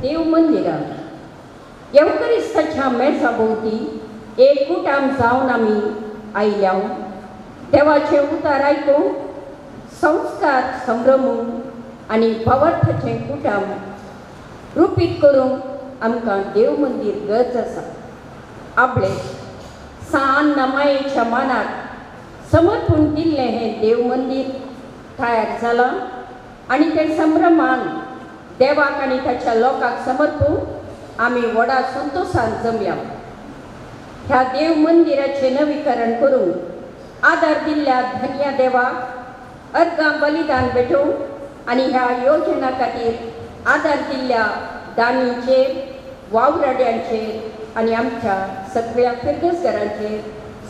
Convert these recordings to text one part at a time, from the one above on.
देव मंदिरात येवकरिस्ताच्या मेजा भोंवती एक कुटाम जावन आमी आयल्या. देवाचें उतार आयकूंक, संस्कार संभ्रमूंक आनी भावार्थाचें कुटाम रुपीत करूंक आमकां देव मंदीर गरज आसा. आपले सान नमायेच्या मानाक समर्पूण दिल्लें हें देव मंदीर तयार जालां आनी तें संभ्रमान देवाक आनी ताच्या लोकांक समर्पूंक आमी व्हडा संतोशान जमया. ह्या देव मंदिराचें नवीकरण करूंक आदार दिल्ल्या धन्या देवाक अर्गां बलिदान भेटोवंक आनी ह्या योजना खातीर आदार दिल्ल्या दानींचेर, वावराड्यांचेर आनी आमच्या सगळ्या फिरगसघरांचेर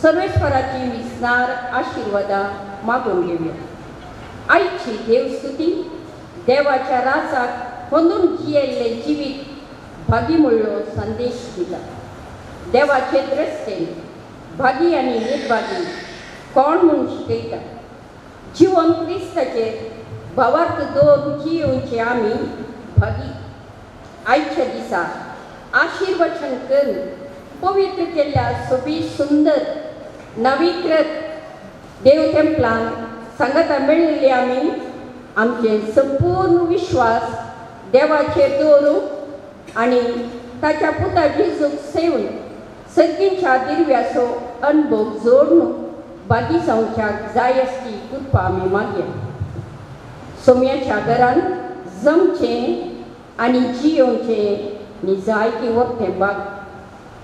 सर्वेश्वराची विस्नार आशिर्वादां मागून घेवया. आयची देवस्तुती देवाच्या राजाक होंदून जियेल्लें जिवीत भागी म्हणलो संदेश दिता. देवाचे दृश्टेन भागी आनी निर्भागी कोण म्हूण शिकयता. जिवन क्रिस्ताचेर भावार्थ दवरून जियेवचे आमी भागी. आयच्या दिसा आशिर्वचन करून पवित्र केल्ल्या सोबीत सुंदर नवीकृत देव टेम्पलान सांगाता मेळिल्ले आमी आमचे संपूर्ण विश्वास देवाचेर दवरूंक आनी ताच्या पुता जेजूक सेवन सर्गींच्या दिर्व्याचो अनुभव जोडून बागी जावच्याक जाय आसची कृपा आमी मागया. सोम्याच्या घरान जमचें आनी जियोवचें न्ही जायती वखदें बाग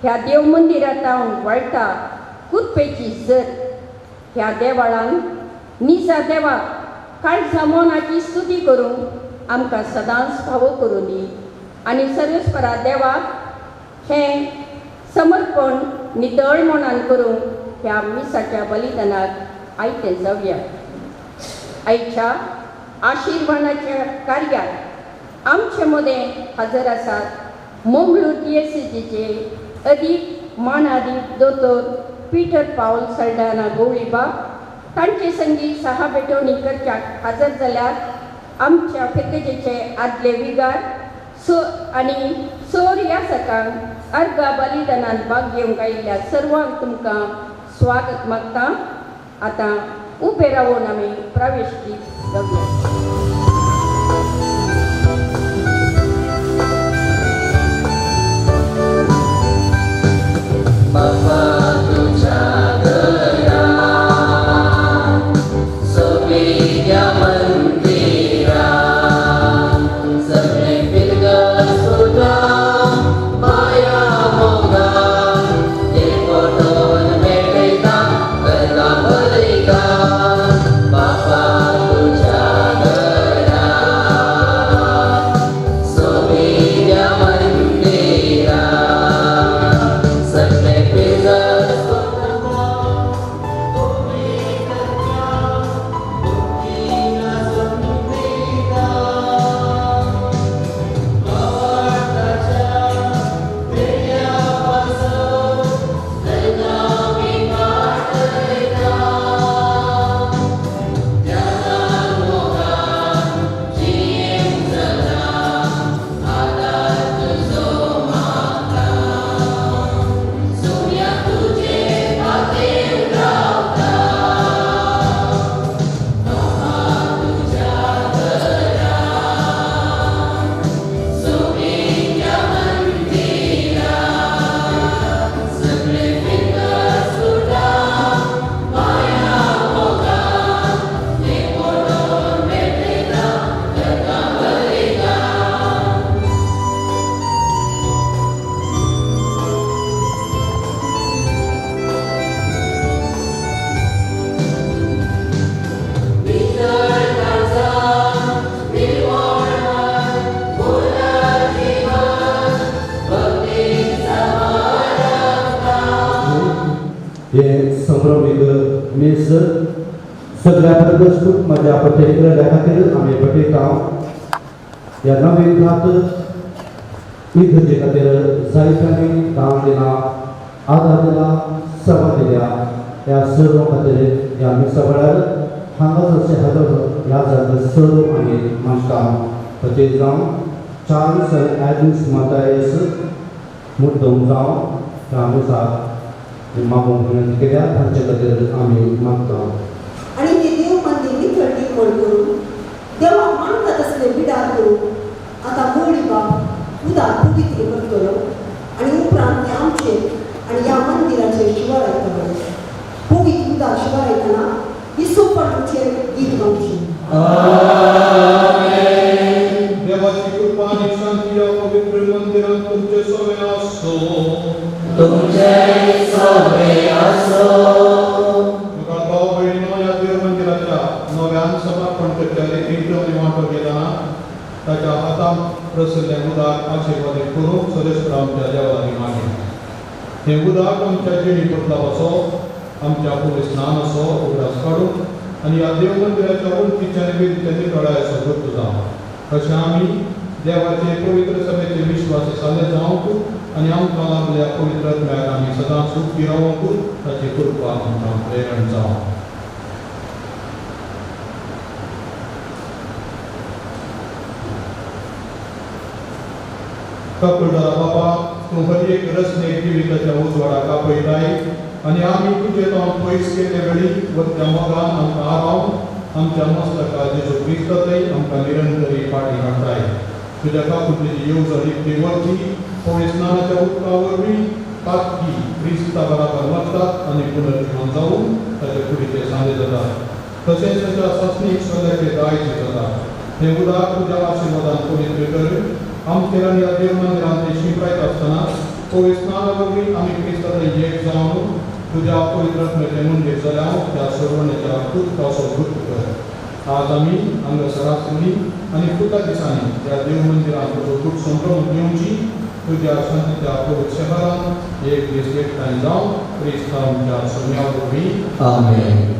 ह्या देव मंदिरांत हांव वळटा कुरपेची जर ह्या देवळान निजा देवाक काळजा मनाची स्तुती करूंक आमकां सदांच फावो करूं दी आनी सर्वेस्परा देवाक हें समर्पण नितळ मनान करूंक ह्या मिसाच्या बलिदानाक आयतें जावया. आयच्या आशिर्वादाच्या कार्याक आमचे मदें हजर आसात मंगळूर डिएसीजीचे अदीक मानादीक दोतोर पीटर पावल सल्डाना गवळीबाब तांचे संगी सहा भेटवणी करच्याक हजर जाल्यार आमच्या फिरगजेचे आदले विगार सो आनी सोर ह्या सकांक अर्गा बलिदानान भाग घेवंक आयिल्ल्या सर्वांक तुमकां स्वागत मागता. आतां उबे रावन आमी प्रवेश गीत गावया. बाबा तुझ्या घरा सोबीत्या मंदिरा सगळे फिरगस तुझा माया मोगा ते फोटोन भेटयता करता बरयता बाबा तुझ्या घरा. हे संभ्रमीक मीस सगळ्या परस खूब मजा पठयतल्या खातीर आमी पठयता. ह्या नवीन हात इगर्जे खातीर जायत्यांनी दान दिला, आदार दिला, सभा दिल्या. ह्या सर्व खातीर ह्या मिसा वेळार हांगासरचे हजर ह्या जाग्यार सर्व आमी मागता. तशें जावं चार्ल्स आनी एडम्स मातायस मुद्दम जावं ह्या मिसाक मागूंक विनंती केल्या, तांचे खातीर आमी मागता. आनी हे देव मंदिर नितळ निर्मळ करून देवाक मानता तसले बिडार करून आतां मोळी बाप उदक पवित्र करतलो आनी उपरांत ते आमचे आनी ह्या मंदिराचेर शिवारायतलो. पवित्र उदक शिवारायतना हिसोपणाचेर गीत गावचें. देवाची कृपा आनी शांती ह्या पवित्र मंदिरांत तुमचे सवे आसो. तुमचे सवे आसो. तुका भाव भयणीनो, ह्या देव मंदिराच्या नव्यान समर्पण करच्या लेखींत आमी वांटो घेतना ताच्या हातांत प्रसल्लें उदक आशिर्वादीत करूंक सर्वेस्पर आमच्या देवा लागीं मागीर. हें उदक आमच्या जिणी बदलाव असो, आमच्या पयलीं स्नान असो उगडास काडून आनी ह्या देव मंदिराच्या वण्टीच्या आनी वेदीच्या नितळायेचो गुर्त जावं. अशें आमी देवाचे पवित्र सभेचे विश्वास साले जावंक आनी आमकां लाभल्या पवित्र आत्म्याक आमी सदांच सुखी रावंक ताची कृपा आमकां प्रेरण जावं. काकुळदारा बाबा, तूं हर एक रचनेक जिविताच्या उजवाडाक आपयताय आनी आमी तुजे तो पयस केल्ले वेळी वत्या मोगान आमकां आरावन आमच्या मस्तका जेजू क्रिस्तातय आमकां निरंतरी फाटीं हाडटाय. तुज्या काकुळटेची येवजण इतली वरची पवित्र स्नानाच्या उदका वरवीं पातकी क्रिस्ता बराबर मरतात आनी पुनर्जिवन जावन ताचे कुडीचे सांदे जातात, तशेंच ताच्या सासणीक सदाचे दायज जाता. हें उदक तुज्या आशिर्वादान पवित्र कर. आमचेर आनी ह्या देव मंदिरांत तें शिंपडायत आसतना पवित्र स्नाना वरवीं आमी क्रिस्ताचें एक जावन तुज्या पवित्र आत्म्याचें मंदीर जाल्या त्या सर्वण्याच्या उदकाचो गुप्त कर. आज आमी हांगासर आशिल्ली आनी फुडल्या दिसांनी ह्या देव मंदिरांत तुजो गुप्त संभ्रम घेवची तुज्या शांतीच्या पवित्र शहरांत एक दीस एकठांय जावन क्रिस्ता आमच्या सोम्या वरवीं. आमेन.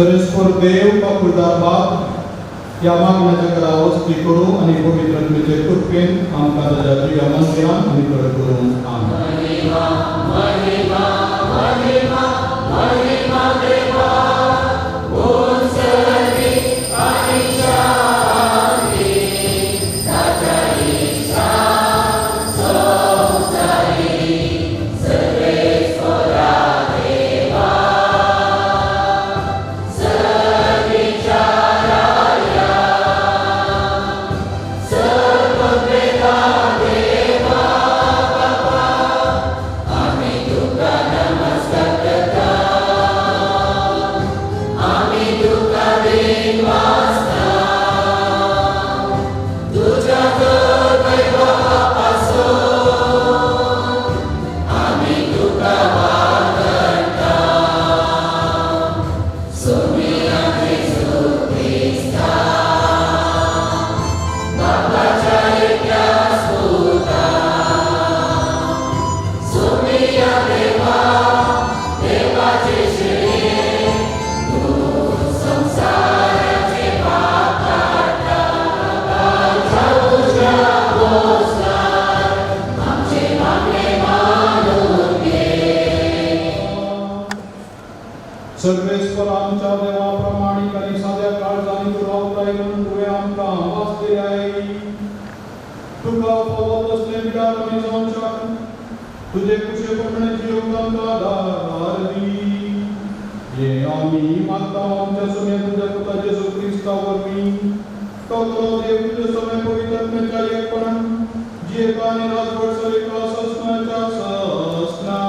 सर्वेस्पर देव बापूलदार बाप ह्या मागण्याच्या घरा वस्ती करूं आनी पवित्र तुमचे कृपेन आमकां ताज्या जिव्या मंदिरान आनी कड करूं. आमेन. सर्वेस्पर आमच्या देवा प्रामाणीक आनी साद्या काळजांनी तूं रावताय म्हणून तुवें आमकां आवाज दिलाय. तुका फावो तसलें बिडार आमी जावच्याक तुजे कुशे प्रमाणे जियोंक आमकां आदार दी. हें आमी मागता आमच्या सुम्या तुज्या पुता जेजू क्रिस्ता वरवीं. तो तुलो देव तुज्या सगळ्या पवित्र एकपणान जियेता आनी राजवट सरिता ससनाच्या ससना.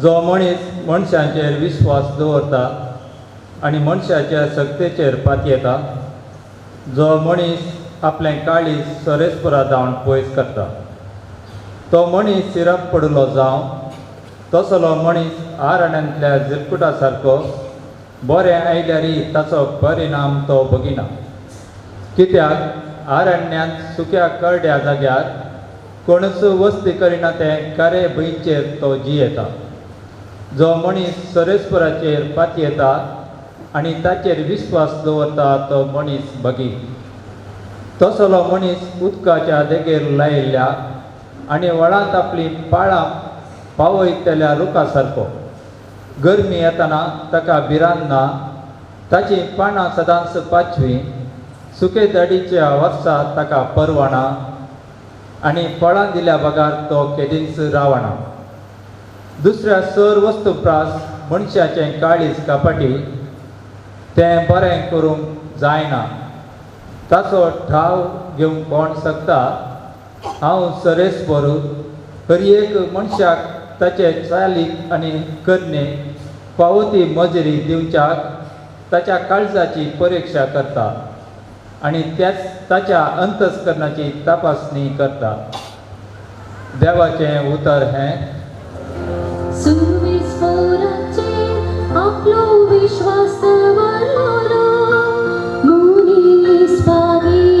जो मनीस मनशांचेर विश्वास दवरता आनी मनशाच्या सक्तेचेर पातयेता, जो मनीस आपलें काळीज सरेस्परा धांवन पयस करता, तो मनीस सिरप पडिल्लो जावं तसलो मनीस आरण्यांतल्या जिरकुटा सारको बरें आयल्यारय ताचो परिणाम तो बगिना. कित्याक आरण्यांत सुक्या करड्या जाग्यार कोणूच वस्ती करिना तें कारे भंयचेर तो जियेता. जो मनीस सरेस्पराचेर पातयेता आनी ताचेर विश्वास दवरता तो मनीस बगी. तसलो मनीस उदकाच्या देगेर लायिल्ल्या आनी व्हळांत आपलीं पाळां पावयतल्या रुखा सारको. गरमी येतना ताका भिरांत ना, ताचीं पानां सदांच पाचवीं, सुके दाडीच्या वर्सा ताका परवना आनी फळां दिल्या बगर तो केदींच रावना. दुसऱ्या सर वस्तू प्रास मनशाचें काळीज कपाटी, तें बरें करूंक जायना, ताचो ठाव घेवंक कोण शकता. हांव सरेस्पर हर एक मनशाक ताचे चालीक आनी करणे फावो ती मजुरी दिवच्याक ताच्या काळजाची परिक्षा करता आनी त्याच ताच्या अंतस्करणाची तपासणी करता. देवाचें उतर हें. सुविस्फोराचेर आपलो विश्वास दवरलो मनीस भागी.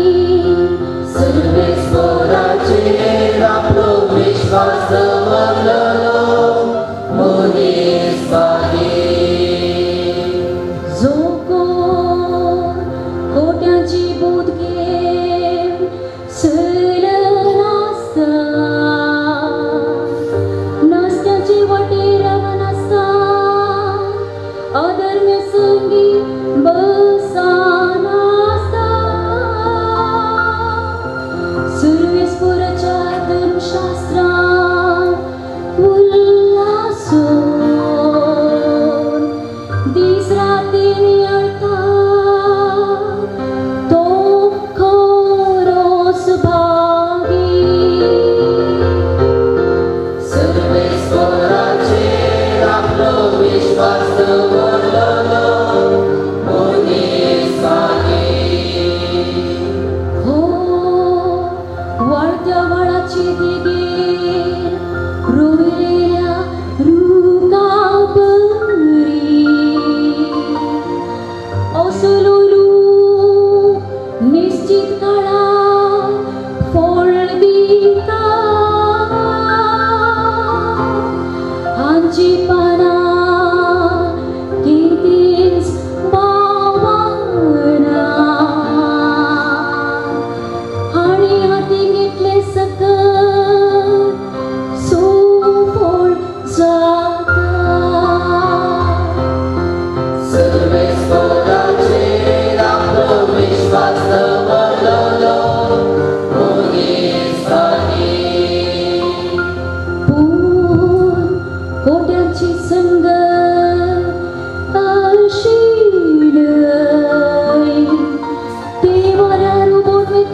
सुविस्फोराचेर आपलो विश्वास दवरलो मनीस भागी. जो कोण खोट्याची बोध घेवन चलनासता, नास्त्याची वाटेर रावनासता, अधर्म्या संगी बसनासता, सुरवेस्पुराच्या धर्मशास्त्रांत उल्हासून दीस राती नियाळता, तो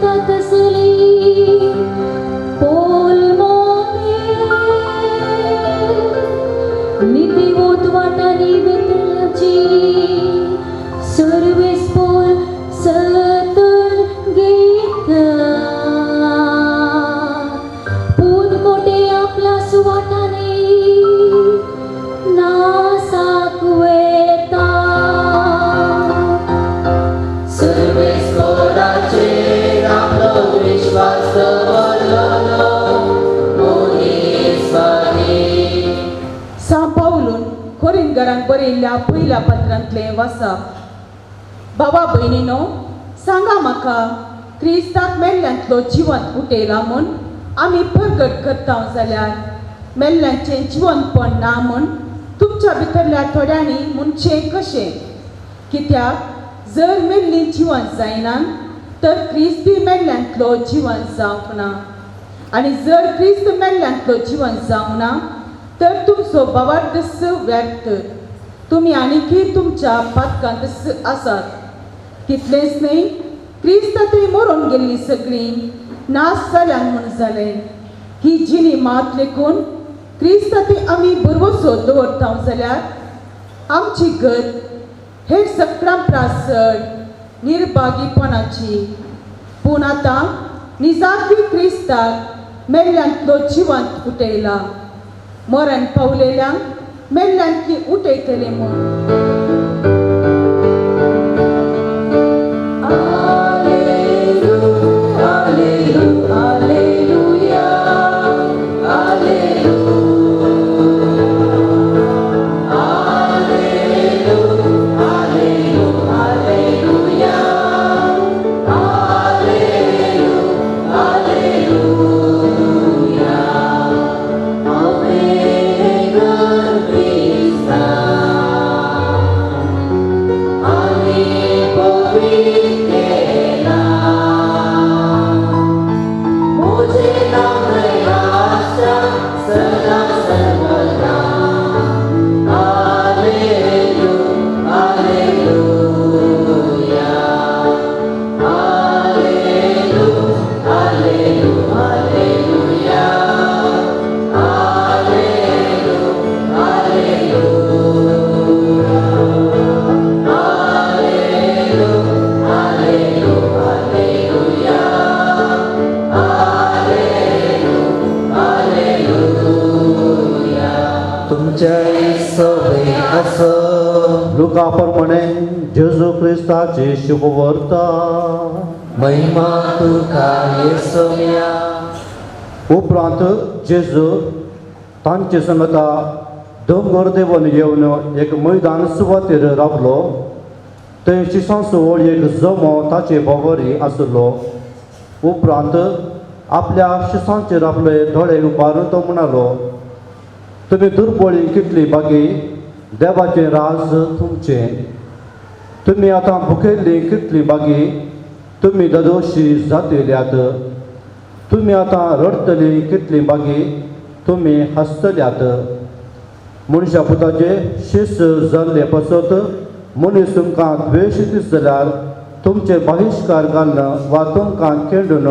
वता तसली पोलमोने नितीवोत वाटांनी वेतल्याची सर्वेस्पोर सतन घेता पूत कोटे आपल्या सुवातांनी नासाक वेता. सर्वेस्पोराचेर आपलो विश्वास दवरलो मनीस भागी. सां पावलून कोरिंगरांक बरयल्ल्या पयल्या पत्रांतलें वाचप. बाबा भयणीनो, सांगा म्हाका, क्रिस्ताक मेल्ल्यांतलो जिवंत उठयला म्हूण आमी परगट करता जाल्यार मेल्ल्यांचें जिवंतपण ना म्हूण तुमच्या भितरल्या थोड्यांनी म्हणचें कशें? कित्याक जर मेल्लीं जिवंत जायना तर क्रिस्त मेल्ल्यांतलो जिवंत जावंक ना, आनी जर क्रिस्त मेल्ल्यांतलो जिवंत जावंक ना तर तुमचो भावार्थ व्यर्थ, तुमी आनीकय तुमच्या पातकांत आसात. तितलेंच न्हय, क्रिस्त थंय मरून गेल्लीं सगळीं नाश जाल्यान म्हूण जालें. ही जिणी मात लेखून क्रिस्त थंय आमी भरवसो दवरता जाल्यार आमची गत हेर सगळ्यां प्रास चड निर्भागीपणाची. पूण आतां निजाकी क्रिस्ताक मेल्ल्यांतलो जिवंत उठयला, मरण पावलेल्यांक मेल्ल्यांतली उठयतले म्हूण. आलेलू आलेलू आलेलुया आलेलू आलेलू आलेलू आलेलुया आलेलू आलेलुया. आमेन क्रिस्ता आनी पवित्र केला मुझे नामय आशा सदा सर्वदा. आलेलू आलेलुया आलेलू आलेलू आलेलुया आलेलू आलेलुया आलेलू आलेलू आलेलुया आलेलू आलेलुया. तुमच्या सवय आसो. लुका प्रमाणे जेजू क्रिस्ताची शुभवार्ता. महिमा तुका येसोम्या. उपरांत जेजू तांचे संगता दोंगर देंवन येवन एक मैदान सुवातेर रावलो. थंय शिसांचो एक जमो ताचे भोंवरी आसलो. उपरांत आपल्या शिसांचेर आपले दोळे उबारून तो म्हणालो, तुमी दुर्बळी कितली बागी, देवाचें राज तुमचें. तुमी आतां भुकेल्ली कितली बागी, तुमी ददोशी जातल्यात. तुमी आतां रडटली कितली बागी, तुमी हांसतल्यात. मनशा पुताचे शीस जाल्ले पासत मनीस तुमकां द्वेश दीस जाल्यार तुमचे बहिश्कार घालून वा तुमकां केंडून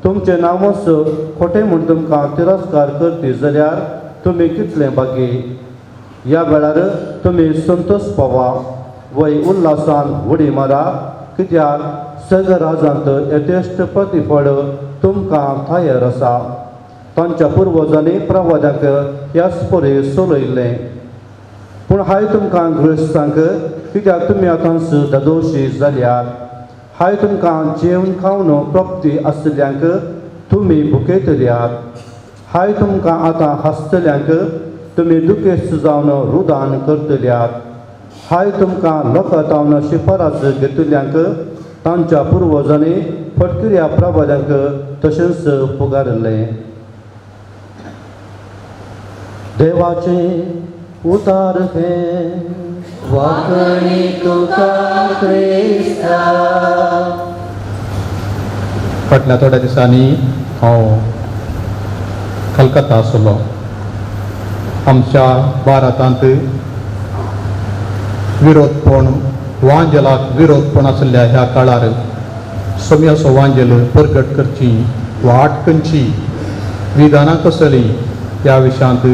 तुमचें नांवच खोटें म्हूण तुमकां तिरस्कार करती जाल्यार तुमी कितले बागी. ह्या वेळार तुमी संतोश पावा वय उल्हासान उडी मारा, कित्याक सगळ्या राजांत यथेश्ट प्रतिफळ तुमकां थायर आसा. तांच्या पुर्वजांनी प्रवाद्यांक ह्याच परी सोलयल्लें. पूण हाय तुमकां ग्रेस्तांक, कित्याक तुमी आतांच दादोशी जाल्यात. हाय तुमकां जेवन खावन प्राप्ती आशिल्ल्यांक तुमी भुकेतल्यात. हाय तुमकां आतां हांसतल्यांक तुमी दुखेस्त जावन रुदान करतल्यात. हाय तुमकां लोकां तावन शिफारस घेतल्यांक तांच्या पुर्वजांनी फटकिऱ्या प्रवाद्यांक तशेंच फुगारिल्लें. देवाचें उतार हें. वाकणी तुका क्रिस्ता. फाटल्या थोड्या दिसांनी हांव कलकत्ता आसलो. आमच्या भारतांत विरोधपण वांजलाक विरोधपण आशिल्ल्या ह्या काळार सोम्याचो वांजेल प्रगट करची वाट खंयची, विधानां कसली ह्या विशयांत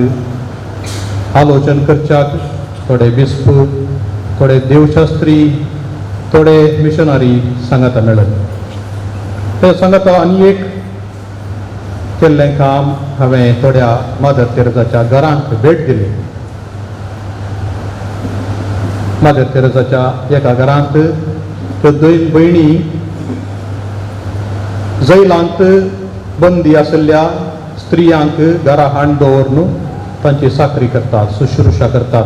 आलोचन करच्याक थोडे बिस्प, थोडे देवशास्त्री, थोडे मिशनरी सांगाता मेळत. ते सांगाता आनी एक केल्लें काम हांवें थोड्या मादर तेरेजाच्या घरांक भेट दिली. मादर तेरेजाच्या एका घरांत त्यो दोन भयणी जैलांत बंदी आशिल्ल्या स्त्रियांक घरा हाड दवरून तांची साकरी करतात, शुश्रूषा करतात.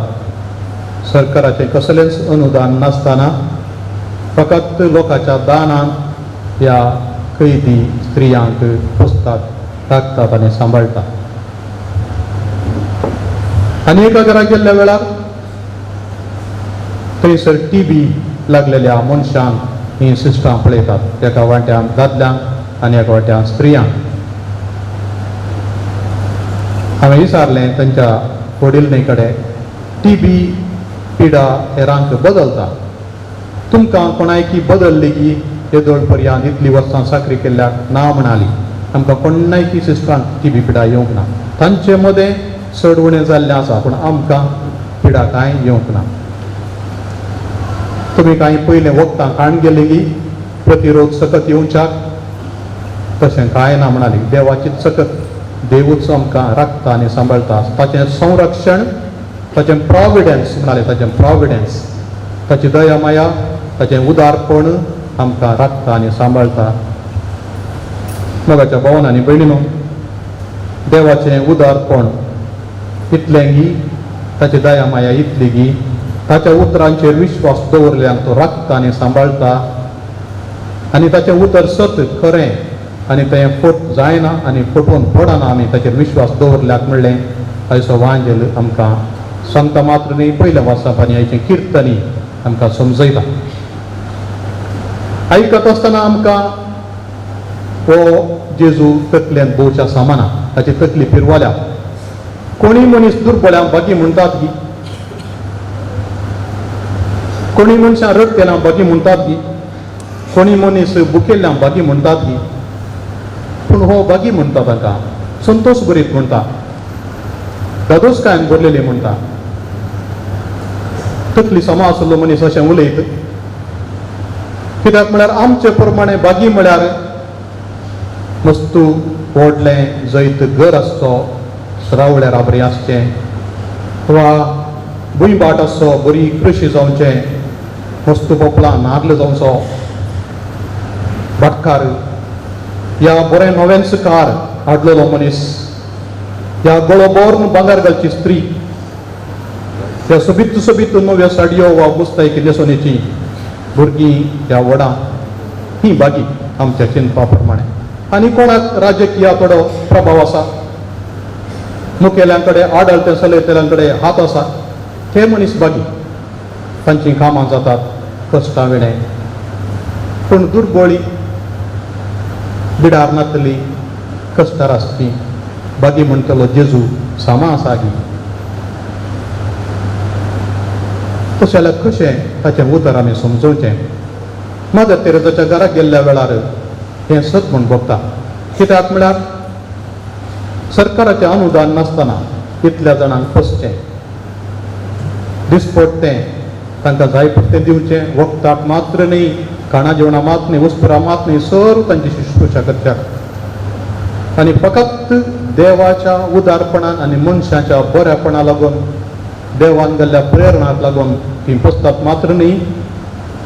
सरकाराचें कसलेंच अनुदान नासतना फकत लोकांच्या दानान ह्या कैदी स्त्रियांक पोसतात, राखतात आनी सांबाळटात. आनी एका घरा गेल्ल्या वेळार थंयसर टी बी लागलेल्या मनशांक ही सिस्टां पळयतात, एका वांट्यान दादल्यांक आनी एका वांट्यान स्त्रियांक. हांवें विचारलें तांच्या वडीलणे कडेन, टी बी पिडा हेरांक बदलता, तुमकां कोणायकी बदलली की येदोळ पर्यंत इतली वर्सां साकरी केल्ल्याक? ना म्हणाली, आमकां कोणायकी सिस्टरांक टी बी पिडा येवंक ना. तांचे मदें चड उणें जाल्लें आसा, पूण आमकां पिडा कांय येवंक ना. तुमी कांय पयलें वखदां काण गेलेली प्रतिरोध सकत येवच्याक? तशें कांय ना म्हणाली. देवाची सकत, देवूच आमकां राखता आनी सांबाळटा. ताचें संरक्षण, ताचें प्रॉविडन्स म्हणाले, ताचें प्रॉविडन्स, ताची दया माया, ताचें उदारपण आमकां राखता आनी सांबाळटा. मोगाच्या भावन आनी भयणीनो, देवाचें उदारपण इतलें गी, ताची दया माया इतली गी, ताच्या उतरांचेर विश्वास दवरल्यान तो राखता आनी सांबाळटा. आनी ताचें उतर सत खरें आनी तें फट जायना आनी फटोवन पडना आमी ताचेर विश्वास दवरल्याक म्हणलें आयचो वांजेल आमकां सांगता मात्र न्ही, पयलें वाचप आनी आयचें किर्तनी आमकां समजयता. आयकत आसतना आमकां हो जेजू तकलेन भोवच्या सामाना, ताची तकली फिरवाल्या. कोणी मनीस दुर्बळ्यांक बागी म्हणटात गी, कोणी मनशां रडटेल्यांक बागी म्हणटात गी, कोणी मनीस बुकेल्ल्यांक बागी म्हणटात गी, पूण हो बागी म्हणटा तांकां, संतोश बरीत म्हणटा, दादोसकायन भरलेली म्हणटा. तकली समा आसलो मनीस अशें उलयत, कित्याक म्हळ्यार आमचे प्रमाणे बागी म्हळ्यार मस्तू व्हडलें जैत घर आसचो, रावळ्या राबरी आसचें वा भुंयभाट आसचो, बरी कृशी जावचें, मस्तू पोपलां नार्ल जावचो, भाटकार या बरें नवेंच कार हाडलेलो मनीस, ह्या गळो भरून भांगर घालची स्त्री, ह्या सोबीत सोबीत नव्यो साडयो वा मुस्तायकी न्हेसोवणेची भुरगीं ह्या व्हडां, ही बागी आमच्या चिंतपा प्रमाणे. आनी कोणाक राजकीय थोडो प्रभाव आसा, मुखेल्यां कडेन आडळते चलयतल्यां कडेन हात आसा, ते मनीस बागी, तांचीं कामां जातात कश्टां विणें. पूण दुर्बळी बिडार नातली कश्टार आसपी बागी म्हणटलो जेजू सामा आसा गी. तशें जाल्यार कशें ताचें उतर आमी समजोवचें? मदर तेरेजाच्या घरा गेल्ल्या वेळार हें सत म्हूण भोगता. कित्याक म्हळ्यार सरकाराचें अनुदान नासतना इतल्या जाणांक पोसचें, दिसपडटें तांकां जाय पडटें दिवचें, वखदाक मात्र न्ही, खाणा जेवणां मात न्ही, वस्त्रां मात न्ही, सर्व तांची शुश्रूषा करच्याक. आनी फकत देवाच्या उदारपणान आनी मनशाच्या बऱ्यापणा लागून, देवान गेल्ल्या प्रेरणाक लागून ती पोसतात मात्र न्ही.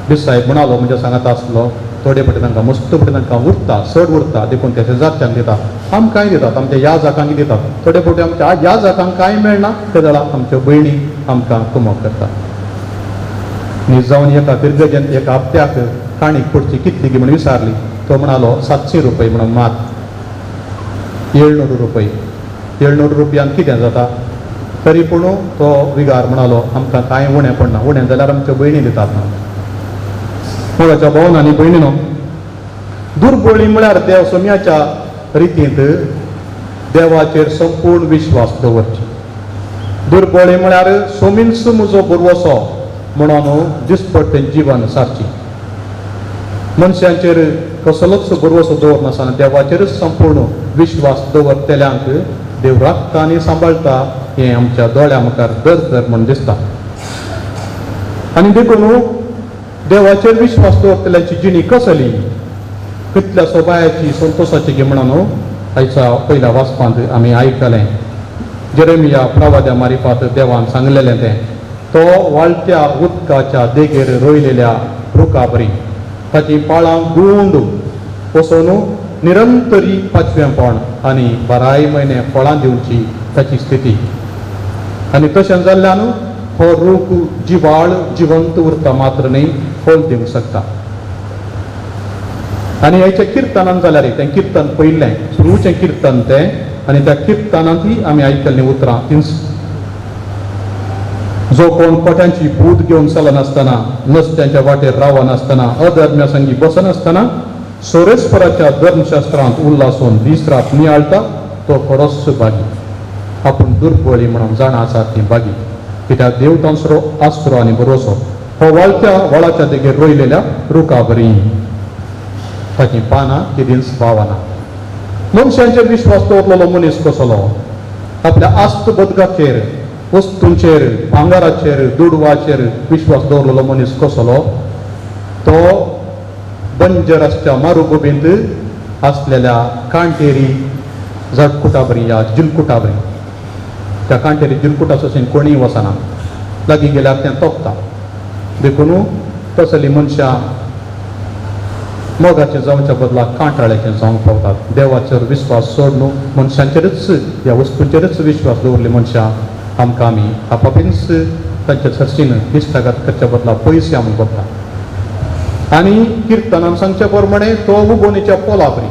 बिसायब म्हणालो म्हणजे सांगता आसलो, थोडे पटे तांकां मस्त पटे तांकां उरता, चड उरता, देखून ते शेजारच्यांक दिता, आमकांय दितात, आमच्या ह्या जाकांक दितात. थोडे फावटी आमच्या ह्या जाकांक कांय मेळना, ते जाल्यार आमच्यो भयणी आमकां कुमक करता. न्ही जावन एका फिरगजेन एका हप्त्याक काणीक पडची कितली म्हूण विचारली, तो म्हणालो 700 रुपये म्हणून मात, 700 रुपये. 700 रुपयान कितें जाता? तरी पूण तो विगार म्हणालो आमकां कांय उणें पडना, उणें जाल्यार आमच्यो भयणी दितात ना. मोगाच्या भावन आनी भयणीनो, दुर्बळी म्हळ्यार देव सोम्याच्या रितींत देवाचेर संपूर्ण विश्वास दवरची. दुर्बळी म्हळ्यार सोमींच म्हजो भरवसो म्हणून दिसपट्टें जीवन सारची. मनशांचेर कसलोच भरवसो दवरनासतना देवाचेरच संपूर्ण विश्वास दवरतल्यांक देव राखता आनी सांबाळटा हें आमच्या दोळ्या मुखार दर दर म्हूण दिसता. आनी देखून देवाचेर विश्वास दवरतल्याची जिणी कसली, कितल्या सोबायाची संतोसाची गी म्हणून आयच्या पयल्या वाचपांत आमी आयकलें. जेरेमिया प्रवाद्या मारिफात देवान सांगलेलें तें, तो वाळत्या उदकाच्या देगेर रोयलेल्या रुखा बरी, ताची पाळां गुंड वचून निरंतरी पाचवेंपण आनी बाराय म्हयने फळां दिवची ताची स्थिती. आनी तशें जाल्ल्यान हो रूख जिवाळ जिवंत उरता मात्र न्ही, फळ दिवंक शकता. आनी हाच्या किर्तनान जाल्यार तें किर्तन पयलें सुरूचें किर्तन तें, आनी त्या किर्तनांतय आमी आयकल्लीं उतरां तींच. जो कोण कोट्यांची बूद घेवन चलनासतना, नसत्यांच्या वाटेर रावनासतना, अधर्म्या संगी बसनासतना सोरेस्पराच्या धर्मशास्त्रांत उल्लासून दीस रात नियाळटा तो खरोच बागी. आपूण दुर्बळी म्हणून जाणा आसा ती बागी, कित्याक देव तांचो आसरो आनी भरोसो. हो वाळत्या वळाच्या देगेर रोयलेल्या रुखा बरी, ताचीं पानां केदींच पावना. मनशांचेर विश्वास दवरलेलो मनीस कसलो, आपल्या आस्त बदकाचेर, वस्तूंचेर, भांगाराचेर, दुडवाचेर विश्वास दवरलेलो मनीस कसलो, तो बंजर आसच्या मारुगोबींत आसलेल्या कांटेरी झाडकुटा बरी या जिलकुटा बरी. त्या कांटेरी जिलकुटाचो कोणीय वचना, लागीं गेल्यार तें तोपता. देखून तसली मनशां मोगाचें जावच्या बदला कांटाळ्याचें जावंक पावतात. देवाचेर विश्वास सोडून मनशांचेरच ह्या वस्तूंचेरच विश्वास दवरले मनशां आमकां आमी आपापींच तांच्या सर्सीन इश्टागत करच्या बदला पयशे आमी बघता. आनी किर्तनान सांगच्या प्रमाणे तो उबोनेच्या पोला बरी,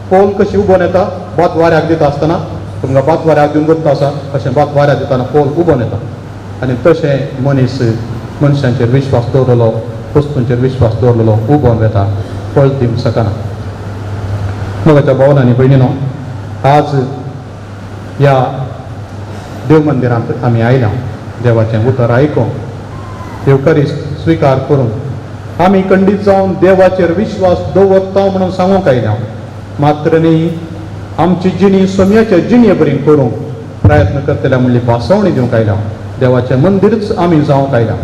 पोल कशी उबोन येता भात वाऱ्याक दिता आसतना, तुमकां भात वाऱ्याक दिवन करता आसा अशें भात वाऱ्याक दितना पोल उबोन येता. आनी तशें मनीस मनशांचेर विश्वास दवरलो, वस्तूंचेर विश्वास दवरलेलो उबोन वेता, फळ दिवंक शकना. मोगाच्या भावन आनी भयणीनो, आज ह्या देव मंदिरांत आमी आयल्या देवाचें उतर आयकूंक, येवकारिस्त स्विकार करूंक, आमी खंडीत जावन देवाचेर विश्वास दवरता म्हणून सांगूंक आयल्या. मात्र न्ही, आमची जिणी सोम्याच्या जिणे बरी करूंक प्रयत्न करतल्या म्हणली भासवणी दिवंक आयल्या. देवाचें मंदिरच आमी जावंक आयल्या.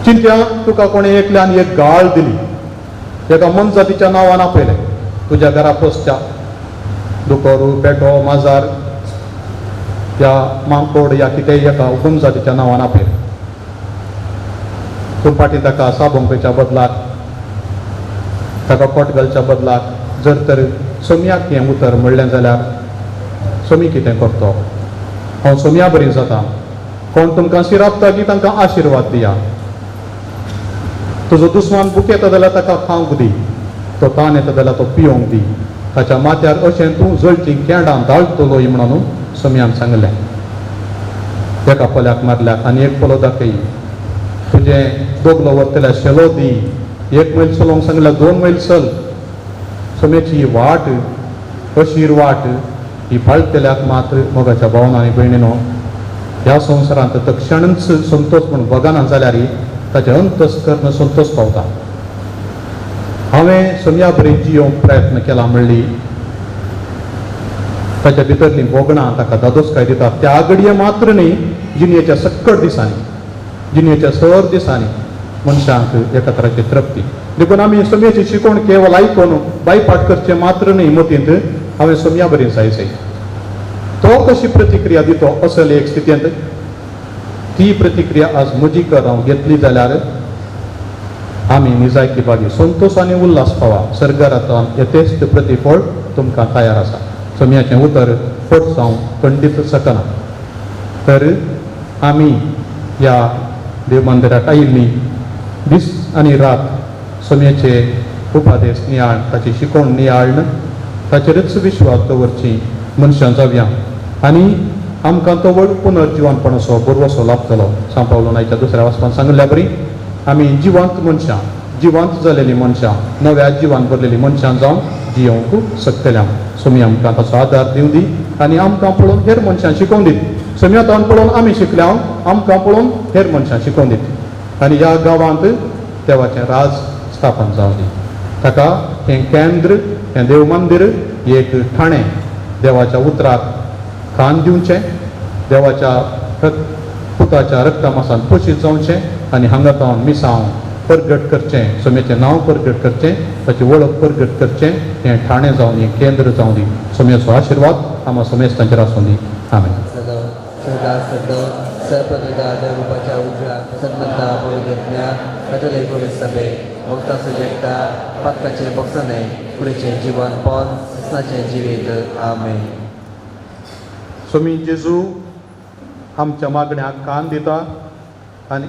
चिंत्या, तुका कोणें एकल्यान एक गाळ दिली, एका मनजातीच्या नांवान आपयलें, तुज्या घरा पोसच्या दुकोरू, पेटो, माजार या मांकोड या कितेंय एका मनजातीच्या नांवान आपयलें. तूं फाटीं ताका साबोंपेच्या बदलाक, ताका कोट घालच्या बदलाक जर तर सोम्याक हें उतर म्हणलें जाल्यार सोमी कितें करतो? हांव सोम्या बरी जाता. कोण तुमकां शिरापता की तांकां आशिर्वाद दिया. तुजो दुस्मान भुकेता जाल्यार ताका खावंक दी, तो तान येता जाल्यार तो पियोंक दी, ताच्या माथ्यार अशें तूं जळची केंडां दाळटलो म्हणून सोम्यान सांगलें. एका पोल्याक मारल्याक आनी एक पोलो दाखय, तुजें दोगलो व्हरतल्यार शेलो दी, एक मैल चलोवंक सांगल्यार 2 मैल चल. सोम्याची वाट अशीर वाट ही पाळटल्याक मात्र मोगाच्या भावन आनी भयणीनो, ह्या संवसारांत तक्षणच संतोष म्हूण बगाना जाल्यार ताचें अंतस्कर्ण संतोष पावता. हांवें सोम्या बरी जियोंक प्रयत्न केला म्हणली ताच्या भितरलीं भोगणां ताका दादोसकाय दिता. त्या घडये मात्र न्ही, जिणेच्या सक्कड दिसांनी, जिणेच्या सर दिसांनी मनशांक एका तराची तृप्ती. देखून आमी सोम्याची शिकवण केवल आयकून बायपाट करचें मात्र न्ही, मतींत हांवें सोम्या बरी जाय जाय तो कशी प्रतिक्रिया दितो असले एक स्थितींत, ती प्रतिक्रिया आज म्हजी कर हांव घेतली जाल्यार आमी निजायकी बागी संतोष आनी उल्हास पावा. सर्गारांत यथेस्त प्रतिफळ तुमकां तयार आसा. सोम्याचें उतर फट जावं खंडीत शकना. तर आमी ह्या देव मंदिराक आयिल्लीं दीस आनी रात सोम्याचे उपादेश नियाळ, ताची शिकवण नियाळण, ताचेरच विश्वास दवरची मनशां जावया आनी आमकां तो व्हड पुनर्जिवनपणाचो बरवसो लाभतलो. सांपावलो नायच्या दुसऱ्या वाचपान सांगिल्ल्या बरी आमी जिवंत मनशां, जिवंत जालेलीं मनशां, नव्या जिवान भरलेलीं मनशां जावन जियोवंक शकतल्या. सोमी आमकां ताचो आदार दिवं दी आनी आमकां पळोवन हेर मनशां शिकोवन दीत. सोम्या तावन पळोवन आमी शिकल्या, आमकां पळोवन हेर मनशां शिकोवन दीत आनी ह्या गांवांत देवाचें राज स्थापन जावं दी. ताका हें केंद्र, हें देव मंदीर एक ठाणें, देवाच्या उतराक कान दिवचें, देवाच्या पुताच्या रक्तमासान पोशीत जावचें आनी हांगा तावन मिसांव परगट करचें, सोम्याचें नांव परगट करचें, ताची वळख परगट करचें. हें ठाणें जावन दी, केंद्र जावन दी. सोम्याचो आशिर्वाद आमकां सोमेस्तांचेर आसूं दी. आमेन. सोमी जेजू आमच्या मागण्याक कान दिता आनी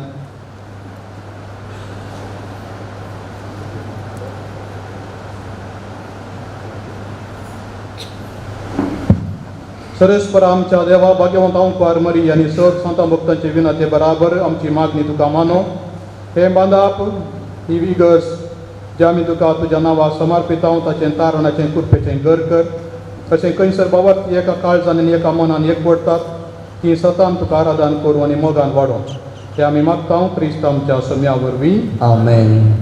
सरस्पर आमच्या देवा भाग्यवंत अंकुर मरी आनी सद संता भक्तांचे विनते बराबर आमची मागणी तुका मानो. हे बांदाप ही इगर्ज जे आमी तुका तुज्या नांवा समर्पितांव ताचें तारणाचें कुरपेचें घर कर. तशें खंयसर बाबत एका काळजान आनी एका मनान एकवटतात ती सतान तुका आराधन करूं आनी मोगान वाडोवं ते आमी मागता क्रिस्त आमच्या सम्या वरवीं. आमेन.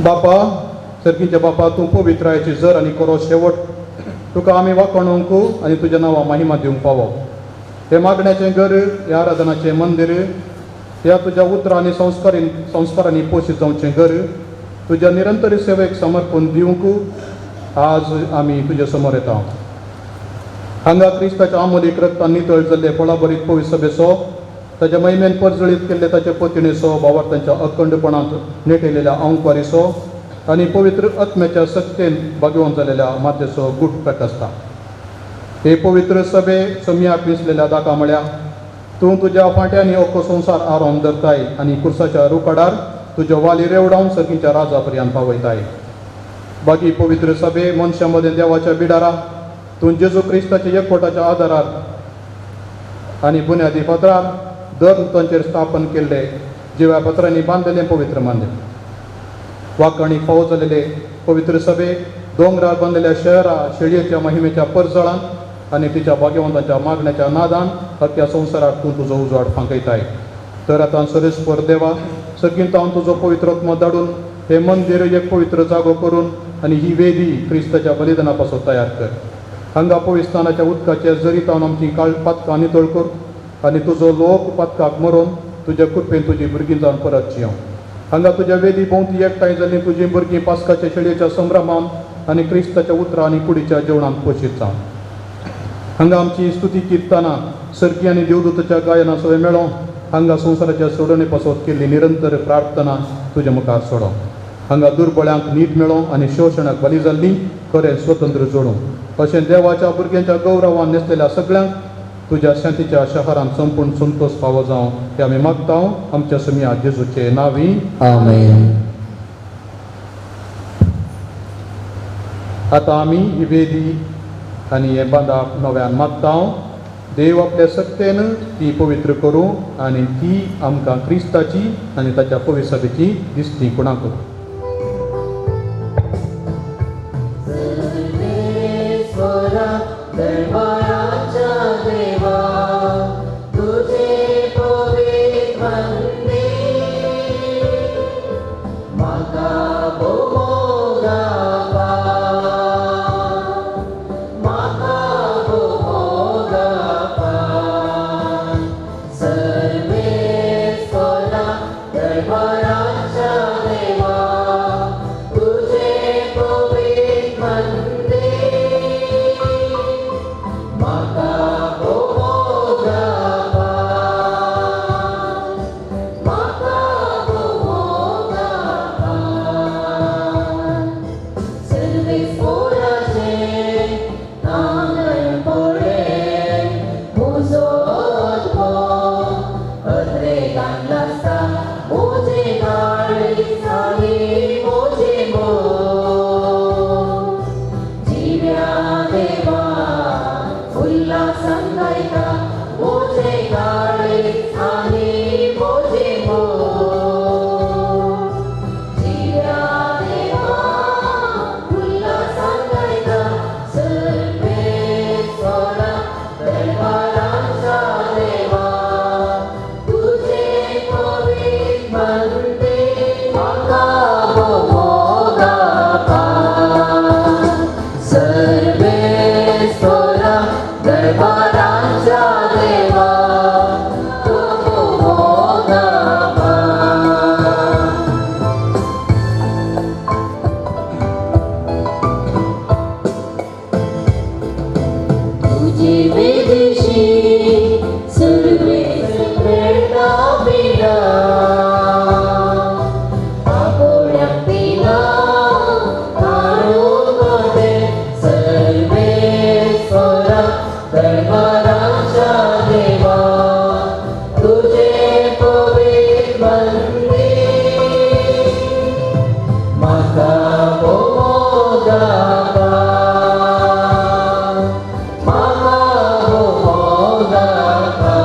बापा सर्गीच्या बापा, तूं पवित्रायची जर आनी करो शेवट तुका आमी वाखणूंक आनी तुज्या नांवा महिमा दिवंक फावो. हे मागण्याचें घर, ह्या आराधनाचें मंदीर, ह्या तुज्या उतरां आनी संस्कारांनी पोशीत जावचें घर तुज्या निरंतर सेवेक समर्पण दिवंक आज आमी तुज्या समोर येता. हांगा क्रिस्ताच्या आमोलीक रक्तान नितळ जाल्ले फळाभरीत पवित्र सभेचो, ताच्या महिमेन परजळीत केल्ले ताचे पतिणेचो, भावार्थांच्या अखंडपणांत नेटयलेल्या अंकवारीचो आनी पवित्र आत्म्याच्या सक्तेन भाग्यवंत जालेल्या मातेचो गूट प्रकासता. हे पवित्र सभे सम्याक दिसलेल्या दाका म्हळ्या तूं तुज्या फांट्यांनी अख्खो संवसार आरोवन धरताय आनी कुर्साच्या रुकाडार तुज्यो वाली रेवडावन सर्गीच्या राजा पर्यंत पावयताय. बाकी पवित्र सभे मनशां मदें देवाच्या बिडारा तूं जेजू क्रिस्ताच्या एकवटाच्या आदारार आनी बुन्यादी पत्रार दर तांचेर स्थापन केल्ले जिव्या पत्रांनी बांदलेलें पवित्र मंदीर. वाकणी फावो जालेले पवित्र सभे दोंगरार बांदलेल्या शहरा शेळयेच्या महिमेच्या परजळान आनी तिच्या भाग्यवंताच्या मागण्याच्या नादान अख्ख्या संवसाराक तूं तुजो उजवाड फांकयताय. तर आतां सरेस्पर देवा सर्गींत हांव तुजो पवित्र आत्मो धाडून हे मंदीर एक पवित्र जागो करून आनी ही वेदी क्रिस्ताच्या बलिदाना पासून तयार कर. हांगा पवित्रस्थानाच्या उदकाचे जरी तावन आमची काळ पातकां नितळ कर आनी तुजो लोक पातकाक मरोन तुज्या कृपेन तुजी भुरगीं जावन परत जियों. हांगा तुज्या वेदी भोंवती एकठांय जाल्लीं तुजीं भुरगीं पास्काच्या शेळयेच्या संभ्रमान आनी क्रिस्ताच्या उतरां आनी कुडीच्या जेवणांत पोशीत जावं. हांगा आमची स्तुती किर्तना सर्गी आनी देवदूताच्या गायना सवय मेळो. हांगा संवसाराच्या सोडणे पासत केल्ली निरंतर प्रार्थना तुज्या मुखार सोडो. हांगा दुर्बळ्यांक नीत मेळो आनी शोशणाक बली जाल्ली खरें स्वतंत्र जोडूं. अशें देवाच्या भुरग्यांच्या गौरवान न्हेसलेल्या सगळ्यांक तुज्या शांतीच्या शहरांत संपूर्ण संतोष फावो जावं हे आमी मागता आमच्या सुमया जेजूचे नांवी. आमेन. आतां आमी ही वेदी आनी हें बांदाप नव्यान मागता. देव आपल्या सक्तेन ती पवित्र करूं आनी ती आमकां क्रिस्ताची आनी ताच्या पवित्र सभेची दिसती कुणा करूं. दरबाराच्या देवा. म्हाका भोमोगापा सर्वेस्पोरा दरबाराच्या देवा तूं भोमोगापा. तुझी विदेशी सर्वेस मेळटा पिला आपोड्याक पिला काळोख सर्वेस्पोरा दरबाराच्या देवा तुझे पवित्र मंदिर म्हाका भोमोगापा म्हाका भोमोगापा.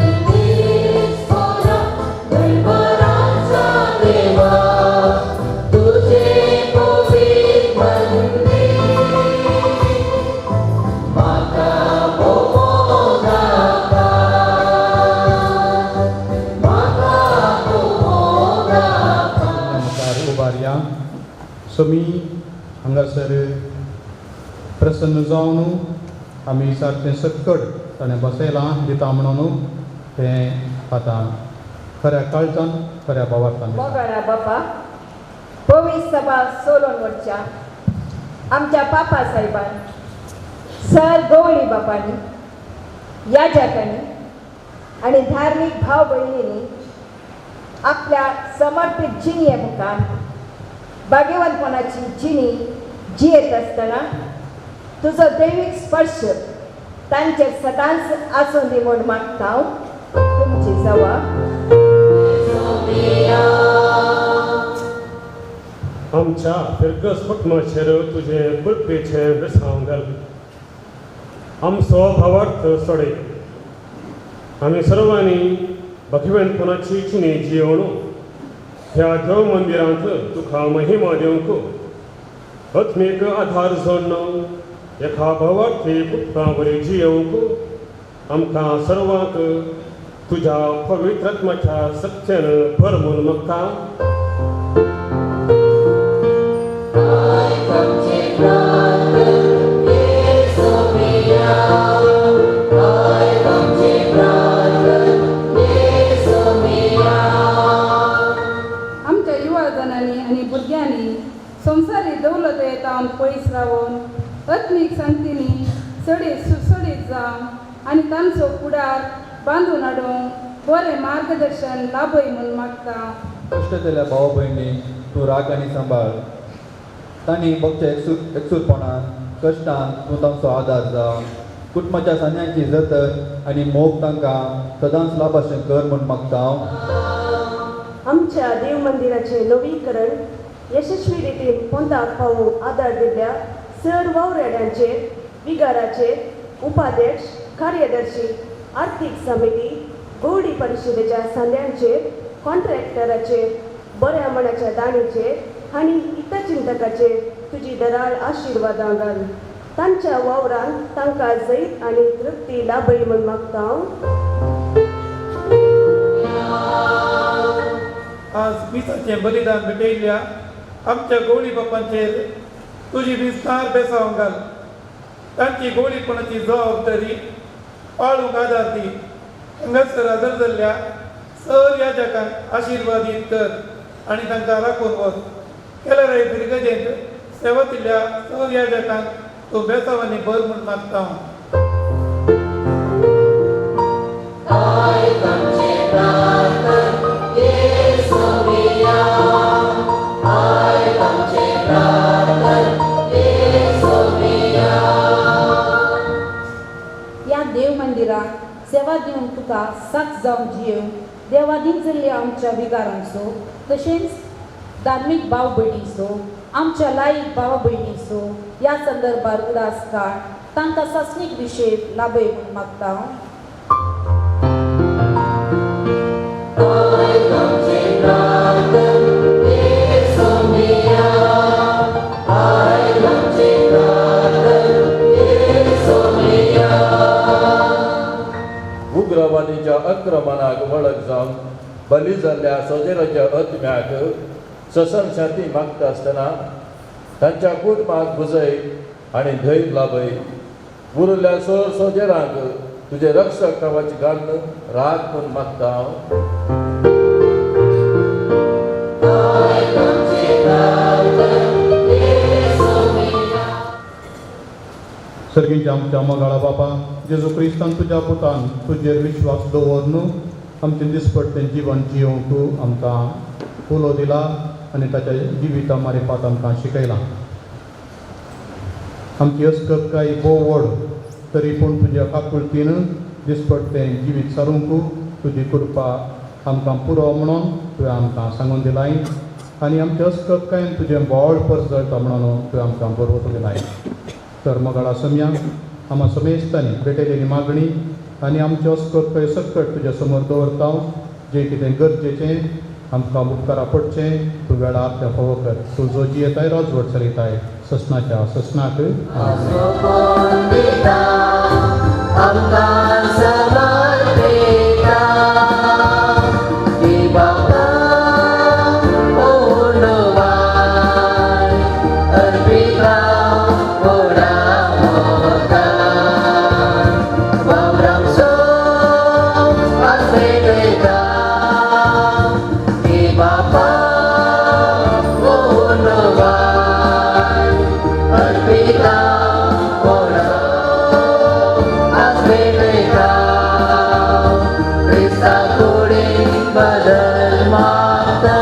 सर्वेस्पोरा दरबाराच्या देवा तुझे पवित्र मंदिर म्हाका भोमोगापा म्हाका भोमोगापा. मुखार उबारया. सो मी हांगासर प्रसन्न जावन आमी सारकें सक्कड ताणें बसयलां दिता म्हणून तें आतां खऱ्या काळजान खऱ्या भावार्थान दिता. मोगाळा बापा, पवीस सभा सोलोन वरच्या आमच्या पापा साहेबान, सर गवळी बापांनी, याजकांनी आनी धार्मीक भाव भयणींनी आपल्या समर्पीत जिणये मुखार भाग्यवंतपणाची जिणी जियेत आसतना तुजो दैवीक स्पर्श तांचेर सदांच आसूं दी म्हूण मागता हांव. तुमची जवा. आमच्या फिरगस कुटुंबाचेर तुजें कृपेचें बेसांव घाल. आमचो भावार्थ सोडय. आमी सर्वांनी भगवंतपणाची चिनी जियोवन ह्या देव मंदिरांत तुका महिमा दिवंक आत्मीक आधार जोडण एका भावार्थी पुत्रां वरी जियोवंक आमकां सर्वांक तुज्या पवित्र आत्माच्या सत्यान भर म्हूण मागता. आमच्या युवा जणांनी आनी भुरग्यांनी संवसारी दौलत येतावन पयस रावन आत्मीक संगतींनी चडीत सुडसुडीत जावन आनी तांचो फुडार बांदून हाडूंक बरें मार्गदर्शन लाभय म्हूण मागता. कश्ट केल्या भाव भयणी तूं राग आनी सांबाळ. तांणी भोगच्या एकसूरपणान कश्टान तूं तांचो आदार जाव. कुटुंबाच्या सांज्यांची जतन आनी मोग तांकां सदांच लाभाशें कर म्हूण मागता हांव. आमच्या देव मंदिराचें नवीकरण यशस्वी रितीन पोंदाक पावोवंक आदार दिल्ल्या सर वावराड्यांचेर, विगाराचेर, उपाध्यक्ष, कार्यदर्शी, आर्थीक समिती, गौडी परिशदेच्या सांद्यांचेर, कॉन्ट्रॅक्टराचेर, बऱ्या मनाच्या दाणीचेर आनी हितचिंतकाचेर तुजी दराळ आशिर्वादां घाल. तांच्या वावरान तांकां जैत आनी तृप्ती लाभय म्हूण मागता हांव. आज मिसाचें बलिदान भेटयल्ल्या आमच्या गवळी बापांचेर तुजी विस्तार बेसांव घाल. तांची गवळीपणाची जबाबदारी पाळूंक आदार दी. हांगासर हजर जाल्ल्या सर याजकांक आशिर्वादीत कर आनी तांकां राखून वच. केल्यार फिरगजेंत सेवा दिल्ल्या सर याजकांक तूं बेसावांनी भर म्हूण मागता. आयक आमचें प्रार्थन येसोमिया, आयक आमचें प्रार्थन येसोमिया. ह्या देव मंदिराक सेवा दिवन तुका साक्ष जावन जियेवन देवा दिंचल्ल्या आमच्या विगारांचो तशेंच धार्मीक भाव भयणीचो आमच्या लायक भावा भयणीचो ह्या संदर्भार उदास काड तांकां सासणीक विशय लाभय म्हूण मागता. आयक आमचें प्रार्थन येसोमिया, आयक आमचें प्रार्थन येसोमिया. उग्रवादीच्या आक्रमणाक वळख जावन बली जाल्ल्या सोजेराच्या आत्म्याक ससन शांती मागता आसतना तांच्या कुटुंबाक भुजय आनी धैर्य लाभय. उरिल्ल्या सोर सोजेरांक तुजे रक्षक नांवाची घालून राख म्हूण मागता हांव. आयक आमचें प्रार्थन येसोमिया. सर्गीच्या आमच्या मोगाळा बापा जेजू क्रिस्तान तुज्या पुतान तुजेर विश्वास दवर न्हू आमचें दिसपट्टें जिवन जियोवंक तूं आमकां उलो दिला आनी ताच्या जिविता मारिफात आमकां शिकयलां. आमची अस्कतकाय भोव व्हड तरी पूण तुज्या काकुळतीन दिसपट्टें जिवीत सारूंक तुजी कृपा आमकां पुरो म्हणून तुवें आमकां सांगून दिलाय आनी आमच्या अस्कतकायेन तुजें बोळ परजळटा म्हणून तुवें आमकां बरोवंक दिलाय. तर मोगाळा सम्या आमा समेस्तांनी भेटयलेली मागणी आनी आमचे अस्कतकाय सकट तुज्या समोर दवरता. जें कितें गरजेचें आमकां उपकारा पडचें तूं वेळार तें फावो कर. तूं जो जियेताय राजवट चलयताय ससनाच्या ससनाक. आसरो कोण दिता आमकां समर्पिता, की बाबा पूर्णवाय अर्पिता व्हडा मोगान. वावरांचो आस भेटयता, की बाबा पूर्णवाय अर्पिता व्हडा आस भेटयता. क्रिस्ता कुडीन बदल मागता.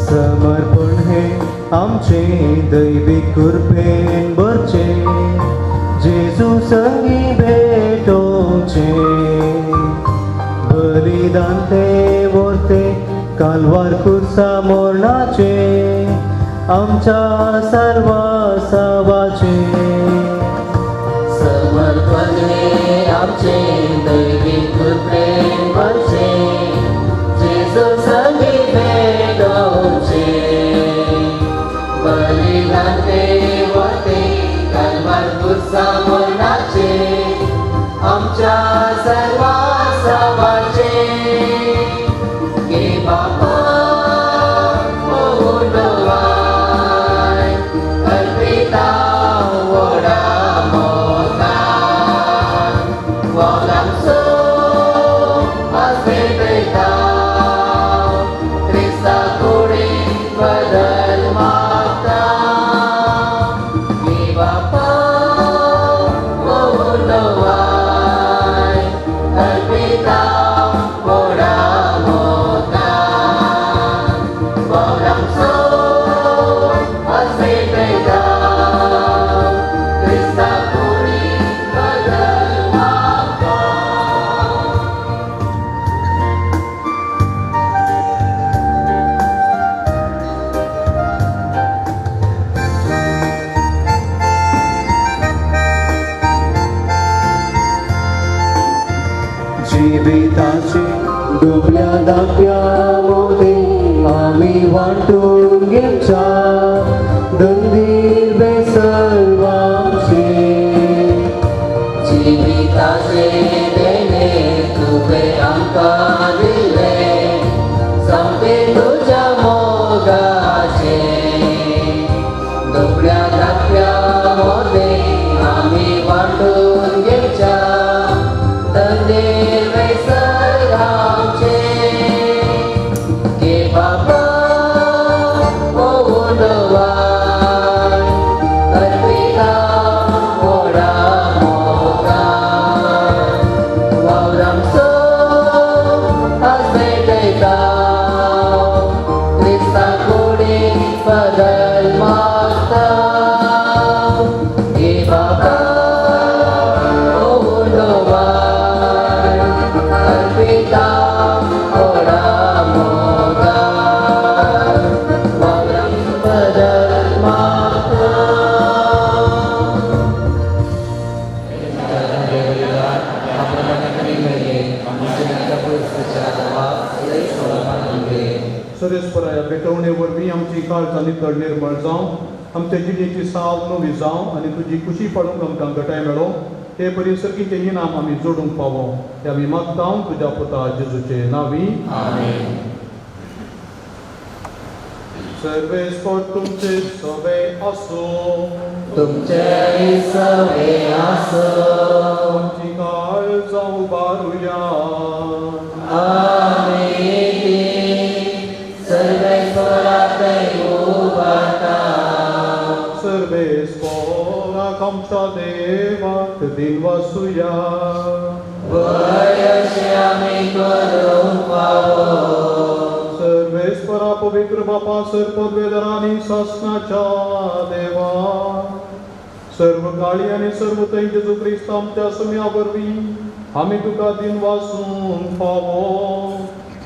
समर्पण हे आमचे दैवीक कृपेन भरचे जेजू संगी भेटोवचे बलिदान ते व्हरते कालवार कुर्सा मोरणाचे आमच्या सर्वासावाचे. समर्पण हे आमचे दैवीक कृपेन भरचे जेजू संगी भेटोवचे बलिदान ते व्हरते कालवार कुर्सा मोरणाचे आमच्या सर्वासावाचे. गे बापा पूर्णवाय अर्पिता व्हडा मोगान. वावरांचो आस भेटयता, क्रिस्ता कुडीन बदल मागता. गे बापा पूर्णवाय अर्पिता व्हडा मोगान. वावरांचो आस भेटयता, क्रिस्ता कुडीन बदल मागता. जिविताचे डुबल्या दाप्या मोदी आमी वांटून घेवच्या आमची काळजां नितळ निर्मळ जावं, आमच्या जिणेची साव नवी जावं आनी तुजी खुशी पाडूंक आमकां घटाय मेळो. ते परी सर्गीचें इनाम आमी जोडूंक पावो ते आमी मागता तुज्या पुता जेजूचे नांवी. आमेन. सर्वेस्पर तुमचे सवे आसूं. तुमचे सवे आसूं. आमची काळजां उबारुया. आमी सर्वेस्परा थंय उबारता. सर्वेस्पराक आमच्या देवाक दिनवासुया. बरें अशें आमी करूंक फावो. सर्वेस्परा पवित्र बापा सर पदवेदरांनी सासनाच्या देवा, सर्व काळी आनी सर्व थंय जेजू क्रिस्त आमच्या सम्या वरवीं आमी तुका दिनवासूंक फावो.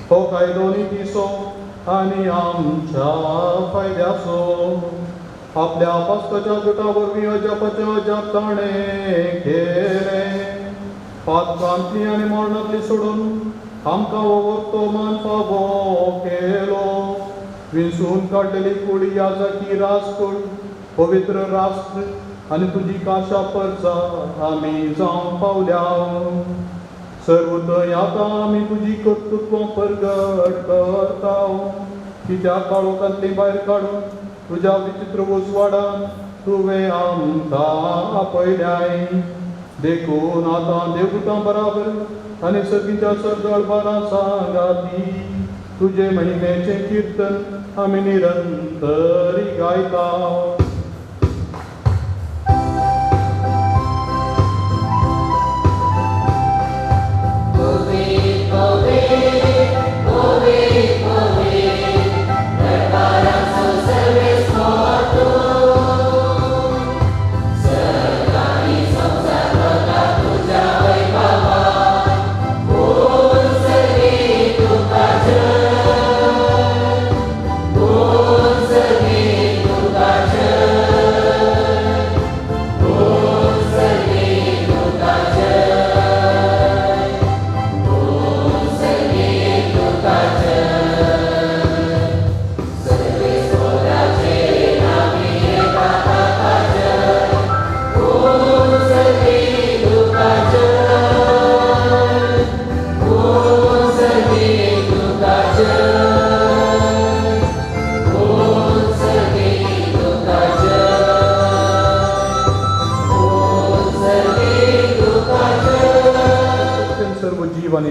हो कायदो नितीचो आनी आमच्या फायद्याचो. आपल्या पास्काच्या गटा वरवीं अजापाचें अजाप ताणें केलें. पातकांतली आनी मरणांतली सोडून आमकां हो वर्तमान फावो केलो. विंचून काडलेली कुळ याजकी राजकूळ, पवित्र राष्ट्र आनी तुजी काशा परजा आमी जावंक पावल्या. सर्व थंय आतां आमी तुजी कर्तृत्वां परगट करता. कित्याक काळोखांतली भायर काडून तुज्या विचित्र उजवाडान तुवें आमकां आपयल्याय. देखून आतां देवदूतां बराबर आनी सर्गीच्या सरदळबारां सांगाती तुजे महिमेचें किर्तन आमी निरंतरी गायता.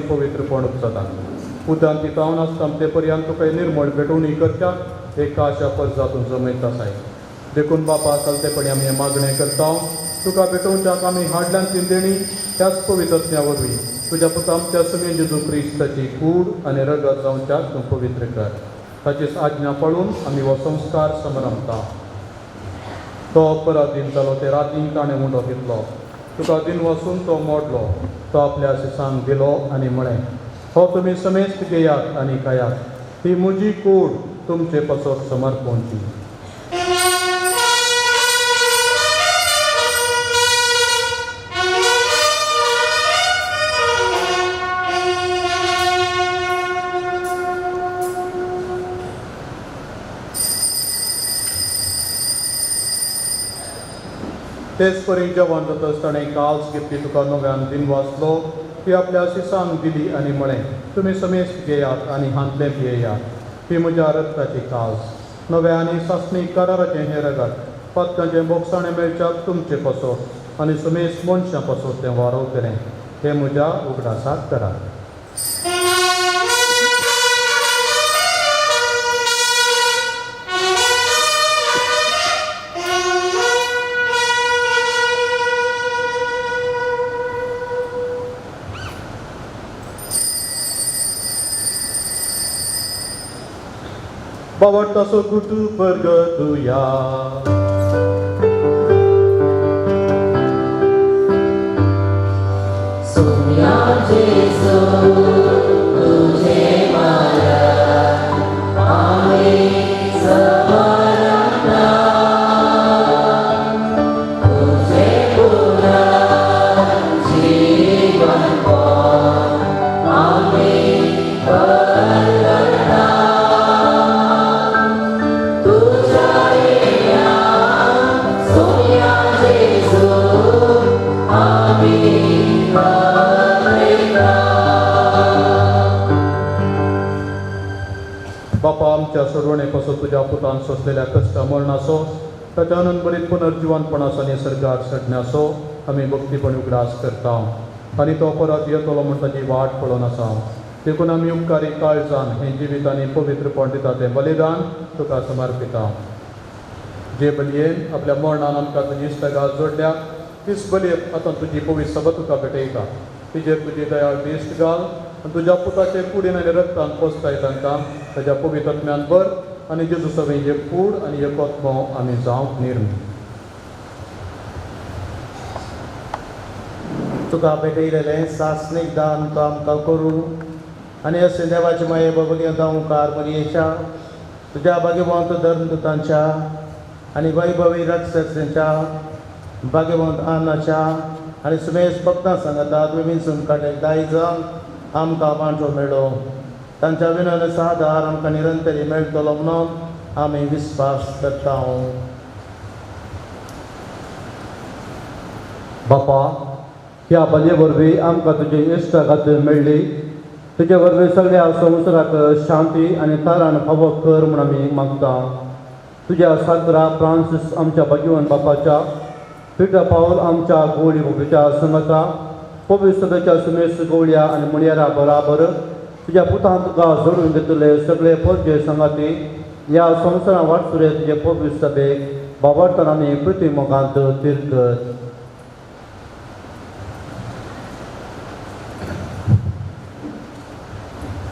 पवित्रपण उपजता. उदान तितावन आसता ते पर्यंत तुका निर्मळ भेटवणी करच्याक एक आशा परजातून जमयत आसाय. देखून बापा चलतेपणी आमी हें मागणें करता. तुका भेटोवच्याक आमी हाडल्यान ती देणी त्याच पवित्रत्या वरवीं तुज्या पुता आमच्या सुमे जेजू क्रिस्ताची कूड आनी रगत जावच्याक तूं पवित्र कर. ताची आज्ञा पाळून आमी हो संस्कार समरमता. तो परत दिन जालो ते रातीन ताणें उंडो घेतलो. तुका दिन वचून तो मोडलो. तो आपल्या शिसांक दिलो आनी म्हळें, हो तुमी समेस्त घेयात आनी खायात. ही म्हजी कूड तुमचे पासत समर्पणची. तेच परी जेवण जातच ताणें काल्स घेतली, तुका नव्यान दिन वाचलो, ती आपल्या शिसांक दिली आनी म्हळें, तुमी समेस्त घेयात आनी हांतलें पियेयात. ती म्हज्या रक्ताची काल्स, नव्या आनी सासणी कराराचें हें रगत, पातकांचें बोगसाणें मेळच्याक तुमचे पासत आनी समेस्त मनशां पासत तें वारवतलें. हें म्हज्या उगडासाक करात. बावडतासो गुटू परगतुया. सोम्या जेजू तुझे मरण आमी समरता. तुझे पुनर्जीवन आमी परगटा. जेजू आमी आपयता. बापा आमच्या सोडवणे पासून तुज्या पुतान सोंसलेल्या कश्ट मरणाचो ताच्या अनंतभरीत पुनर्जिवनपणाचो आनी सर्गार चडण्याचो आमी भक्तीपण उगडास करता आनी तो परत येतलो म्हूण ताची वाट पळोवन आसा. देखून आमी उपकारी काळजान हें जिवीत आनी पवित्रपण दिता तें बलिदान तुका समर्पिता. जे बलयेन आपल्या मरणान आमकां तुजी इश्टागात जोडल्या तीच बलयेन आतां तुजी पवित्र सभा तुका भेटयता. तिजेर तुजी दयाळ दिश्ट घाल आनी तुज्या पुताचे कुडीन आनी रक्तान पोसताय तांकां ताज्या पवित्र आत्म्यान भर आनी जेजू सवें एक कूड आनी एक आत्मो आमी जावंक निर्मी. तुका भेटयलेलें सासणीक दान तो आमकां करूं आनी अशें देवाचे माये बाबगेंत ओंकार मरियेच्या तुज्या भाग्यवंत धर्मदूतांच्या आनी वैभवी रक्षकांच्या भाग्यवंत आनाच्या आनी सुमेश भक्तां सांगता तुवें विंचून काडले दायज आमकां वांटो मेळ्ळो. तांच्या विनोद आदार आमकां निरंतरी मेळटलो म्हणून आमी विस्वास करता. बापा ह्या बलये वरवीं आमकां तुजी इश्टागात मेळ्ळी. तुजे वरवीं सगळ्या संवसाराक शांती आनी तारण फावो कर म्हूण आमी मागता. तुज्या सागरा फ्रांसीस आमच्या भाग्यवान बापाच्या पिटर पावल आमच्या गोळी बापाच्या संगता पवित्र सभेच्या सुमेश गोवळ्या आनी मुणयेरा बराबर तुज्या पुतान तुका जोडून घेतले सगळे परजे संगाती ह्या संवसारां वाटसुरे तुजे पवित्र सभेक बाबार्तान आनी पृथ्वी मोगांत तीर्थ.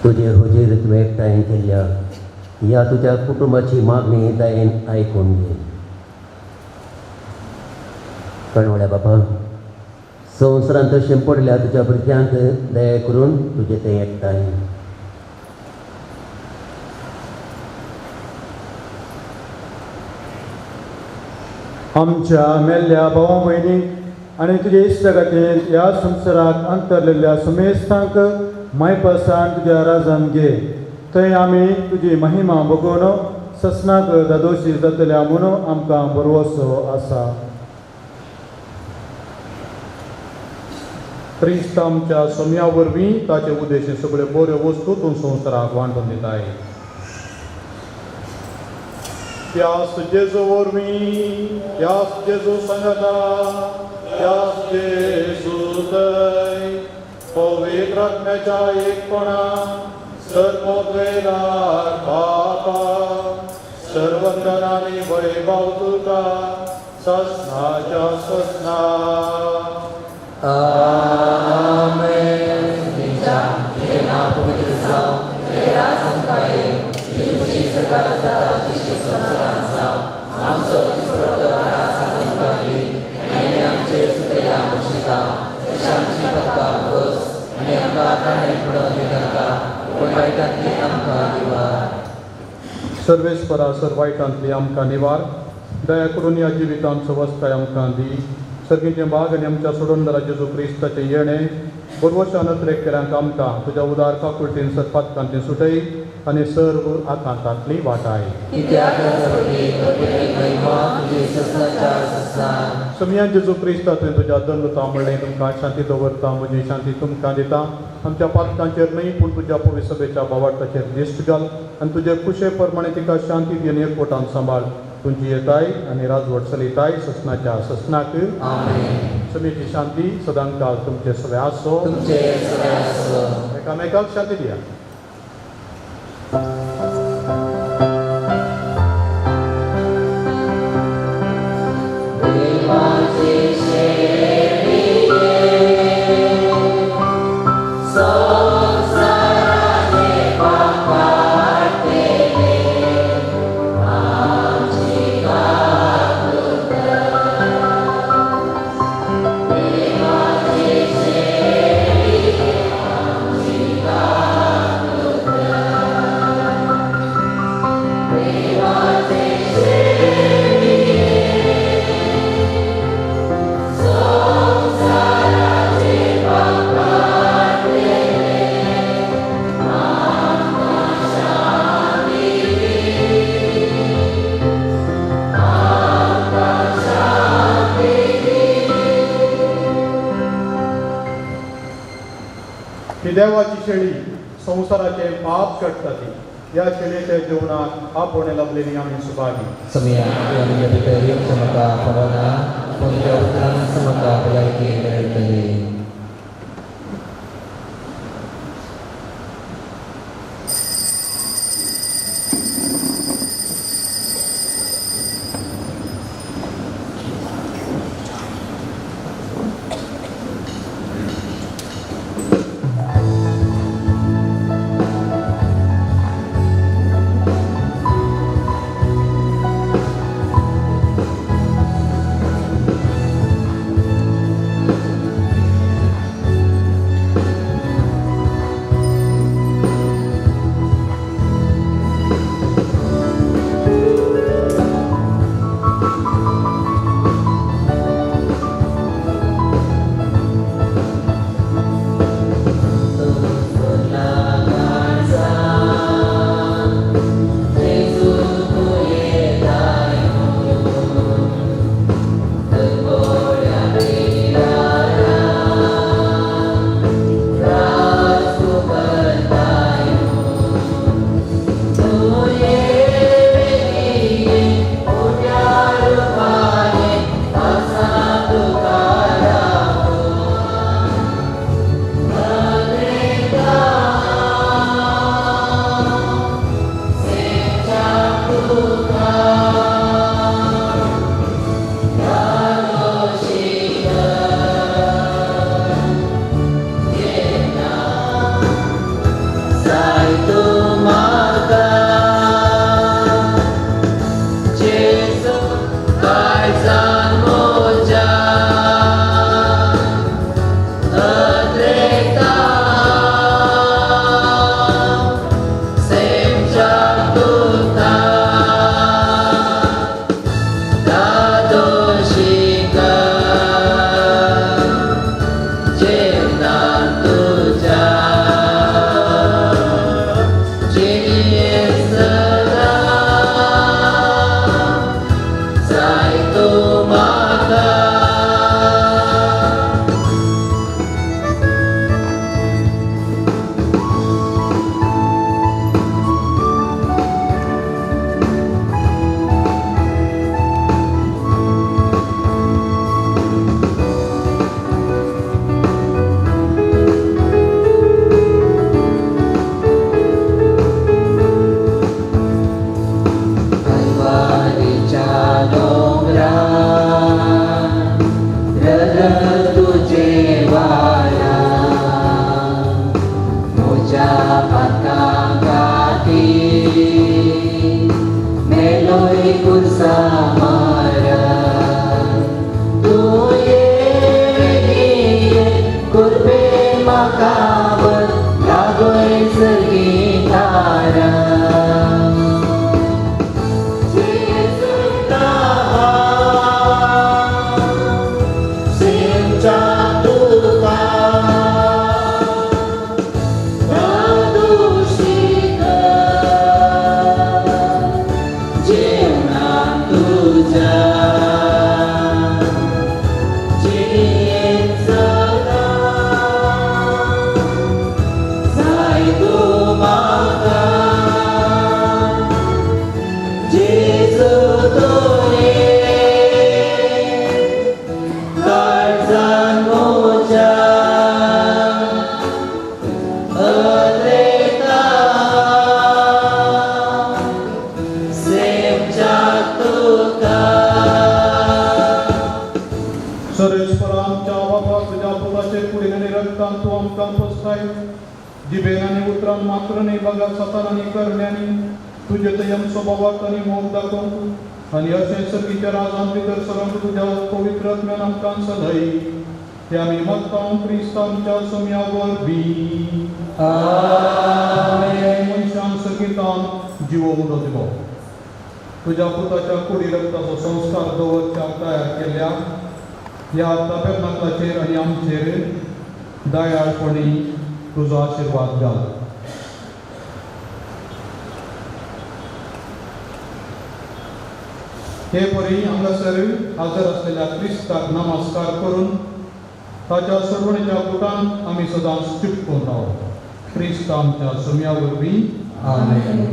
तुजे हुजीर तुवें एकठांय केल्ल्या ह्या तुज्या कुटुंबाची मागणी दयेन आयकून घे. कणवळ्या बाबा संवसारांत तशें पडल्या तुज्या भुरग्यांक दया करून तुजें तें एकठांय. आमच्या मेल्ल्या भावा भयणीक आनी तुजे इश्टागतीन ह्या संवसाराक अंतरलेल्या सुमेस्तांक मायपासान तुज्या राजान घे. थंय आमी तुजी महिमा बगोवन ससनाक दादोशी जातल्या म्हणून आमकां भरवसो आसा. क्रिस्त आमच्या सोम्या वरवीं ताचे उद्देश सगळ्यो बऱ्यो वस्तू तूं संवसाराक वांटून दिताय. त्यास जेजू वरवीं त्यास जेजू सांगता त्यास जेजू थंय पवित्र आत्म्याच्या एकपणा सर्वोद्वेदार बापा सर्वंदनानी वैभव तुका ससनाच्या ससना. आमेन. तुझें नांव पवित्र जावं, तुजें राज आमकां येवं, तुजी खुशी स्वर्गांत जाता तशी संवसारांत जावं. आमचो दिसपट्टो आहार आज आमकां दी आनी आमचेर चुकयल्या बशिता तशें आमची पत्ता बस आनी आमकां ताणें पडोवन दिनाका पूण वायटांतली आमकां निवार. सर्वेस्परा सर वायटांतली आमकां निवार. दया करून ह्या जिवितांत सवस्ताय आमकां दी. सर्गीचें भाग आनी आमच्या सोडणदारा जेजू क्रिस्ताचें येणें बरवशान अत्रेक केल्यांक आमकां तुज्या उदार काकुळटीन सरपातकांती सुटय आनी सर्व आकांतांतली वाटाय. समियान जेजू क्रिस्ता तुवें तुज्या दंडता म्हणलें तुमकां शांती दवरता म्हजी शांती तुमकां दिता. आमच्या पातकांचेर न्हय पूण तुज्या पवित्र सभेच्या भावार्थाचेर दिश्ट घाल आनी तुजे कुशे प्रमाणे तिका शांती दी आनी एकवटान सांबाळ. तुमची येताय आनी राजवट चलयताय ससनाच्या ससनाक. समेची शांती सदांकाळ तुमचे सगळे आसो. एकामेकाक शांती दिया. देवाचे शेळये देवाची शेळी संवसाराचे पाप काडटा ती. ह्या शेळयेच्या जेवणाक आपोवणें लाबलेली आमी Subhagi. Samaya ang sa maka parona kung ikaw sa maka palagi meron. तुज्या पुताच्या कुडी रक्ताचो संस्कार दवरच्याक तयार केल्या ह्या ताबेर्नाकलाचेर आनी आमचेर दयाळपणी तुजो आशिर्वाद घाल. हे परी हांगासर हाजर आसलेल्या क्रिस्ताक नमस्कार करून ताच्या सोडवणेच्या कुटान आमी सदांच चिटकून रावप. क्रिस्त आमच्या सोम्या वरवीं. आमेन.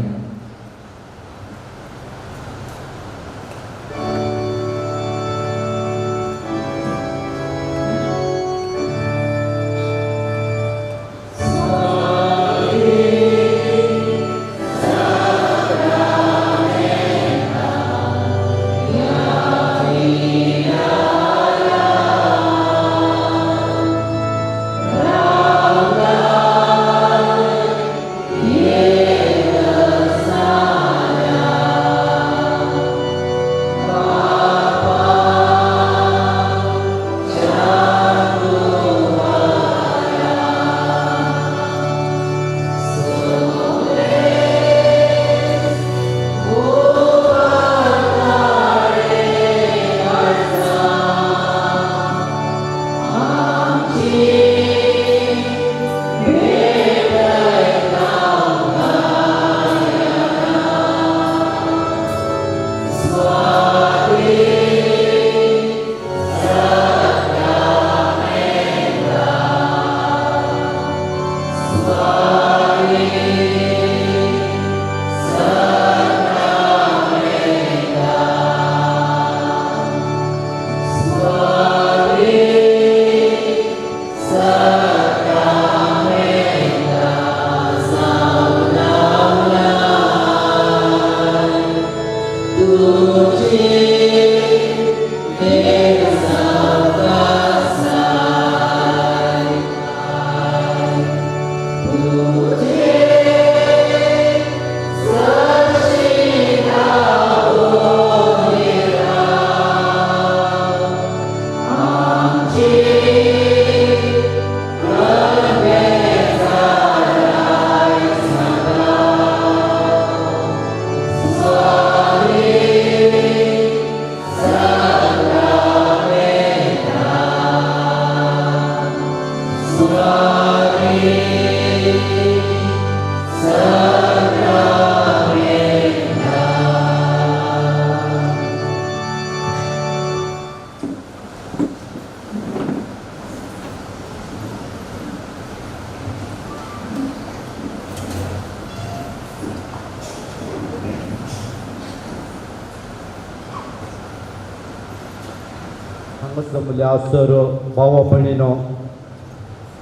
सर भावा भयणीनो,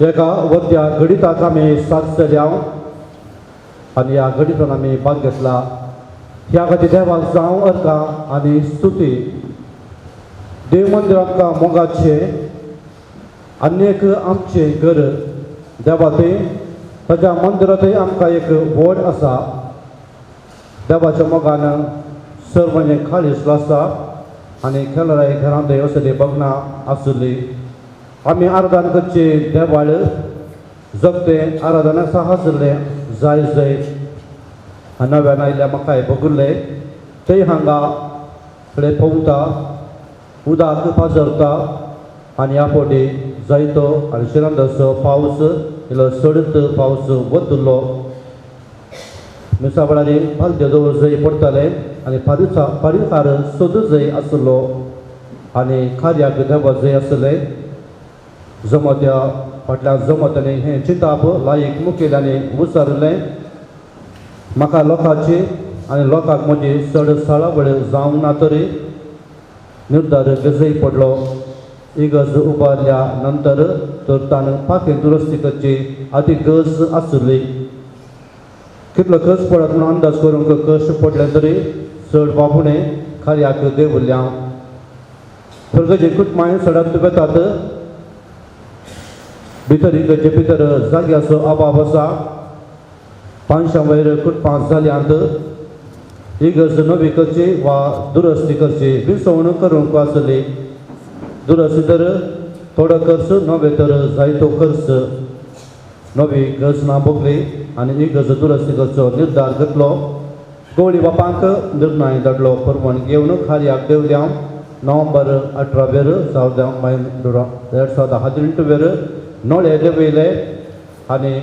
एका वद्या घडिताक आमी साथ जाल्या आनी ह्या घडितान आमी भाग घेतला. ह्या खातीर देवाक जावं अर्कां आनी स्तुती. देव मंदिर आमकां मोगाचें आनी एक आमचें घर देवाथंय ताच्या मंदिरांतय आमकां एक व्हड आसा. देवाच्या मोगान सर्वांचें खालीस आसा आनी खेळाय घरांत असली भगणां आसली. आमी आराधन करचे देवाळ जगते आराधना आसले जाय जाय नव्यान आयिल्ल्या म्हाकाय बगुल्ले थंय हांगा फुडें पोंवता उदक पाजरता आनी ह्या फावटी जायतो आनी शिरंदाचो पावस इल्लो सडत पावस वतलो. मिसा वेळार फालत्यो दवर जंय पडटाले आनी फारीकार सोद जंय आसलो आनी कार्याक देवा जंय आसले जमत्या फाटल्या जमत्यांनी हें चिंताप लायक मुखेल्यांनी विचारलें. म्हाका लोकांची आनी लोकांक म्हजी चड साळावळ जावंक ना तरी निर्धार गजय पडलो. इगर्ज उबारल्या नंतर तर ताणें पाखें दुरुस्ती करची आदी गरज आसली. कितलो खर्च पडत म्हणून अंदाज करूंक कश्ट पडले तरी चड बाबुणे कार्याक देवल्या. फिरगजे कुटुंबां सडत वेतात भितर इगर्जे भितर जाग्याचो अभाव आसा. 500 वयर कुटुंबां जाल्यांत. इगर्ज नवी करची वा दुरुस्ती करची विसवण करूंक आसली. दुरुस्ती तर थोडो खर्च नवे तर जायतो खर्च. नवी गरज ना भोगली आनी इगर्ज दुरुस्ती करचो निर्धार घेतलो. गवळी बापांक निर्णय धाडलो. परवण घेवन कार्याक देवल्या. नोव्हेंबर 18 वेर 2018 वेर नोळे देवयले आनी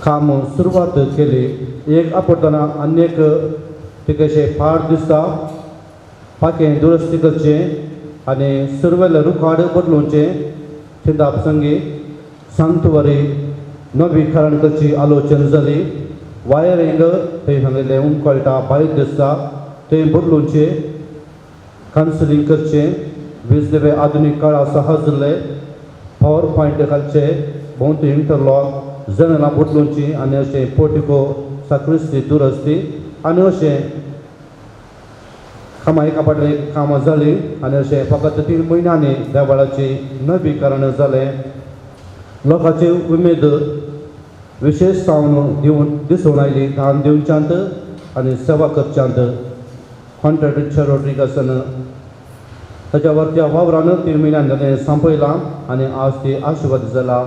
काम सुरवात केली. एक आपडटना आनी एक तिकेशे फार दिसता. पाखें दुरुस्ती करचें आनी सुरवेले रुखाड बदलुचें. चिंताप संगी सांतवारी नवीकरण करची आलोचन जाली. वायरिंग थंय सांगिल्लें उमकळटा बारीक दिसता थंय बदलूनचें कावन्सिलींग करचें. वीज दिवे आधुनीक काळा सहजले पावर पॉयंट घालचे भोंवती इंटरलॉक जनेलां बदलूनची आनी अशें पोर्टिको साक्रिस्ती दुरस्ती आनी अशें कामां एका फाटल्यान एक कामां जालीं आनी अशें फकत 3 म्हयन्यांनी देवळाचें नवीकरण जालें. लोकांची उमेद विशेश जावन दिवन दिसून आयली दान दिवच्यांत आनी सेवा करच्यांत. कॉन्ट्रॅक्टर रिचर्ड रोड्रिगसान ताच्या वरत्या वावरान 3 म्हयन्यान ताणें सांपयलां आनी आज ती आशिर्वाद जाला.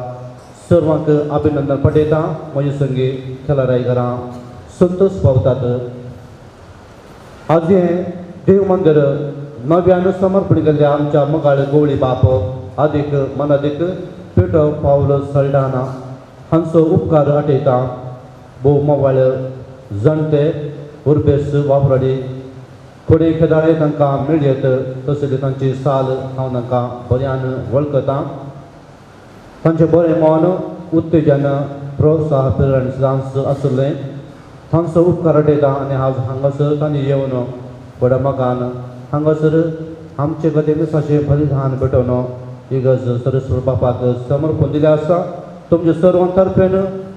सर्वांक अभिनंदन पटयता. म्हजे संगी खेळाराय घरां संतोश पावतात. आज हें देव मंदिर नव्यान समर्पण केल्ल्या आमच्या मोगाळ गवळी बाप आदीक मनादीक पेटो पावल सल्डाना हांचो उपकार आठयता. भोव मोवाळ जाणटे उर्बेस वापराडी कोडे खेदाळे तांकां मेळयत तसली तांची साल हांव तांकां बऱ्यान वळखता. तांचें बरें मन उत्तेजन प्रोत्साह प्रेरण डांस आसलें तांचो उपकार आठयता. आनी आज हांगासर तांणी येवन व्हडा मोगान हांगासर आमचे खातीर मिसाचें बलिदान भेटोवन इगर्ज सरस्वत बापाक समर्पण दिलें आसा. तुमचे सर्वां तर्फेन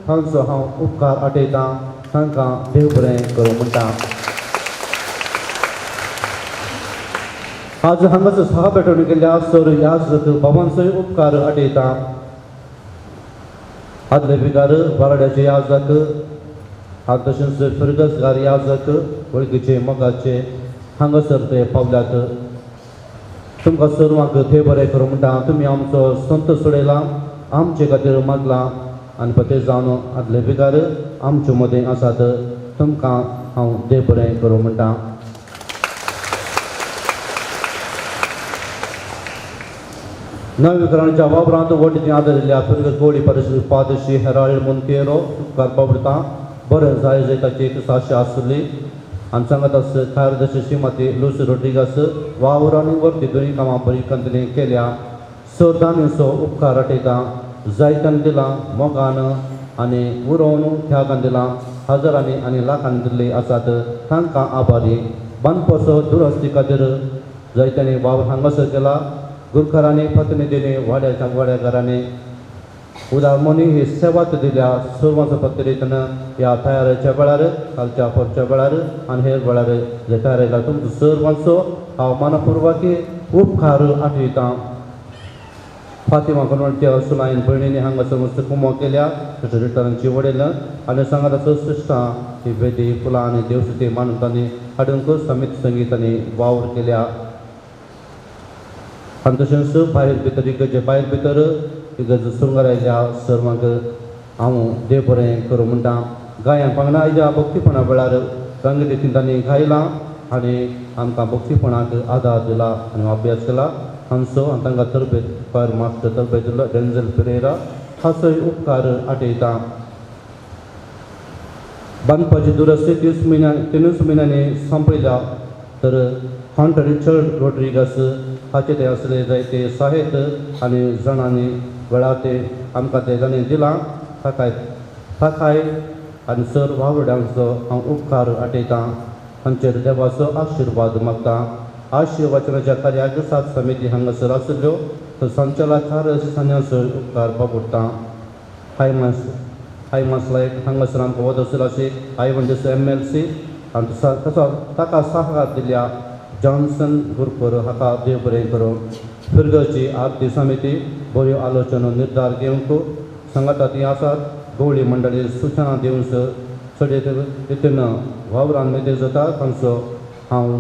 तांचो हांव उपकार आठयतां. तांकां देव बरें करूं म्हणटा. आज हांगासर सहा भेटवणी केल्ल्या सर याजक बाबांचोय उपकार आठयता. आदले विगार बाराड्याचे याजक तशेंच फिरगसगार याजक वळखीचे मोगाचे हांगासर ते पावल्यात. तुमकां सर्वांक देव बरें करूं म्हणटा. तुमी आमचो संत सोडयला आमचे खातीर मागला आनी पते जावन आदले विगार आमचे मदें आसात. तुमकां हांव देव बरें करूं म्हणटा. नवीकरणाच्या वावरांत वटेची आदार दिल्या फिरगस गोळी परिशद पादशी हेराल्ड मोंतेरो उपकार बाबडता. बरें जाय जाय ताची एक साशी आसली आनी सांगत आस कार्यदर्शी श्रीमती लुसी रोड्रिगस वावर आनी वर्ती दोनूय कामां बरी कंतनी केल्या. सरदानीचो उपकार आठयता. जायत्यान दिलां मोगान आनी उरोवन त्यागान दिलां. हजारांनी आनी लाखांनी दिल्ली आसात तांकां आभारी. बांदपाचो दुरस्ती खातीर जायत्यांनी वावर हांगासर केला. गुरखरांनी प्रतिनिधींनी वाड्याच्या वाड्याघरांनी उदाहरणी ही सेवा दिल्या. सर्वांचो पत्रिकेन ह्या तयारेच्या वेळार कालच्या परच्या वेळार आनी हेर वेळार जे तयार आयला तुमचो सर्वांचो हांव मनपूर्वकी उपकार आठयतां. फातिमा कन्वंटच्या सुलायन भयणींनी हांगासर मस्त कुमो केल्या तशें रिटर्नांची वडील आनी सांगात आसा सिश्टां ही वेदी फुलां आनी देवसुती मानून तांणी हाडूंक समित संगितांनी वावर केल्या. आनी तशेंच भायर भितर इगर्जे भायर भितर इगर्ज सुंगर आयल्या सर्वांक हांव देव बरें करूं म्हणटा. गायन पांगणां आयच्या भक्तीपणा वेळार रंगरीतीन तांणी गायलां आनी आमकां भक्तीपणाक आदार दिला आनी अभ्यास केला. हांचो आनी तांकां तरबेज फायर मास्टर तरबेज दिलो डेन्झल पिरेरा हाचोय उपकार आठयता. बांदपाची दुरस्ती 3 म्हयन्यांनी संपयल्या तर कॉन्ट्र रिचर्ड रोड्रिगस हाचे ते आसले जायते साहेत आनी जाणांनी वेळार ते आमकां ते जाणें दिलां ताकाय ताकाय आनी सर वावड्यांचो हांव उपकार आठयतां. हांचेर देवाचो आशिर्वाद मागता. आशिर्वचनाच्या कार्याक सात समिती हांगासर आशिल्ल्यो तर संचालक सान्याचो उपकार बाबुडटा. हायमास लायक हांगासर आमकां वत आशिल्लो आयवंडेस MLC आनी तसो ताका सहकार दिल्या जॉन्सन गुरकर हाका देव बरें करूं. फिरगची आरती समिती बऱ्यो आलोचना निर्धार घेवंक सांगाता ती आसात. गवळी मंडळी सुचना दिवन चड तितून वावरान मेदेर जाता तांचो हांव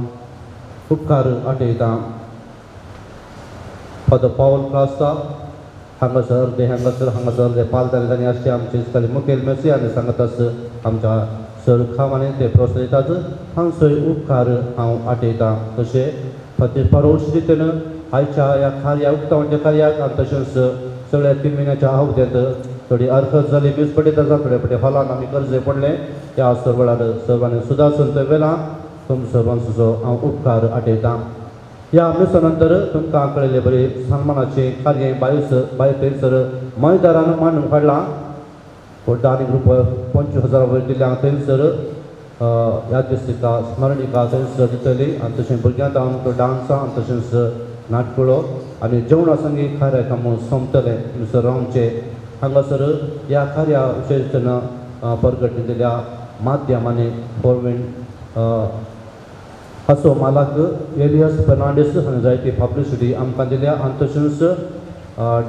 उपकार आठयतां. फादर पावल क्रास्ता हांगासर अर्दे हांगासर हांगासर अर्दे पालताले तांणी आसचे आमचे दिसताले मुखेल मेसी आनी सांगत आस आमच्या सर खावांनी ते प्रोत्साहितात हांचोय उपकार हांव आठयतां. तशें फातर परोश रितीन आयच्या ह्या कार्या उक्तावणच्या कार्याक आनी तशेंच सगळ्या 3 म्हयन्याच्या अवधेंत थोडी अर्खत जाली वीज पडीत आसा थोडे फावटी हॉलान आमी कर्ज पडलें ह्या सर्व वेळार सर्वांनी सुदार संत वेला तुमचो सर्वांचो हांव उपकार आठयतां. ह्या मिसा नंतर तुमकां कळिल्ले बरी सन्मानाचें कार्य बायूस बाय थंयसर मैदारान मांडून काडलां. आनी रुपया 25,000 वयर दिल्या थंयसर यादस्तिका स्मरणिका थंयसर दितली. आनी तशें भुरग्यांक आमकां डांस आनी तशेंच नाटकुळो आनी जेवणा संगी कार्यक्रम सोंपतले थंयसर रावचे. हांगासर ह्या कार्या विशेश परगट दिल्या माध्यमांनी फोरवीण हाचो मालक एलियस फेर्नांडीस हाणें जायती पब्लिसिटी आमकां दिल्या. आनी तशेंच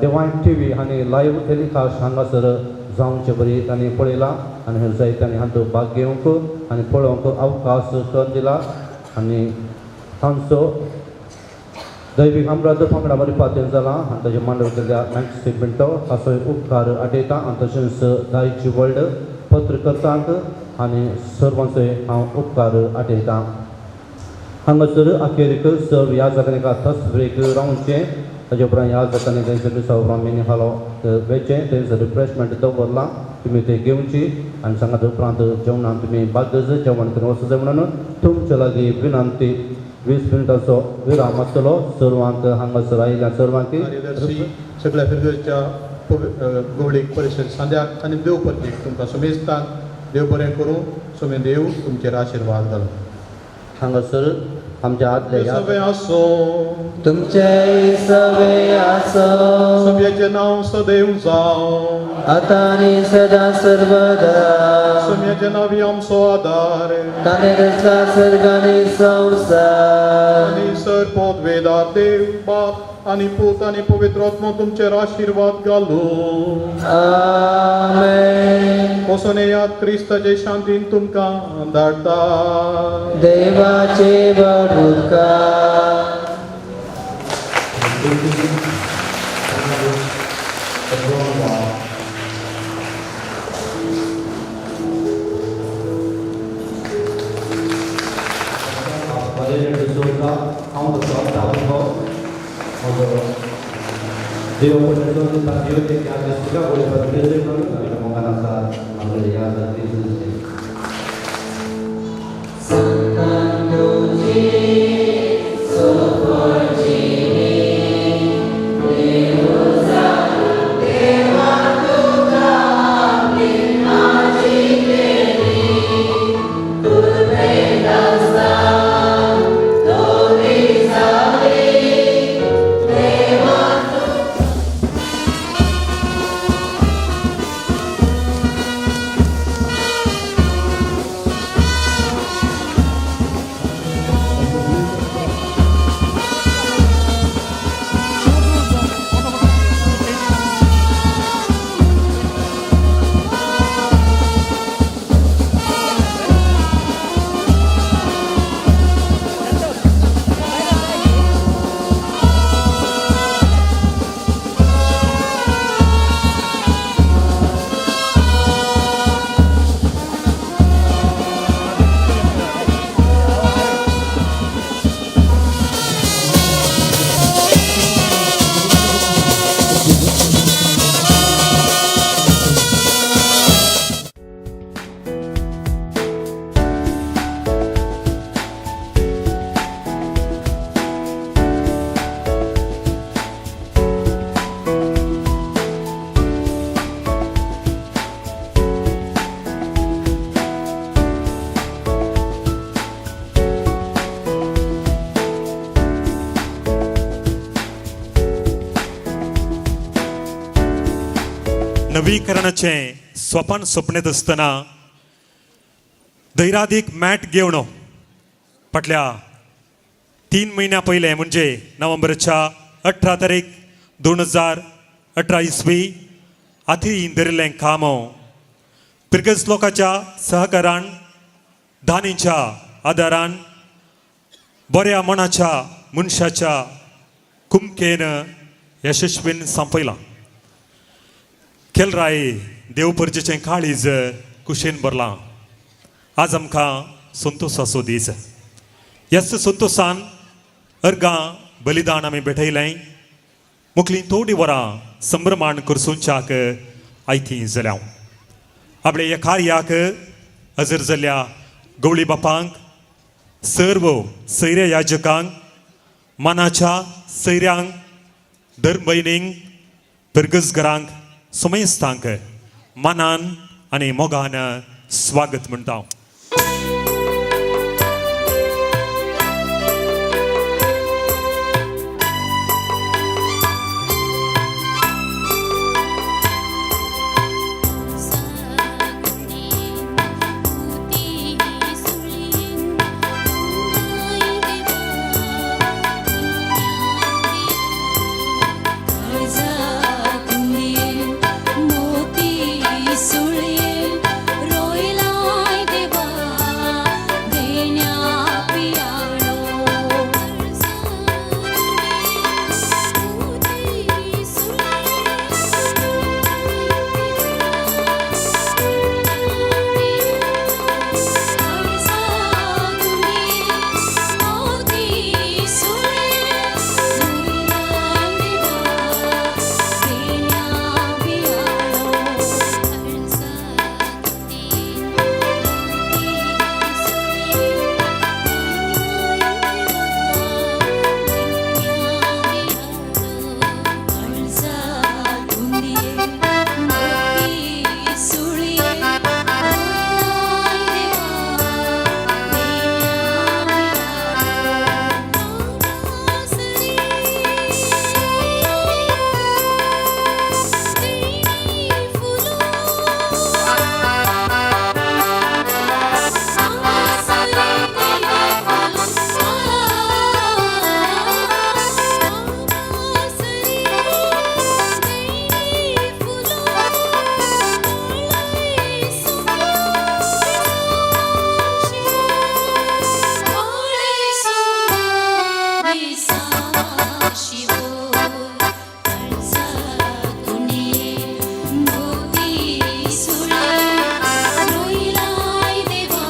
डिवायन टी व्ही हांणी लायव्ह टेलिकास्ट हांगासर जावचे बरी तांणी पळयलां आनी हे जायते तांणी हातूंत भाग घेवंक आनी पळोवंक अवकाश करून दिला. आनी तांचो दैवीक आमराद पंगडा बरी पातयेन जाला आनी ताजे मांडव केल्ल्या मॅक्सी पिंटो हाचो उपकार आटयता. आनी तशेंच दायची वर्ल्ड पत्रकर्तांक आनी सर्वांचोय हांव उपकार आटयता. हांगासर अखेरीक सर्व ह्या जाग्यांनी एका तसब्रेक रावचें. ताजे उपरांत ह्या जाग्यांनी थंयसर मिसा उपरांत मिनी हालो वेचें थंयसर रिफ्रेशमेंट दवरलां तुमी तें घेवची आनी सांगात उपरांत जेवणान तुमी बागज जेवण करून वचूं जाय म्हणून तुमचे लागीं विनंती. 20 मिनटांचो विराम आसतलो. सर्वांक हांगासर आयिल्ल्या सर्वांक सगळ्या फिरगच्या गोवळीक परिशद सांद्याक आनी देव परतीक तुमकां सुमेस्तान देव बरें करूं. सुमे देव तुमचेर आशिर्वाद घालूं. हांगासर आमच्या आदले सगळे आसूं तुमचें सगळे आसूं. सभ्याचें नांव सदैव जावं आतां आनी सदां सर्वदा. सभ्याचें नांव ही आमचो आदार ताणें रचला सर्ग आनी संवसार. आनी सर पदवेदार देव बाप आनी पूत आनी पवित्र आत्मो तुमचेर आशिर्वाद घालूं. आमेन. वचून येयात क्रिस्ताचे शांतीन तुमकां धाडटा. देवाचे व्हड उपकार. देव नवीकरणाचें स्वपन सपनेत आसतना धैरादीक मॅट घेवन फाटल्या 3 म्हयन्या पयलें म्हणजे नोव्हेंबराच्या 18 तारीख 2018 इसवी आती धरिल्लें काम पिरगज लोकांच्या सहकारान दानीच्या आदारान बऱ्या मनाच्या मनशाच्या कुमकेन यशस्वीन सांपयलां. केलराय देवपर्जेचें काळीज कुशेन भरलां. आज आमकां संतोशाचो दीस. ह्याच संतोशान अर्गां बलिदान आमी भेटयलें. मुखलीं थोडीं वरां संभ्रमाण करसुंच्याक आयती जाल्या. आपल्या ह्या कार्याक हजर जाल्ल्या गवळी बापांक सर्व सैरे याजकांक मानाच्या सैऱ्यांक, धर्मभयणींक, पिरगजगरांक, सोमेस्तांक मानान आनी मोगान स्वागत म्हणटा. रोयलाय देवा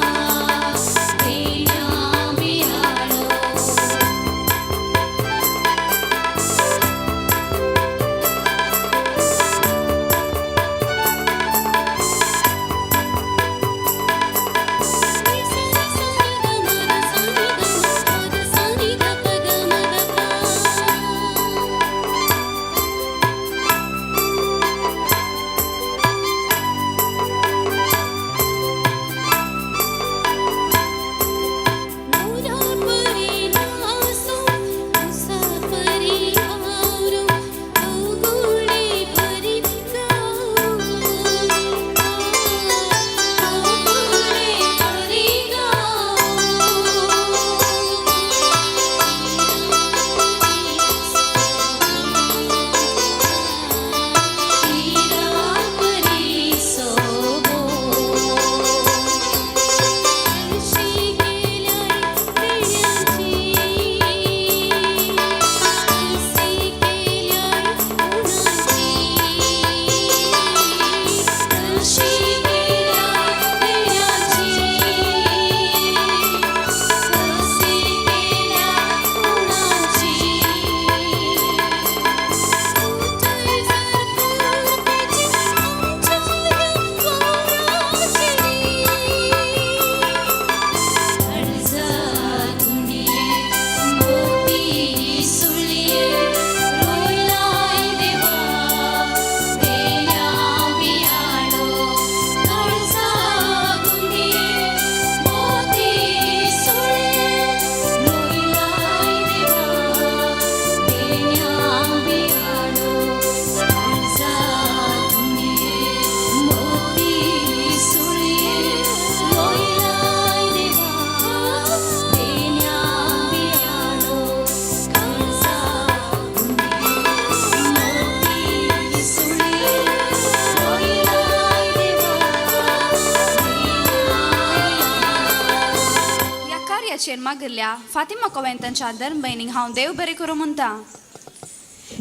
कार्याचेर मागिल्ल्या फातिमा कोवेंतांच्या धर्मभयणींक हांव देव बरें करूं म्हणटा.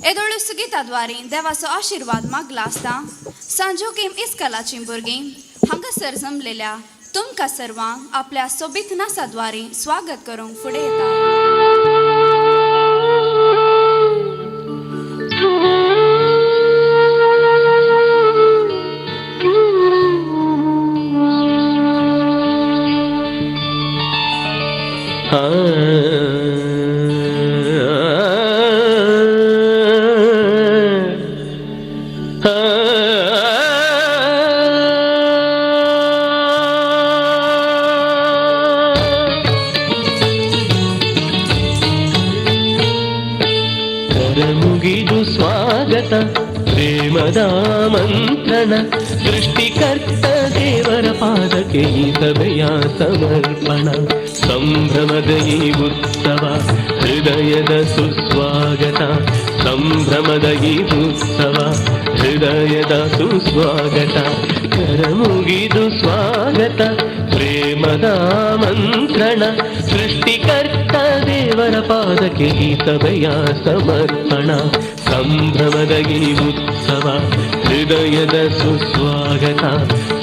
येदोळू सुगीता द्वारी देवाचो आशिर्वाद मागला आसता सांजोकीम इस्कलाचीं भुरगीं हांगासर जमलेल्या तुमकां सर्वांक आपल्या सोबीत नासाद्वारी स्वागत करूंक फुडें येता. ಕರಮುಗಿದು ಸ್ವಾಗತ ಪ್ರೇಮದ ಮಂತ್ರಣ ಸೃಷ್ಟಿಕರ್ತ ದೇವರ ಪಾದಕ್ಕೆ ಈ ಸಭೆಯ ಸಮರ್ಪಣ. ಸಂಭ್ರಮದ ಈ ಉತ್ಸವ ಹೃದಯದ ಸುಸ್ವಾಗತ, ಸಂಭ್ರಮದ ಈ ಉತ್ಸವ ಹೃದಯದ ಸುಸ್ವಾಗತ. ಕರಮುಗಿದು ಸ್ವಾಗತ ಪ್ರೇಮದ ಮಂತ್ರಣ ಸೃಷ್ಟಿಕರ್ತ ದೇವರ ಪಾದಕ್ಕೆ ಈ ಸಭೆಯ ಸಮರ್ಪಣ. ಸಂಭ್ರಮದ ಈ ಉತ್ಸವ ಹೃದಯದ ಸುಸ್ವಾಗತ,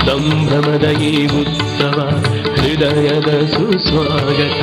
ಸಂಭ್ರಮದ ಈ ಉತ್ಸವ ಹೃದಯದ ಸುಸ್ವಾಗತ.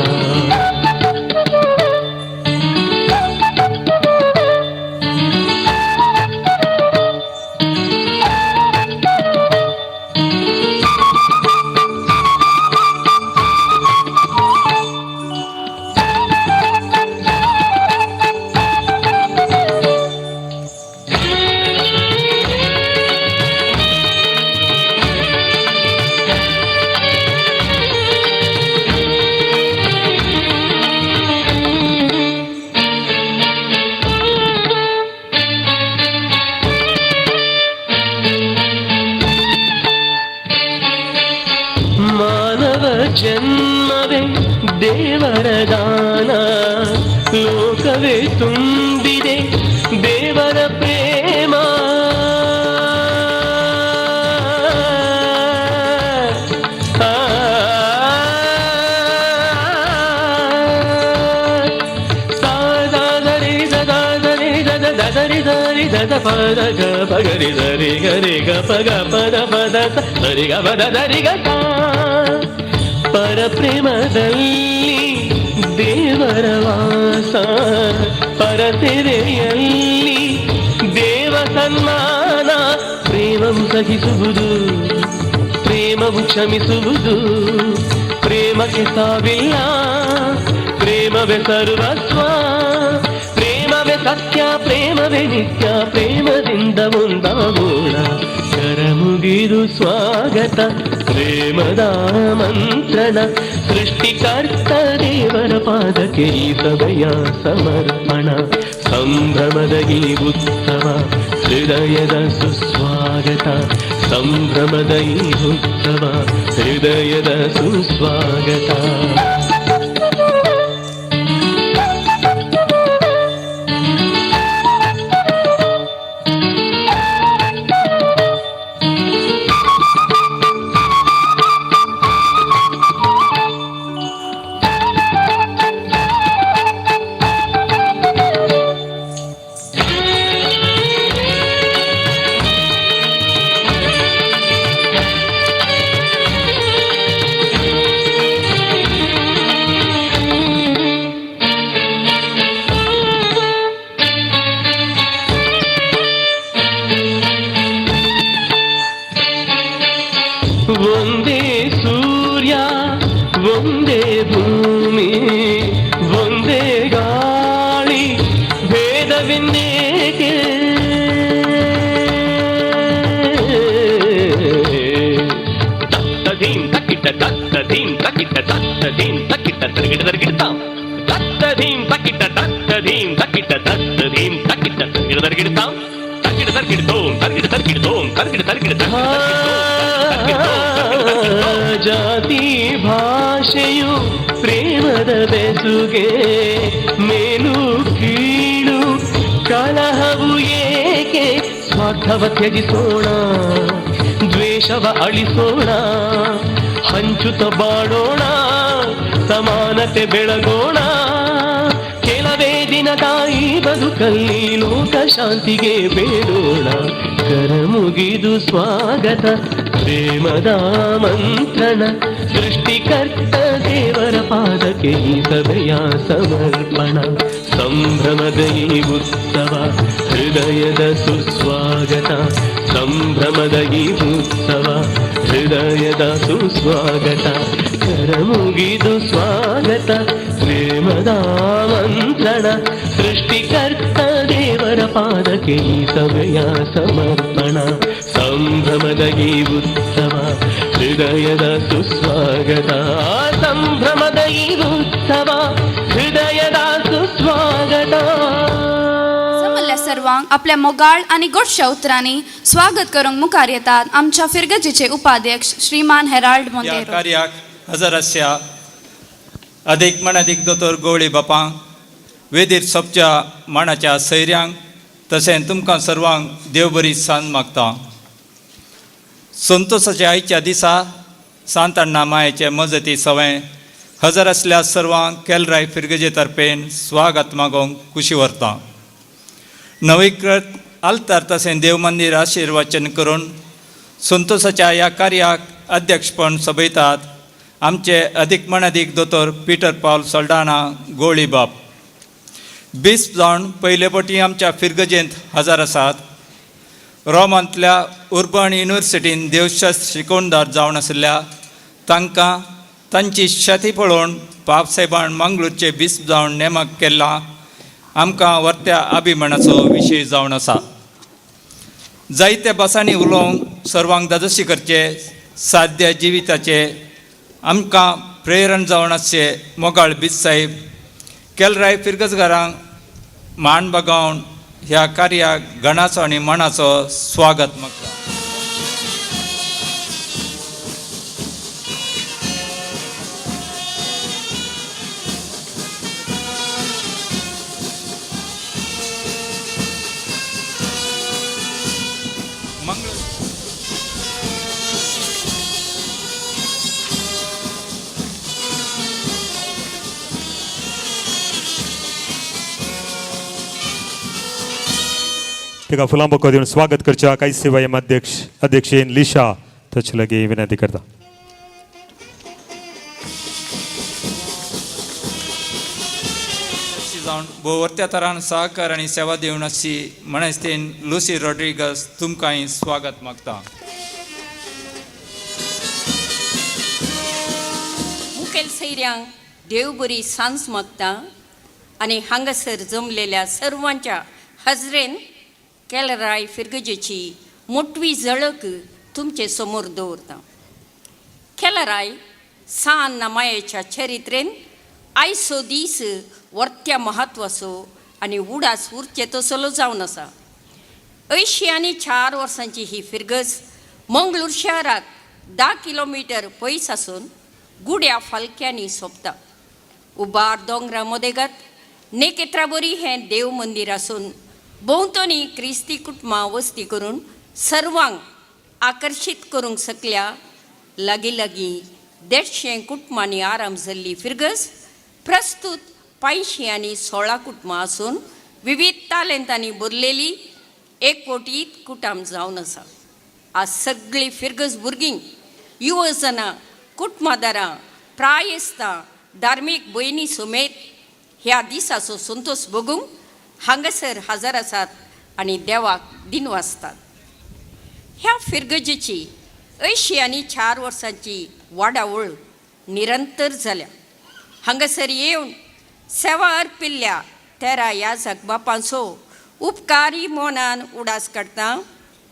ಜನ್ಮವೇ ದೇವರ ದಾನ, ಲೋಕವೇ ತುಂಬಿದೆ ದೇವರ ಪ್ರೇಮ. ಸಾರಿ ಸದಾ ಸರಿ ಸದ ದರಿ ಸರಿ ಸದ ಪದ ಗ ಪಗರಿ ಸರಿ ಗರಿ ಗ ಪ ಗ ಪದ ಪದ ಸರಿ ಗ ಪದ ದರಿ ಗ ಸಾ. ಪರಪ್ರೇಮದಲ್ಲಿ ದೇವರ ವಾಸ, ಪರಸೆರೆಯಲ್ಲಿ ದೇವ ಸನ್ಮಾನ. ಪ್ರೇಮವು ಸಹಿಸುವುದು, ಪ್ರೇಮವು ಕ್ಷಮಿಸುವುದು, ಪ್ರೇಮಕ್ಕೆ ಸಾವಿಲ್ಲ, ಪ್ರೇಮವೇ ಸರ್ವಸ್ವ, ಪ್ರೇಮವೇ ಸತ್ಯ, ಪ್ರೇಮವೇ ನಿತ್ಯ, ಪ್ರೇಮದಿಂದ ಒಂದಾಗೋಣ. ಕರಮುಗಿದು ಸ್ವಾಗತ ಪ್ರೇಮದ ಮಂತ್ರಣ ಸೃಷ್ಟಿಕರ್ತ ದೇವರ ಪಾದಕ್ಕೆ ಈ ಸಭೆಯ ಸಮರ್ಪಣ. ಸಂಭ್ರಮದ ಈ ಉತ್ಸವ ಹೃದಯದ ಸುಸ್ವಾಗತ, ಸಂಭ್ರಮದ ಈ ಉತ್ಸವ ಹೃದಯದ ಸುಸ್ವಾಗತ. ಒಂದೇ ಸೂರ್ಯ, ಒಂದೇ ಭೂಮಿ, ಒಂದೇ ಗಾಳಿ, ಭೇದವಿನ್ನೇಕೆ? ತತ್ತ ಧೀಂ ತಕ್ಕಿಟ್ಟ ತತ್ತ ಧೀಂ ತಕ್ಕಿಟ್ಟ ತತ್ತ ಧೀಂ ತಕ್ಕಿಟ್ಟ ತರ್ಗಿಡ ತರ್ಗಿಡ್ತ ತತ್ತ ಧೀಂ ತಕ್ಕಿಟ್ಟ ತತ್ತ ಧೀಂ ತಕ್ಕಿಟ್ಟ ತತ್ತ ಧೀಂ ತಕ್ಕಿಟ್ಟ ತರ್ಗಿಡ ತರ್ಗಿಡ್ತ ತರ್ಗಿಡ ತರ್ಗಿಡ್ತೋಂ ತರ್ಗಿಡ ತರ್ಗಿಡ್ತೋಂ ತರ್ಗಿಡ ತರ್ಗಿಡ. ಜಾತಿ ಭಾಷೆಯು ಪ್ರೇಮದ ಬೆಸುಗೆ, ಮೇಲು ಕೀಳು ಕಲಹವು ಏಕೆ? ಸ್ವಾರ್ಥವ ತ್ಯಜಿಸೋಣ, ದ್ವೇಷವ ಅಳಿಸೋಣ, ಹಂಚುತ ಬಾಳೋಣ, ಸಮಾನತೆ ಬೆಳಗೋಣ. ಕೆಲವೇ ದಿನ ತಾಯಿ ಬದುಕಲ್ಲಿ ಲೋಕ ಶಾಂತಿಗೆ ಬೇಡೋಣ. ಕರಮುಗಿದು ಸ್ವಾಗತ ಪ್ರೇಮದ ಮಂತ್ರಣ ಸೃಷ್ಟಿಕರ್ತ ದೇವರ ಪಾದಕ್ಕೆ ಈ ಸಭೆಯ ಸಮರ್ಪಣ. ಸಂಭ್ರಮದ ಈ ಉತ್ಸವ ಹೃದಯದ ಸುಸ್ವಾಗತ, ಸಂಭ್ರಮದ ಈ ಉತ್ಸವ ಹೃದಯದ ಸುಸ್ವಾಗತ. ಕರಮುಗಿದು ಸ್ವಾಗತ ಪ್ರೇಮದ ಮಂತ್ರಣ ಸೃಷ್ಟಿಕರ್ತ ದೇವರ ಪಾದಕ್ಕೆ ಈ ಸಭೆಯ ಸಮರ್ಪಣ. ಸಂಭ್ರಮದ ಈ ಉತ್ಸವ ಹೃದಯದ ಸುಸ್ವಾಗತ, ಸಂಭ್ರಮದ ಈ ಉತ್ಸವ ಹೃದಯದ ಸುಸ್ವಾಗತ. सर्वांक आपल्या मोगाळ आनी गोडश्या उतरांनी स्वागत करूंक मुखार येतात आमच्या फिरगजीचे उपाध्यक्ष श्रीमान हेराल्ड ह्या मोंतेरो. कार्याक हजर आसच्या अदीक मनादीक दोतोर गवळी बापांक, वेदीर सोपच्या माणाच्या सैऱ्यांक, तशें तुमकां सर्वांक देव बरी सांज मागता. संतोषाच्या आयच्या दिसा सांताण्णा मायेचे मजती सवें हजर आसल्या सर्वांक केलराय फिरगजे तर्फेन स्वागत मागोवंक खुशी व्हरता. नवीकृत आल्तार तशें देव मंदिर आशिर्वचन करून संतोषाच्या ह्या कार्याक अध्यक्षपण सोबयतात आमचे अदीक मनादीक दोतोर पिटर पावल सल्डाना गोळी बाप. 20 जाण पयले पटी आमच्या फिरगजेंत हजर आसात. रोमांतल्या उर्बन युनिवर्सिटीन देवशास्त्र शिकोवणदार जावन आशिल्ल्या तांकां तांची शेती पळोवन बापसाहेबान मंगळूरचे बिस्प जावन नेमक केल्ला आमकां वर्त्या अभिमानाचो विशय जावन आसा. जायत्या भासांनी उलोवंक सर्वांक दादोशी करचे साद्या जिविताचे आमकां प्रेरण जावन आसचे मोगाळ बीज साहेब केलराय फिरगजगारांक मान बागावन ह्या कार्याक गणाचो आनी मनाचो स्वागत मागता. तिका फुलां बुको दिवन स्वागत करच्या कांय सेवा अध्यक्ष अध्यक्षेन लिशा ताचे लागीं विनंती करता. जावन भोवर्त्या तरान सहकार आनी सेवा दिवन आसची म्हणस्तीन लुसी रॉड्रिगस तुमकांय स्वागत मागता. मुखेल सैऱ्यांक देव बरी सांज मागता आनी हांगासर जमलेल्या सर्वांच्या हजरेन केलराय फिरगजेची मोटवी झळक तुमचे समोर दवरता. केलराय सान मायेच्या चरित्रेन आयचो दीस वर्त्या म्हत्वाचो आनी उडास उरचे तसलो जावन आसा. 84 वर्सांची ही फिरगज मंगळूर शहराक 10 किलोमिटर पयस आसून गुड्या फालक्यांनी सोंपता. उबार दोंगरा मदेगत नेकेत्राबरी हें देव मंदीर आसून भोंवतणी क्रिस्ती कुटुंबां वस्ती करून सर्वांक आकर्शीत करूंक शकल्या. लागीं लागीं 150 कुटुंबांनी आराम जाल्ली फिरगज प्रस्तूत 516 कुटुंबां आसून विविध तालेंतांनी भरलेली 1 कोटीत कुटुंब जावन आसा. आज सगळीं फिरगज भुरगीं, युवजनां, कुटुंबादारां, प्रायस्तां, धार्मीक भयणी समेत ह्या दिसाचो संतोष भोगूंक हांगासर हजर आसात आनी देवाक दिनवासतात. ह्या फिरगजेची 84 वर्सांची वाडावळ निरंतर जाल्या. हांगासर येवन सेवा अर्पिल्ल्या 13 याजक बापांचो उपकारी मनान उडास काडटा,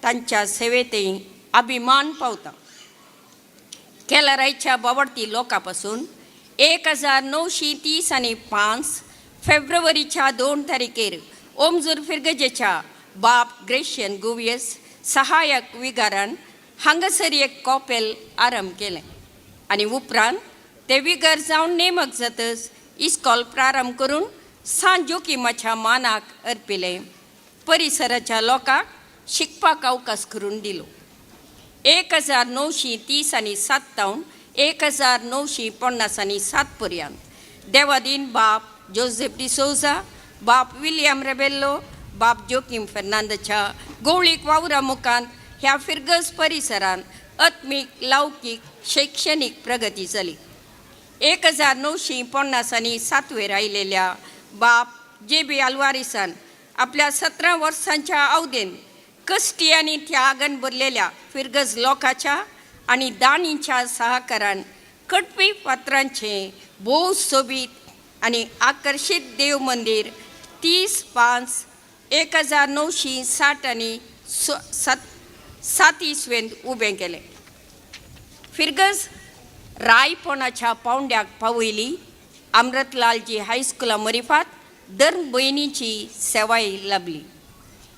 तांच्या सेवेतय अभिमान पावता. केलरायच्या बावडती लोकां पासून 1930 आनी 5 फेब्रुवारीच्या 2 तारखेर ओमजूर फिरगजेच्या बाप ग्रेशियन गुवियस सहायक विगारान हांगासर एक कॉपेल आरंभ केलें आनी उपरांत ते विगर जावन नेमक जातच इस्कॉल प्रारंभ करून सांत जोकिमाच्या मानाक अर्पिलें. परिसराच्या लोकांक शिकपाक अवकाश करून दिलो. 1930 आनी 7 तावन 1950 आनी 7 पर्यंत देवादीन बाप जोसेफ डिसोजा, बाप विलियम रेबेल्लो, बाप जोकीम फेर्नांदाच्या गवळीक वावरा मुखांत ह्या फिरगज परिसरांत आत्मीक, लौकीक, शैक्षणीक प्रगती जाली. 1950 आनी 7 वेर आयलेल्या बाप जे बी आल्वारिसान आपल्या 17 वर्सांच्या अवधेन कश्टी आनी त्यागन भरलेल्या फिरगज लोकांच्या आनी दानीच्या सहकारान कटपी फातरांचें भोव सोबीत आनी आकर्शीत देव मंदीर 30/5/1960 आनी 7 इसवेंत उबें केलें. फिरगज रायपणाच्या पावंड्याक पावयली. अमृतलालजी हायस्कुला मरिफात धर्म भयणीची सेवाय लाभली.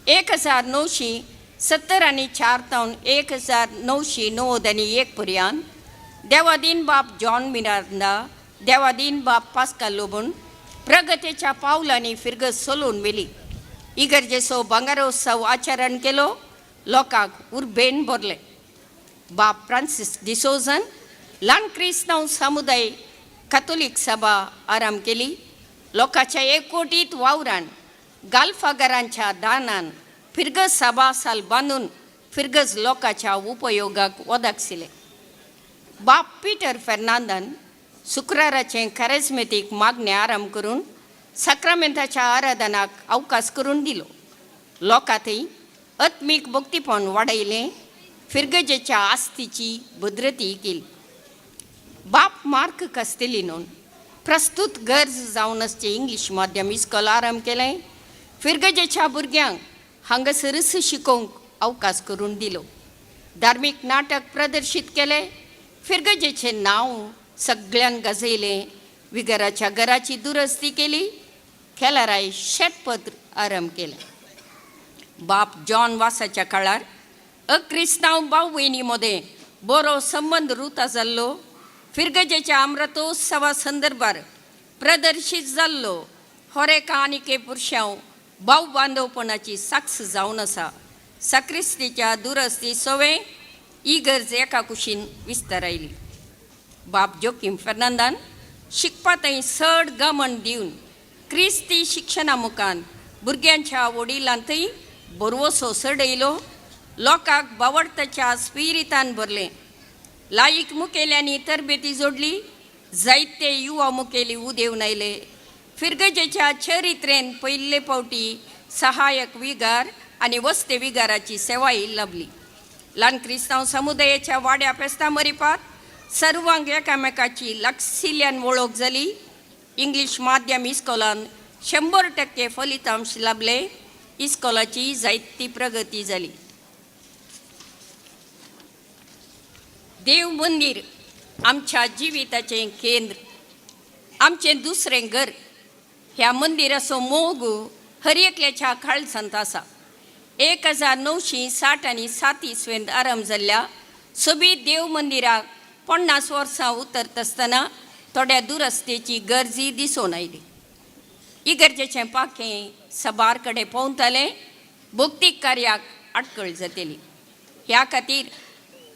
1974 तावन 1991 पर्यंत देवादीन बाप जॉन मिरांदा, देवादीन बाप पास्कल लोबून प्रगतीच्या पावलांनी फिरगज सोलून व्हेली. इगर्जेचो भांगरोत्सव आचरण केलो, लोकांक उर्बेन भरले. बाप फ्रांसीस डिसोजन ल्हान क्रिस्तांव समुदाय कातोलीक सभा आराम केली. लोकांच्या एकवटीत वावरान गाल्फागारांच्या दानान फिरगज सभा साल बांदून फिरगज लोकांच्या उपयोगाक वदाकशिले. बाप पिटर फेर्नांदान शुक्राराचें कॅरेजमेतीक मागणें आराम करून साक्रामेंताच्या आराधनाक अवकाश करून दिलो. लोकांतय आत्मीक भक्तीपण वाडयलें, फिरगजेच्या आस्तीची भद्रती केली. बाप मार्क कास्तेलिनोन प्रस्तूत गरज जावन आसचें इंग्लीश माध्यम इस्कोल आरंभ केलें. फिरगजेच्या भुरग्यांक हांगासरच शिकोवंक अवकाश करून दिलो. धार्मीक नाटक प्रदर्शीत केलें. फिरगजेचें नांव सगळ्यान गाजयलें. विगराच्या घराची दुरस्ती केली. खेलाराय शेतपत्र आरंभ केलें. बाप जॉन वासाच्या काळार अक्रिस्तांव भाव भयणी मदें बरो संबंद रुता जाल्लो. फिरगजेच्या अमृतोत्सवा संदर्भार प्रदर्शीत जाल्लो होरेका आनी पुरशांव भाव बांदवपणाची साक्ष जावन आसा. साक्रिस्तीच्या दुरस्ती सोवे इगर्ज एका कुशीन विस्तारायली. बाप जोकीम फेर्नांदान शिकपा थंय चड गमन दिवन क्रिस्ती शिक्षणा मुखान भुरग्यांच्या वडिलांतय बरवसो चडयलो. लोकांक बावडताच्या स्पिरितान भरलें. लायक मुखेल्यांनी तरबेती जोडली. जायते युवा मुखेली उदेवन आयले. फिरगजेच्या चरित्रेन पयले फावटी सहायक विगार आनी वस्ते विगाराची सेवाय लाबली. ल्हान क्रिस्तांव समुदायाच्या वाड्या फेस्ता मरिपात सर्वांक एकामेकाची लागशिल्ल्यान वळख जाली. इंग्लीश माध्यम इस्कोलान 100% फलितांश लाबले. इस्कोलाची जायती प्रगती जाली. देव मंदीर आमच्या जिविताचें केंद्र, आमचें दुसरें घर. ह्या मंदिराचो मोग हर एकल्याच्या काळजांत आसा. 1967 इसवेंत आरंभ जाल्ल्या सोबीत देव मंदिराक 50 वर्सां उतरत आसतना थोड्या दुरस्तेची गरजी दिसून आयली. इगर्जेचें पाखें सबार कडेन पोंवतालें, भक्तीक कार्याक आडखळ जातली. ह्या खातीर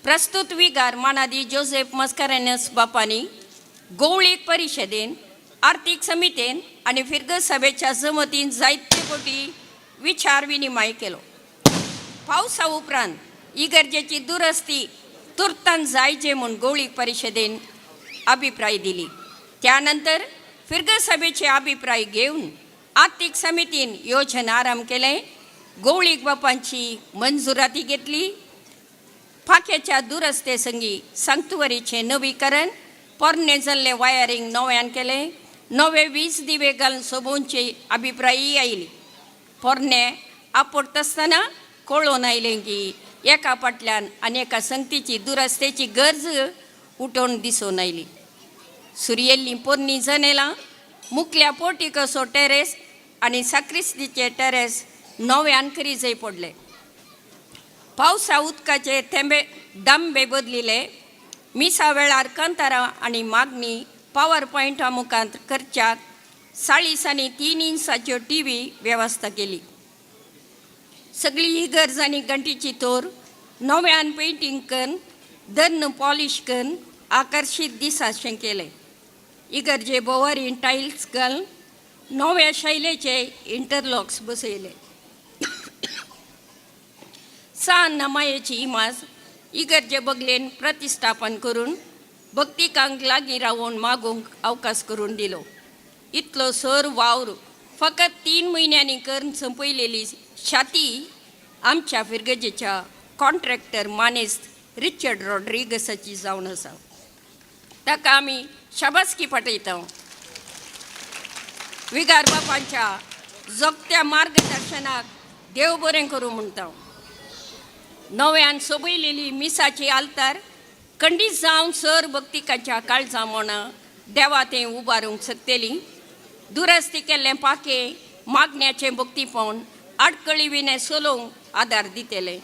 प्रस्तूत विगार मानादी जोसेफ मस्करेनस बापांनी गोवळीक परिशदेन, आर्थीक समितीन आनी फिरगज सभेच्या जमतीन जायते फावटी विचार विनिमय केलो. पावसा उपरांत इगर्जेची दुरस्ती तुर्तान जायचे म्हूण गोवळीक परिशदेन अभिप्राय दिली. त्यानंतर फिरगज सभेचे अभिप्राय घेवन आर्थीक समितीन योजन आरंभ केलें. गोवळीक बापांची मंजुराती घेतली. पाख्याच्या दुरस्ते संगी सांक्तुवारीचें नवीकरण, पोरणें जाल्लें वायरींग नव्यान केलें. नवे वीज दिवे घालून सोबोवचे अभिप्रायी आयली. पोरणे आपडतासतना कळोवन आयलें की एका फाटल्यान आनी एका संगतीची दुरस्तेची गरज उठोवन दिसून आयली. सुरयेल्लीं पोरणी जनेलां, मुकल्या पोर्टिकोचो टेरेस आनी साक्रिस्तीचे टेरेस नव्यान करीजय पडले. पावसा उदकाचे थेंबे दांबे बदलिले. मिसा वेळार कांतारां आनी मागणी पावर पॉयंटा मुखांत करच्याक 40 आनी 3 इंचाच्यो टी व्ही वेवस्था केली. सगळी ही गरज आनी घंटीची तोर नव्यान पेंटींग करून दन्न पॉलिश करून आकर्शीत दिसाशें केलें. इगर्जे भोंवारीन टायल्स घालून नव्या शैलेचे इंटरलॉक्स बसयले. सान नमायेची इमाज इगर्जे बगलेन प्रतिश्ठापन करून भक्तिकांक लागीं रावून मागूंक अवकाश करून दिलो. इतलो सर वावर फकत 3 म्हयन्यांनी करून संपयलेली शाती आमच्या फिरगजेच्या कॉन्ट्रॅक्टर मानेस्त रिचर्ड रॉड्रिगसाची जावन आसा. ताका आमी शाबासकी पाठयता. विगार बापांच्या जोगत्या मार्गदर्शनाक देव बरें करूं म्हणटा. नव्यान सोबयलेली मिसाची आल्तार खंडीत जावन सर भक्तिकाच्या काळजा मोणां देवा तें उबारूंक शकतली. दुरस्ती केल्लें पाखें मागण्याचें भक्तीपण आडकळी विणे चलोवंक आदार दितले.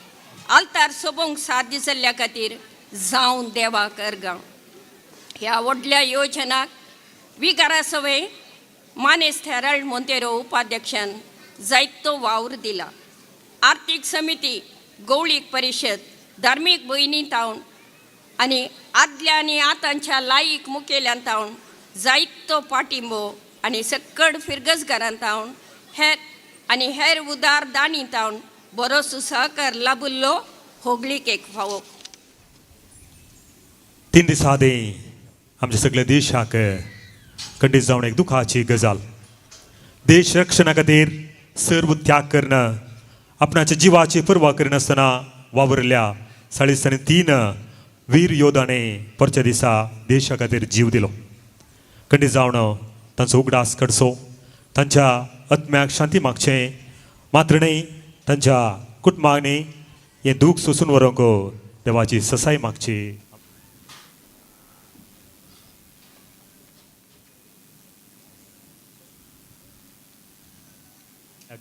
आल्तार सोबोवंक साध्य जाल्ल्या खातीर जावन देवाक अर्गां. ह्या व्हडल्या योजनाक विगारा सवय मानेस्त हेराल्ड मोंतेरो उपाध्यक्षान जायतो वावर दिला. आर्थीक समिती, गौळीक परिशद, धार्मीक भयणी तावन आनी आदल्या आनी आतांच्या लायीक मुखेल्यान तावन जायतो पाटिंबो आनी सक्कड फिरगजगारान तावन हेर आनी हेर उदार दाणी तावन बरोसो सहकार लाभिल्लो होगळीक फावो. 3 दिसां आदीं आमच्या सगल्या देशाक खंडीत जावन एक दुखाची गजाल. देश रक्षणा खातीर सर्व त्याग करणं, आपणाच्या जिवाची पर्वा करिनासतना वावरल्या 43 वीर योद्धांनी परच्या दिसा देशा खातीर जीव दिलो. खंडीत जावन तांचो उगडास करचो, तांच्या आत्म्याक शांती मागचें मात्र न्हय तांच्या कुटुंबांनी हें दूख सोसून व्हरूंक देवाची ससाय मागची.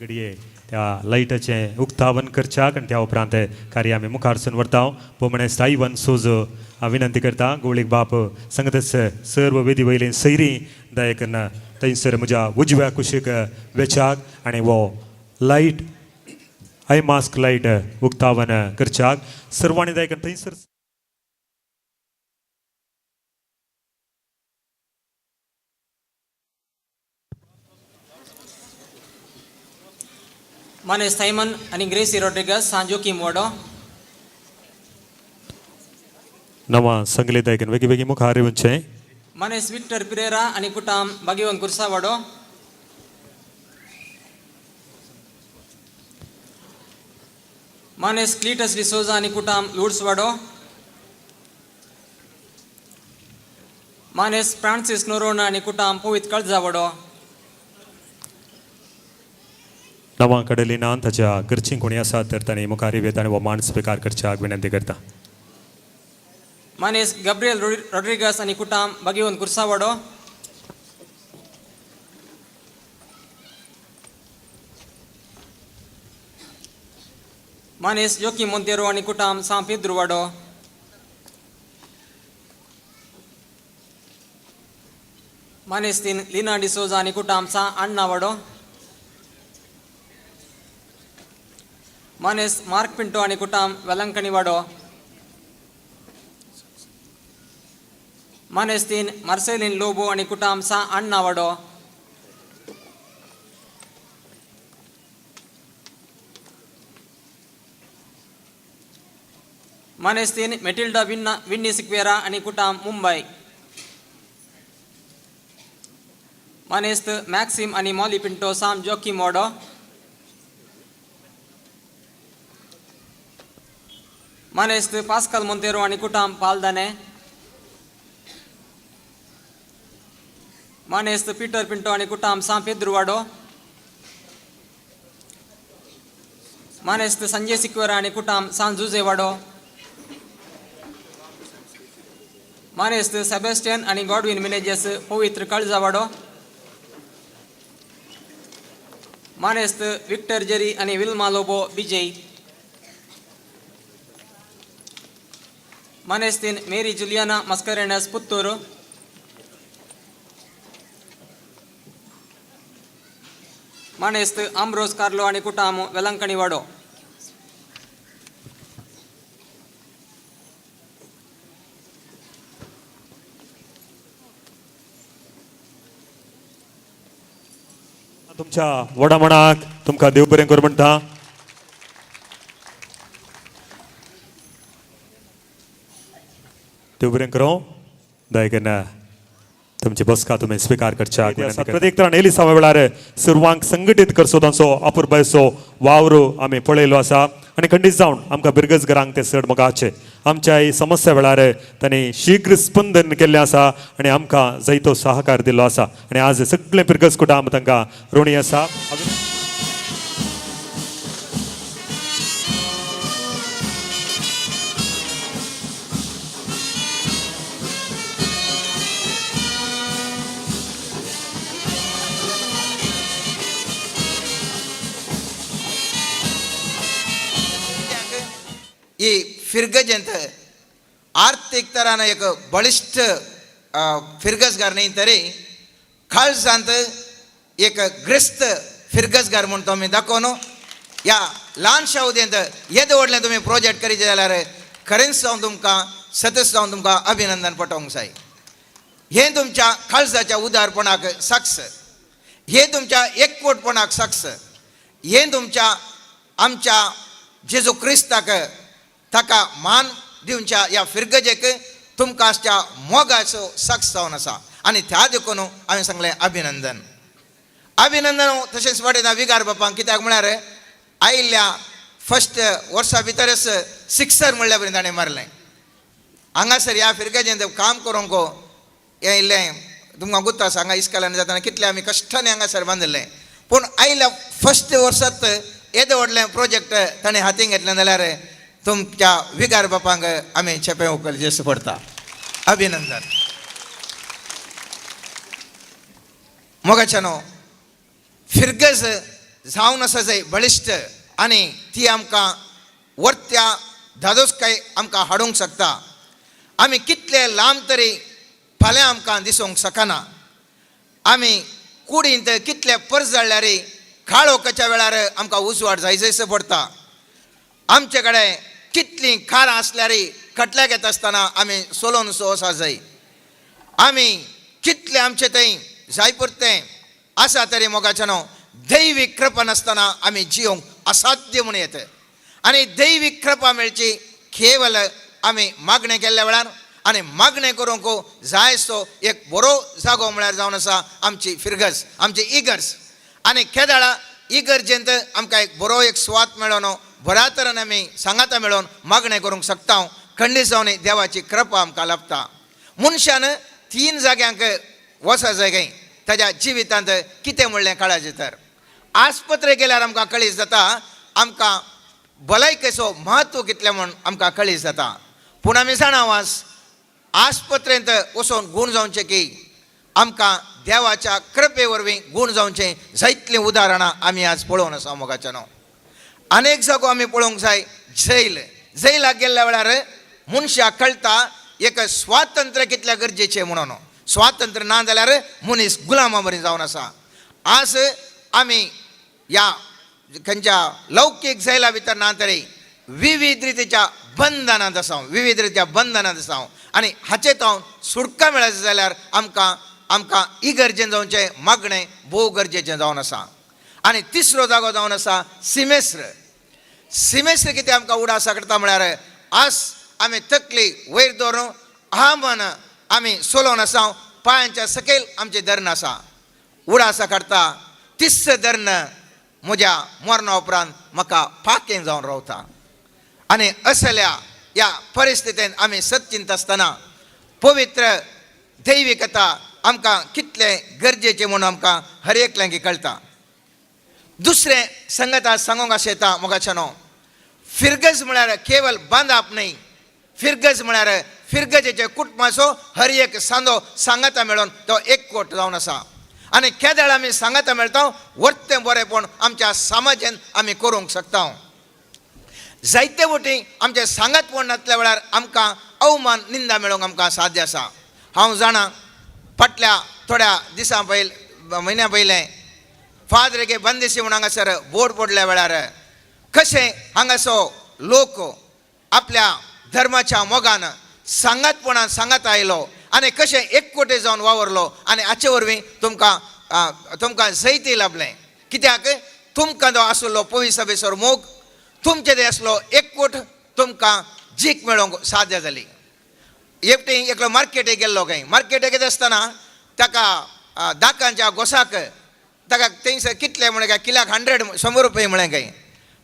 घडये त्या लायटाचें उक्तावन करच्याक आनी त्या उपरांत कार्य आमी मुखार सून व्हरता. पोमणे साईवन सोज हांव विनंती करता गोवळीक बाप संगतच सर्व वेदी वयली सैरी दया करून थंयसर म्हज्या उजव्या कुशीक वेच्याक आनी हो लायट आय मास्क लायट उक्तावन करच्याक सर्वांनी दया करून थंयसर माने सायमन आनी ग्रेसी रॉड्रिगस सांजोकी मोडो. नवा संगले दायकन वेगळी वेगळी मुखार येवचें. मानेस विक्टर पिरेरा आनी कुटाम बागेवन कुर्सावाडो. मानेस क्लीटस डिसोजा आनी कुटाम लुड्सवाडो. मानेस फ्रांसीस नोरोना आनी कुटाम पवित कळजावाडो. नवा कडली ना ताच्या घरचीं कोणी आसा तर तांणी मुखार येत आनी हो मान स्विकार करच्याक विनंती करता. मानेस गब्रियल रॉड्रिगस आनी कुटाम बागेवन कुर्सावाडो. मानेस जोकी मोंतेरो आनी कुटाम सां पेद्रुवाडो. मानेस तीन लिना डिसोजा आनी कुटाम सां अण्णावाडो. मानेस मार्क पिंटो आनी कुटाम वेलंकणीवाडो. मानेस तीन मार्सेलिन लोबो आनी कुटाम सां अण्णावाडो. मानेस तीन मेटिल्डा विन्नी सिक्वेरा आनी कुटाम मुंबय. मानेस्त मॅक्सिम आनी मॉली पिंटो साम जोकी मोडो. मानेस्त पास्कल मोंतेरो आनी कुटाम पालदाने. मानेस्त पीटर पिंटो आनी कुटाम सां पेद्रुवाडो. मानेस्त संजय सिक्वेरा आनी कुटाम सां जुजेवाडो. मानेस्त सेबेस्टियन आनी गॉडविन मिनेजस पवित्र कळजावाडो. मानेस्त विक्टर जेरी आनी विल्मा लोबो विजय. मानेस्तीन मेरी जुलियाना मस्करेनस पुत्तूर. मानेस्त आम्ब्रोस कार्लो आनी कुटाम वेलंकणीवाडो. तुमच्या व्हडा मनाक तुमकां देव बरें करूं म्हणटा. देव बरें करूं दया करून तुमची बसका तुमी स्विकार करच्या. प्रत्येक तरान एलिसांवा वेळार सर्वांक संघटीत करचो तांचो अपुरबायचो वावर आमी पळयलो आसा आनी खंडीत जावन आमकां बिरगज घरांक ते चड मोगाचे आमच्या ही समस्या वेळार तांणी शीघ्र स्पंदन केल्लें आसा आनी आमकां जायतो सहकार दिल्लो आसा आनी आज सगळें बिरगज कुटुंब तांकां ऋणी आसा. ही फिरगजेंत आर्थीक तरान एक बळिश्ट फिरगजगार न्ही तरी काळजांत एक ग्रेस्त फिरगजगार म्हूण तुमी दाखोवन ह्या ल्हानशा उदेंत येदें व्हडलें तुमी प्रोजेक्ट करीत जाल्यार खरेंच हांव तुमकां सतत हांव तुमकां अभिनंदन पटोवंक जाय. हें तुमच्या काळजाच्या उदारपणाक साक्ष, हें तुमच्या एकवटपणाक साक्ष, हें तुमच्या आमच्या जेजू क्रिस्ताक ताका मान दिवच्या ह्या फिरगजेक तुमकां आसच्या मोगाचो साक्ष जावन आसा. आनी त्या देखून हांवें सांगलें अभिनंदन अभिनंदन. तशेंच वाटयता विगार बापांक, कित्याक म्हळ्यार आयिल्ल्या फर्स्ट वर्सा भितरच सिक्सर म्हणल्या परी ताणें मारलें. हांगासर ह्या फिरगजेंत काम करूंक हें इल्लें तुमकां गुत्त आसा, हांगा इस्कालान जातना कितलें आमी कश्टांनी हांगासर बांदिल्लें, पूण आयिल्ल्या फर्स्ट वर्सात येदें व्हडलें प्रोजेक्ट ताणें हातीन घेतलें जाल्यार तुमच्या विगार बापांक आमी चेपें उखलचें पडटा. अभिनंदन. मोगाच्यानो, फिरगज जावन आसा जाय बळिश्ट आनी ती आमकां वर्त्या धादोसकाय आमकां हाडूंक शकता. आमी कितले लांब तरी फाल्यां आमकां दिसूंक शकना. आमी कुडींत कितले परजळ्ळ्यार काळोखाच्या वेळार आमकां उजवाड जाय जैसो पडटा. आमचे कडेन कितलीं कारां आसल्यार खटल्याक येता आसतना आमी सोलोन सो आसा जाय. आमी कितलें आमचे थंय जाय पुरतें आसा तरी मोगाच्यानो दैवीक कृपा नासतना आमी जियोंक असाध्य म्हूण येता. आनी दैवीक कृपा मेळची केवल आमी मागणें केल्ल्या वेळार, आनी मागणें करूंक जायसो एक बरो जागो म्हळ्यार जावन आसा आमची फिरगज, आमची इगर्ज. आनी केदाळा इगर्जेंत आमकां एक बरो एक सुवात मेळोन बऱ्या तरान आमी सांगाता मेळोन मागणें करूंक शकता. खंडीत जावन देवाची कृपा आमकां लाभता. मनशान 3 जाग्यांक वचा जाय काय ताज्या जिवितांत कितें म्हणलें कळाचें तर आस्पत्रे गेल्यार आमकां कळीत जाता आमकां भलायकेचो म्हत्व कितलें म्हूण आमकां कळीत जाता. पूण आमी जाणा वास आस्पत्रेंत वचून गूण जावचें की आमकां देवाच्या कृपे वरवीं गूण जावचें जायतलीं उदाहरणां आमी आज पळोवन आसा मोगाच्यानो. अनेक जागो आमी पळोवंक जाय. जैल, जैलाक गेल्ल्या वेळार मनशाक कळटा एक स्वातंत्र्य कितल्या गरजेचें म्हणून. स्वातंत्र्य ना जाल्यार मनीस गुलामा बरी जावन आसा. आज आमी ह्या खंयच्या लौकीक जैला भितर ना तरी विविध रितीच्या बंधनांत आसा, विविध रितीच्या बंधनांत आसा. आनी हाचे तावन सुटका मेळत जाल्यार आमकां आमकां इगर्जेन जावचें मागणें भोव गरजेचें जावन आसा. आनी तिसरो जागो जावन आसा सिमेस्र. सिमेस्र कितें आमकां उडास करता म्हळ्यार आज आमी तकली वयर दवरून आव्हान आमी सोलोवन आसा, पांयांच्या सकयल आमचें धरण आसा. उडासा काडटा तिसरें धरण म्हज्या मरणा उपरांत म्हाका पाकें जावन रावता. आनी असल्या ह्या परिस्थितीन आमी सत आसतना पवित्र दैविकता आमकां कितलें गरजेचें म्हणून आमकां हर एकल्यांक कळटा. दुसरें संगता सांगूंक अशें येता मोगाच्यानो, फिरगज म्हळ्यार केवल बांदप न्हय, फिरगज म्हळ्यार फिरगजेच्या कुटुंबाचो हर एक सांदो सांगाता मेळोन तो एकवट जावन आसा. आनी केदळ आमी सांगाता मेळटा वर्तें बरेंपण आमच्या समाजान आमी करूंक शकता. जायते वटी आमचें सांगातपण नासल्या वेळार आमकां अवमान निंदा मेळोवंक आमकां साध्य आसा. हांव जाणा फाटल्या थोड्या दिसां पयलीं म्हयन्या पयलें फादर एके बंदिशी म्हूण हांगासर बोर्ड पडल्या वेळार कशें हांगासो लोक आपल्या धर्माच्या मोगान सांगातपणान सांगात आयलो आनी कशें एकवटे जावन वावरलो आनी हाचे वरवीं तुमकां तुमकां जैती लाभलें. कित्याक तुमकां जो आसलो पवित्र मोग तुमचे ते आसलो एकवट तुमकां जीक मेळोवंक साध्य जाली. एकटी एकलो मार्केटीक गेल्लो खंय, मार्केटीक येता आसतना ताका दाकांच्या गोसाक ताका थंयसर कितले म्हळें काय किल्याक 100 रुपये म्हळें काय.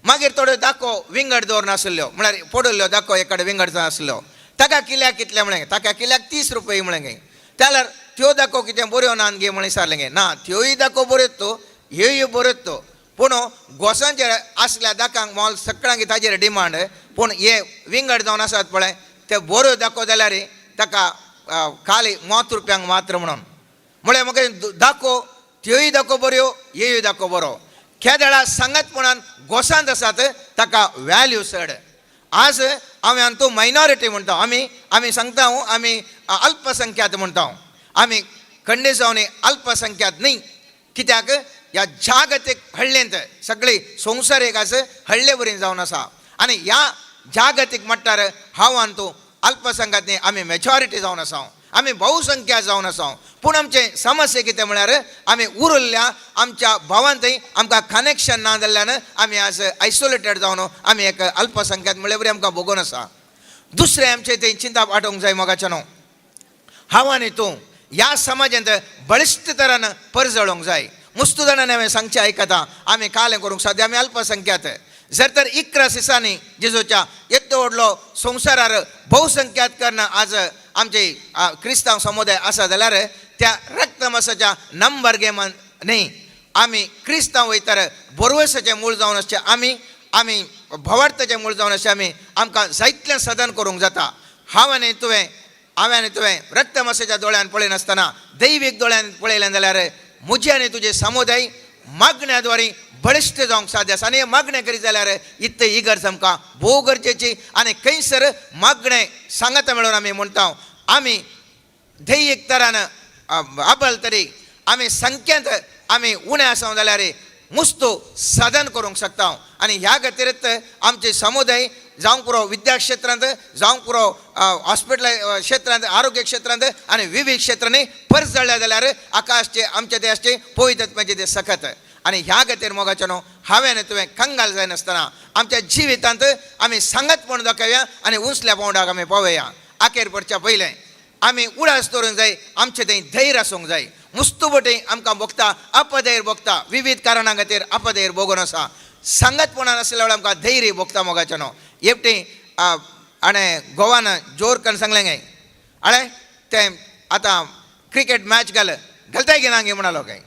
मागीर थोड्यो दाको विंगड दवरून आसल्यो म्हळ्यार पडिल्ल्यो दाको एक कडेन विंगड जावन आसल्यो. ताका किल्याक कितले म्हळें, ताका किल्याक 30 रुपये म्हळें काय. जाल्यार त्यो दाको कितें बऱ्यो नान गे म्हळें विचारलें गे. ना त्योय दाको बऱ्योच तो ह्योय बऱ्योच तो, पूण गोसांचेर आसल्या दाकांक मोल सगळ्यांक ताजेर डिमांड, पूण हे विंगड जावन आसात पळय ते बऱ्यो दाको जाल्यार ताका खाली 100 रुपयांक मात्र म्हणून म्हळ्यार म्हाका दाको त्योय दाको बऱ्यो हेय दाको बरो. केदळा सांगातपणान गोसांत आसात ताका व्हॅल्यू चड. आज हांवें आनी तूं मायनॉरिटी म्हणटा, आमी आमी सांगता, आमी अल्पसंख्यात म्हणटा. आमी खंडे जावन अल्पसंख्यात न्ही, कित्याक ह्या जागतीक हळ्ळेंत सगळी संवसारीक आज हळ्ळे वरी जावन आसा आनी ह्या जागतीक मट्टार हांव आनी तूं अल्पसंख्यात न्ही, आमी मेजॉरिटी जावन आसा, आमी बहुसंख्या जावन आसा. पूण आमचें समस्या कितें म्हळ्यार आमी उरिल्ल्या आमच्या भावांतय आमकां कनेक्शन ना जाल्ल्यान आमी आज आयसोलेटेड जावन आमी एक अल्पसंख्यात म्हळ्यार बरी आमकां भोगून आसा. दुसरें आमचें थंय चिंताप आठोवंक जाय मोगाच्यानो, हांव आनी तूं ह्या समाजांत बळिश्ट तरान परजळोंक जाय. मुस्तू जाणांनी हांवें सांगचें आयकता, आमी कालें करूंक साध्य, आमी अल्पसंख्यात. जर तर 11 दिसांनी जेजूच्या येद्दो व्हडलो संवसारार बहुसंख्यात करून आज आमचे क्रिस्तांव समुदाय आसा जाल्यार त्या रक्तमासाच्या नंबर गेमान न्ही, आमी क्रिस्तांव वयतर बोरवसाचें मूळ जावन आसचें, आमी आमी भवार्थाचें मूळ जावन आसचें, आमी आमकां जायतलें साधन करूंक जाता. हांव आनी तुवें, हांवें आनी तुवें रक्तमासाच्या दोळ्यान पळयनासतना दैवीक दोळ्यान पळयलें जाल्यार म्हजे आनी तुजे समुदाय मागण्या द्वारे बळिश्ट जावंक साध्य आसा. आनी हें मागणें करीत जाल्यार इतलें ही गरज आमकां भोव गरजेची आनी खंयसर मागणें सांगाता मेळून आमी म्हणटा आमी दैहीक तरान अबल तरी आमी संख्येंत आमी उणें आसा जाल्यार मुस्तू साधन करूंक शकता. आनी ह्या खातीरच आमचे समुदाय जावंक पुरो विद्या क्षेत्रांत, जावंक पुरो हॉस्पिटल क्षेत्रांत, आरोग्य क्षेत्रांत आनी विवीध क्षेत्रांनी परजळ्ळ्या जाल्यार आकाशचे आमचे ते आसचे पवित्रत्वाचें ते सखत. आनी ह्या खातीर मोगाचें न्हू हांवें आनी तुवें कंगाल जायनासतना आमच्या जिवितांत आमी सांगातपण दाखोवया आनी उंचल्या पांवड्याक आमी पावया. आखेर पडच्या पयलें आमी उडास दवरूंक जाय, आमचें थंय धैर्य आसूंक जाय. मुस्तू बटी आमकां भोगता अपधैर्य भोगता, विवीध कारणां खातीर अपधैर्य भोगून आसा. सांगातपणान आसल्या वेळार आमकां धैर्य भोगता मोगाचें न्हू. एकटी हाणें गोवान जोर करून सांगलें काय अळे तें आतां क्रिकेट मॅच घाल घालताय की ना गे म्हणालो काय,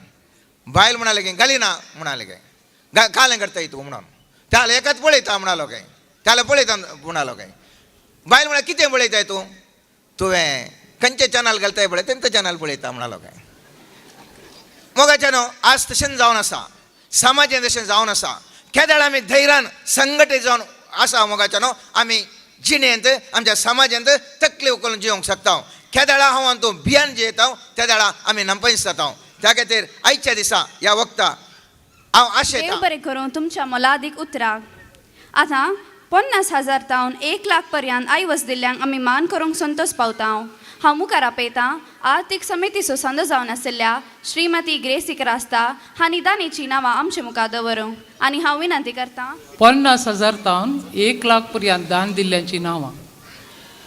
बायल म्हणाले की घालिना म्हणाले काय, कालें करताय तूं म्हणून त्याला एकाच पळयता म्हणालो काय, त्याला पळयता म्हणालो काय. बायल म्हळ्यार कितें पळयताय तूं, तुवें खंयचें चॅनल घालताय पळय तेंचें चॅनल पळयता म्हणालो काय. मोगाचें न्हू आज तशें जावन आसा, समाजान तशें जावन आसा. केदळ आमी धैर्यान संघटीत जावन आसा मोगाचें न्हू आमी जिणेंत आमच्या समाजांत तकली उखलून जिवंक शकता. केदळा हांव आनी तूं भियान जियेता त्या वेळा आमी नंपयस जाता. त्या खातीर आयच्या दिसा ह्या वखता हांव आशेता देव बरें करूं तुमच्या मोलादीक उतराक. आतां 50,000 तावन 1 लाख पर्यंत आयवस दिल्ल्यांक आमी मान करूंक संतोष पावता. हांव मुखार आपयतां आर्थीक समितीचो संद जावन आशिल्ल्या श्रीमती ग्रेसी क्रास्ता हांणी दानीचीं नांवां आमचे मुखार दवरूं आनी हांव विनंती करतां. 50,000 तावन 1 लाख पर्यंत दान दिल्ल्यांचीं नांवां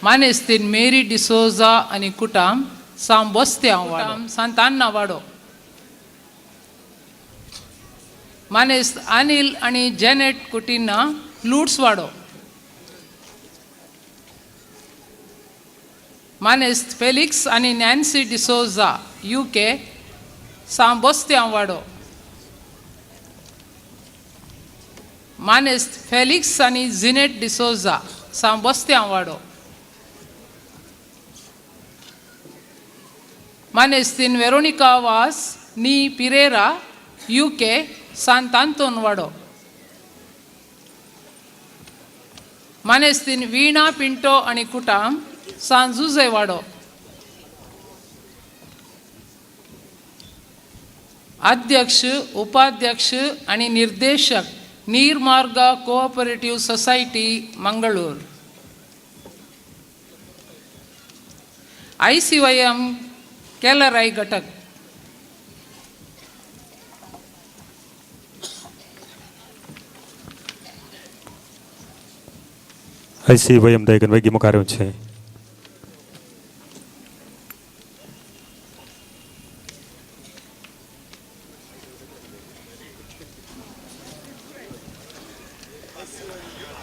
मानेस्तीन मेरी डिसोजा आनी कुटाम साम बस्त्यांव वाडो सांतान्ना वाडो, मानेस्त अनिल आनी जेनेट कुटिन्हा लुट्स वाडो, मानेस्त फेलिक्स आनी नॅन्सी डिसोजा UK साम बस्त्यांव वाडो, मानेस्त फेलिक्स आनी जिनेट डिसोजा साम बस्त्यांव वाडो, मानेस्तीन वेरोनिका वास नी पिरेरा UK सांत आंतोन वाडो, मानेस्तीन वीणा पिंटो आनी कुटाम सान जुजे वाडो, अध्यक्ष उपाध्यक्ष आनी निर्देशक Neermarga cooperative society Mangalore, ICYM Kelarai घटक. ICYM दयगन वेगीं मुखार येवचें.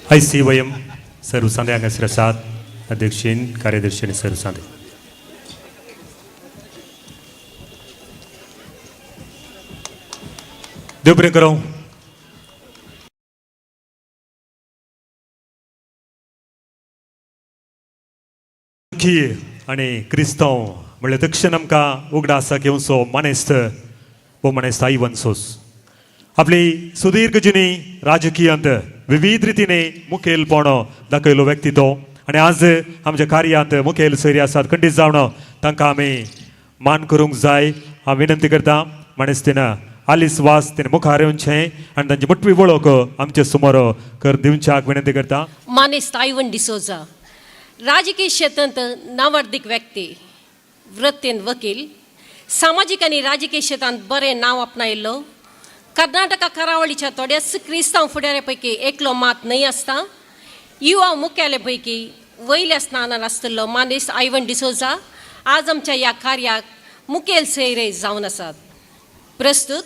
ICYM सर्व सांदे हांगासर आसात, अध्यक्षीन कार्यदर्शी आनी सर्व सांदे. देव बरें करूं. आनी क्रिस्तांव म्हणल्यार दक्षिण आमकां उगडा आसा घेवचो मानेस्त वो मानेस्त आयवन सोस आपली सुदीर्घ जिणी राजकीयांत विविध रितीने मुखेलपण दाखयलो व्यक्ती तो आनी आज आमच्या कार्यांत मुखेल सोयरी आसात खंडीत जावन तांकां आमी मान करूंक जाय. हांव विनंती करता मानेस्तीन आलिस वास तिणें मुखार येवचें आनी तांची मोटवी वळख आमचे समोर कर दिवच्याक विनंती करता. मानेस्त आयवन डिसोजा राजकीय क्षेत्रांत नावार्दीक व्यक्ती, वृत्तीन वकील, सामाजीक आनी राजकीय क्षेत्रांत बरें नांव आपणायल्लो, कर्नाटका करावळीच्या थोड्याच क्रिस्तांव फुडाऱ्या पैकी एकलो मात न्हय आसता युवा मुखेल्या पैकी वयल्या स्थानार आसतलो मानेस्त आयवन डिसोजा आज आमच्या ह्या कार्याक मुखेल सोयरे जावन आसात. प्रस्तुत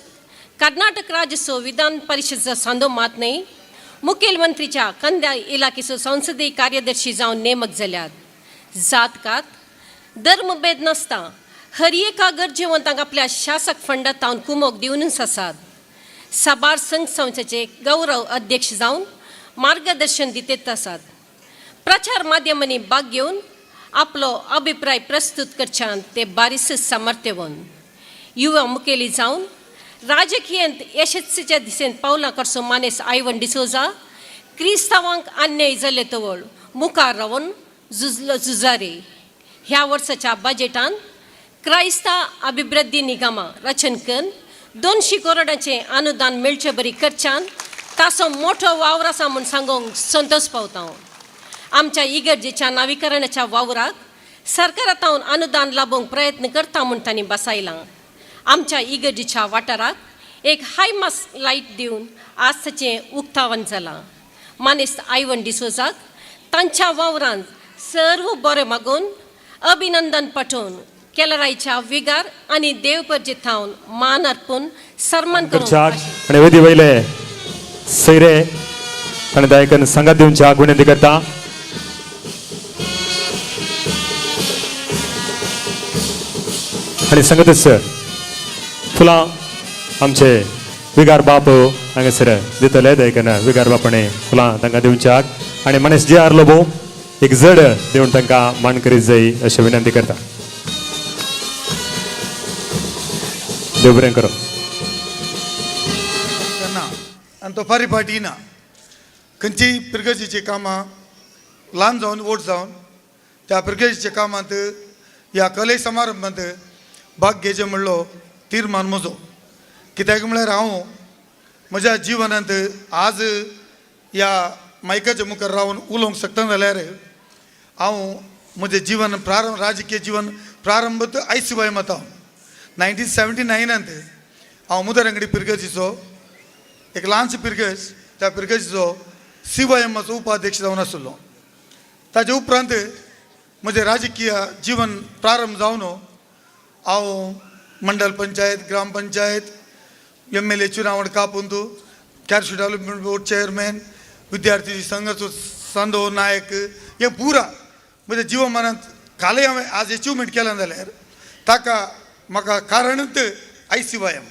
कर्नाटक राज्यचो विधान परिशदेचो सांदो मात न्हय मुखेलमंत्रीच्या कंद्या इलाखेचो संसदीय कार्यदर्शी जावन नेमक जाल्यात. जातकात धर्मभेद नासता हर एका गरजेवंतांक आपल्या शासक फंडांत कुमोक दिवनूच आसात. साबार संघ संस्थेचे गौरव अध्यक्ष जावन मार्गदर्शन दितेत आसात. प्रचार माध्यमांनी भाग घेवन आपलो अभिप्राय प्रस्तुत करच्यान ते बारीस सामर्थ्यवन युवा मुखेली जावन राजकीयांत यशस्वीच्या दिशेन पावलां करचो मानेस आयवन डिसोजा क्रिस्तांवांक अन्याय जाल्ले तवळ मुखार रावन झुजलो झुजारी. ह्या वर्साच्या बजेटान क्रायस्ता अभिवृद्धी निगमा रचन करून 200 करोडांचें अनुदान मेळचे बरी करच्यान ताचो मोठो वावर आसा म्हूण सांगूंक संतोश पावता. आमच्या इगर्जेच्या नवीकरणाच्या वावराक सरकारांत अनुदान लाभोवंक प्रयत्न करता म्हूण तांणी बसायलां. आमच्या इगर्जेच्या वाठाराक एक हाय मास लायट दिवन आज ताचें उक्तावण जालां. मानेस्त आयवन डिसोजाक तांच्या वावरान सर्व बरें मागून अभिनंदन पाठोवन केलरायच्या विगार आनी देवपर्जे थावन मान अर्पून सन्मान करच्याक आनी वेदी वयले सैरे आनी दायकन सांगात दिवच्याक विनंती करता. आनी सांगतच फुलां आमचे विगार बाप हांगासर दितले देखून विगार बापाने फुलां तांकां दिवच्याक आनी मनीस जे आर लोबो एक जड दिवन तांकां मान करीत जाय अशें विनंती करता. देव बरें करो. ना आनी तो फारी फाटी ना खंयचीय पिरगर्जीचीं कामां ल्हान जावन व्हड जावन त्या पिरगर्जीच्या कामांत ह्या कले समारंभांत भाग घेवचें म्हणलो तीर्मान म्हजो. कित्याक म्हळ्यार हांव म्हज्या जिवनांत आज ह्या मायकाच्या मुखार रावन उलोवंक शकता जाल्यार हांव म्हजें जिवन प्रारंभ राजकीय जिवन प्रारंभ आयसीवाय मत हांव 1979 हांव मुदरंगडी पिरगर्जीचो एक ल्हानशी पिरगर्ज त्या पिरगर्जीचो CYMचो उपाध्यक्ष जावन आशिल्लो. ताजे उपरांत म्हजें राजकीय जीवन प्रारंभ जावन हांव मंडल पंचायत, ग्राम पंचायत, MLA चुनावण कापून कॅरशू डेव्हलपमेंट बोर्ड चेअरमॅन, विद्यार्थी संघाचो सांदो नायक हें पुरा म्हज्या जिवमानांत कालय हांवें आज एचिवमेंट केलां जाल्यार ताका म्हाका कारणूच ICYM.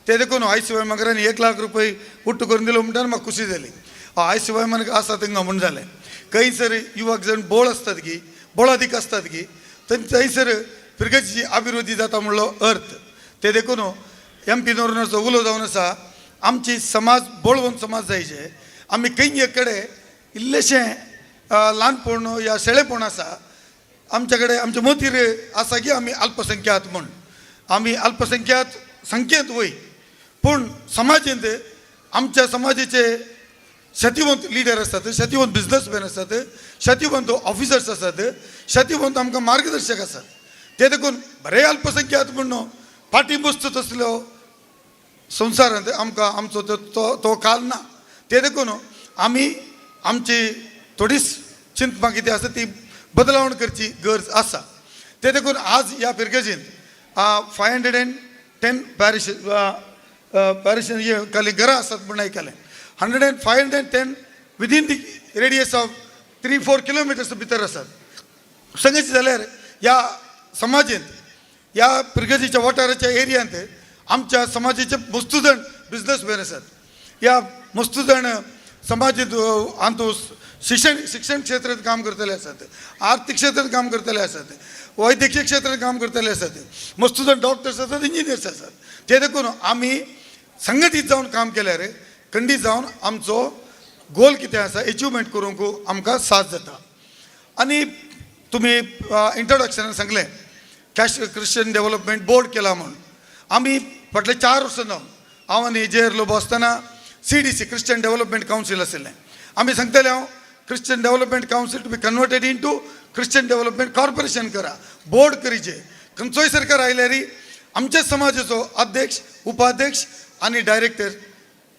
ते देखून ICYM घरांनी 1 लाख रुपये उट्टू करून दिलो म्हणटा म्हाका खुशी जाली. ICYM आसा थिंगा म्हूण जालें. खंयसर युवक जण बोळ आसतात की बोळादीक आसतात की थंयसर फिरगर्जी अभिवृद्धी जाता म्हणलो अर्थ. ते देखून MP नोरनाचो उलो जावन आसा आमची समाज बळवंत समाज जायचे. आमी खंय एक कडेन इल्लेशें ल्हानपण या शेळेपण आसा आमच्या कडेन आमचे मोतीर आसा की आमी अल्पसंख्यात म्हूण आमी अल्पसंख्यात संख्येंत वय पूण समाजेंत आमच्या समाजाचे शतिवंत लिडर आसात, शतिवंत बिजनसमॅन आसात, शतिवंत ऑफिसर्स आसात, शतिवंत आमकां मार्गदर्शक आसात. ते देखून बरे अल्पसंख्यात म्हूण फाटीं बसता तसलो संवसारांत आमकां आमचो तो तो काल ना. ते देखून आमी आमची थोडीच चिंतपां कितें आसा ती बदलावण करची गरज आसा. ते देखून आज ह्या फिरगर्जींत 510 पॅरिश पॅरिश खाली घरां आसात म्हूण आयकलें. 510 within the radius of 3-4 kilometres भितर आसात. सांगचे जाल्यार ह्या समाजेंत ह्या पिरगर्जीच्या वाठाराच्या एरियांत आमच्या समाजाचे मस्तू जाण बिजनसमॅन आसात, ह्या मस्तू जाण समाजेंत आंतू शिक्षण क्षेत्रांत काम करतले आसात, आर्थीक क्षेत्रांत काम करतले आसात, वैद्यकीय क्षेत्रांत काम करतले आसात, मस्तू जाण डॉक्टर्स आसात, इंजिनियर्स आसात. ते देखून आमी संघटीत जावन काम केल्यार खंडीत जावन आमचो गोल कितें आसा एचिवमेंट करूंक आमकां साथ जाता. आनी तुमी इंट्रोडक्शनान सांगलें कॅश क्रिश्चन डेव्हलपमेंट बोर्ड केला म्हूण. आमी फाटले 4 वर्सां जावन हांव आनी जे आर लोबो आसतना CDC Christian development council आशिल्लें. आमी सांगताले हांव Christian development council to be converted into Christian development corporation करा, बोर्ड करीचे. खंयचोय सरकार आयल्यार आमच्या समाजाचो अध्यक्ष, उपाध्यक्ष आनी डायरेक्टर,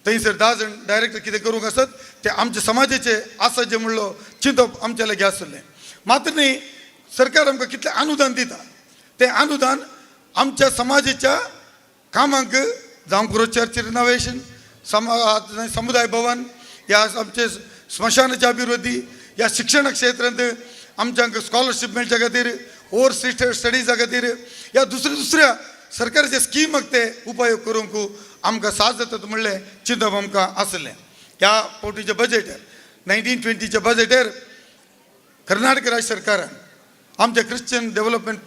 थंयसर 10 जाण डायरेक्टर कितें करूंक आसत ते आमच्या समाजाचे आसा जें म्हणलो चिंतप आमच्या लागीं आसलें. मात्र न्ही, सरकार आमकां कितलें अनुदान दिता तें अनुदान आमच्या समाजाच्या कामांक, जावं पुरो चर्च रिनोवेशन, समुदाय भवन, ह्या आमचे स्मशानाच्या अभिवृद्धी, ह्या शिक्षण क्षेत्रांत आमच्यांक स्कॉलरशीप मेळच्या खातीर, ओवरसीज स्टडीजा खातीर, ह्या दुसऱ्या दुसऱ्या सरकाराचे स्किमाक ते उपयोग करूंक आमकां साथ जातात म्हणलें चिंतप आमकां आसलें. ह्या फावटीच्या बजेटर 1920च्या बजेटर कर्नाटक राज्य सरकारान आमच्या क्रिश्चन डेव्हलपमेंट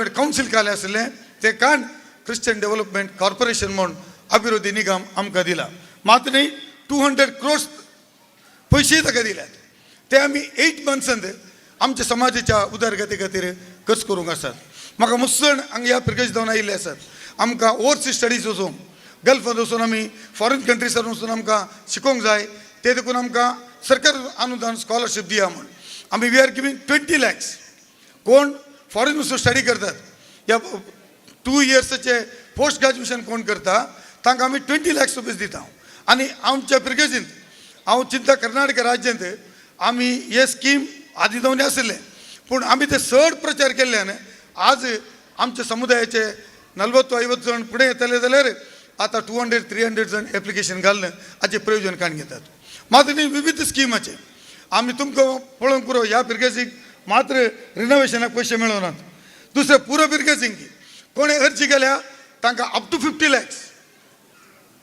कावन्सील काले आसलें ते काण क्रिश्चन डेव्हलपमेंट कॉर्पोरेशन म्हूण अभिवृद्धी निगम आमकां दिला. मात न्ही 200 क्रोर्स पयशे ताका दिल्यात ते आमी 8 मंथ्सांत आमच्या समाजाच्या उदरगती खातीर खर्च करूंक आसात. म्हाका मुसण हांगा ह्या पिरगेज जावन आयिल्ले आसात. आमकां ओवरसीज स्टडीज वचूंक, गल्फांत वचून आमी फॉरेन कंट्रीसान वचून आमकां शिकोवंक जाय, ते देखून आमकां सरकार अनुदान स्कॉलरशीप दिया म्हूण आमी we are giving 20 lakhs. कोण फॉरेन वचून स्टडी करतात या 2 इयर्साचे पोस्ट ग्रॅज्युएशन कोण करता तांकां आमी 20 लॅक्स रुपीज दिता. आनी आमच्या पिरगेजींत हांव चिंता कर्नाटक राज्यांत आमी हे स्कीम आदी जावन आशिल्लें, पूण आमी ते चड प्रचार केल्ल्यान आज आमच्या समुदायाचे 40-50 जण फुडें येतले जाल्यार आतां 200-300 जण एप्लिकेशन घालून हाचें प्रयोजन काडून घेतात. मात्र न्ही विविध स्किमाचे आमी तुमकां पळोवंक पुरो ह्या पिरगेजीक मात्र रिनोवेशनाक पयशे मेळनात. दुसरें पुरो पिरगेजींक कोणें अर्जी केल्या तांकां अप टू 50 लॅक्स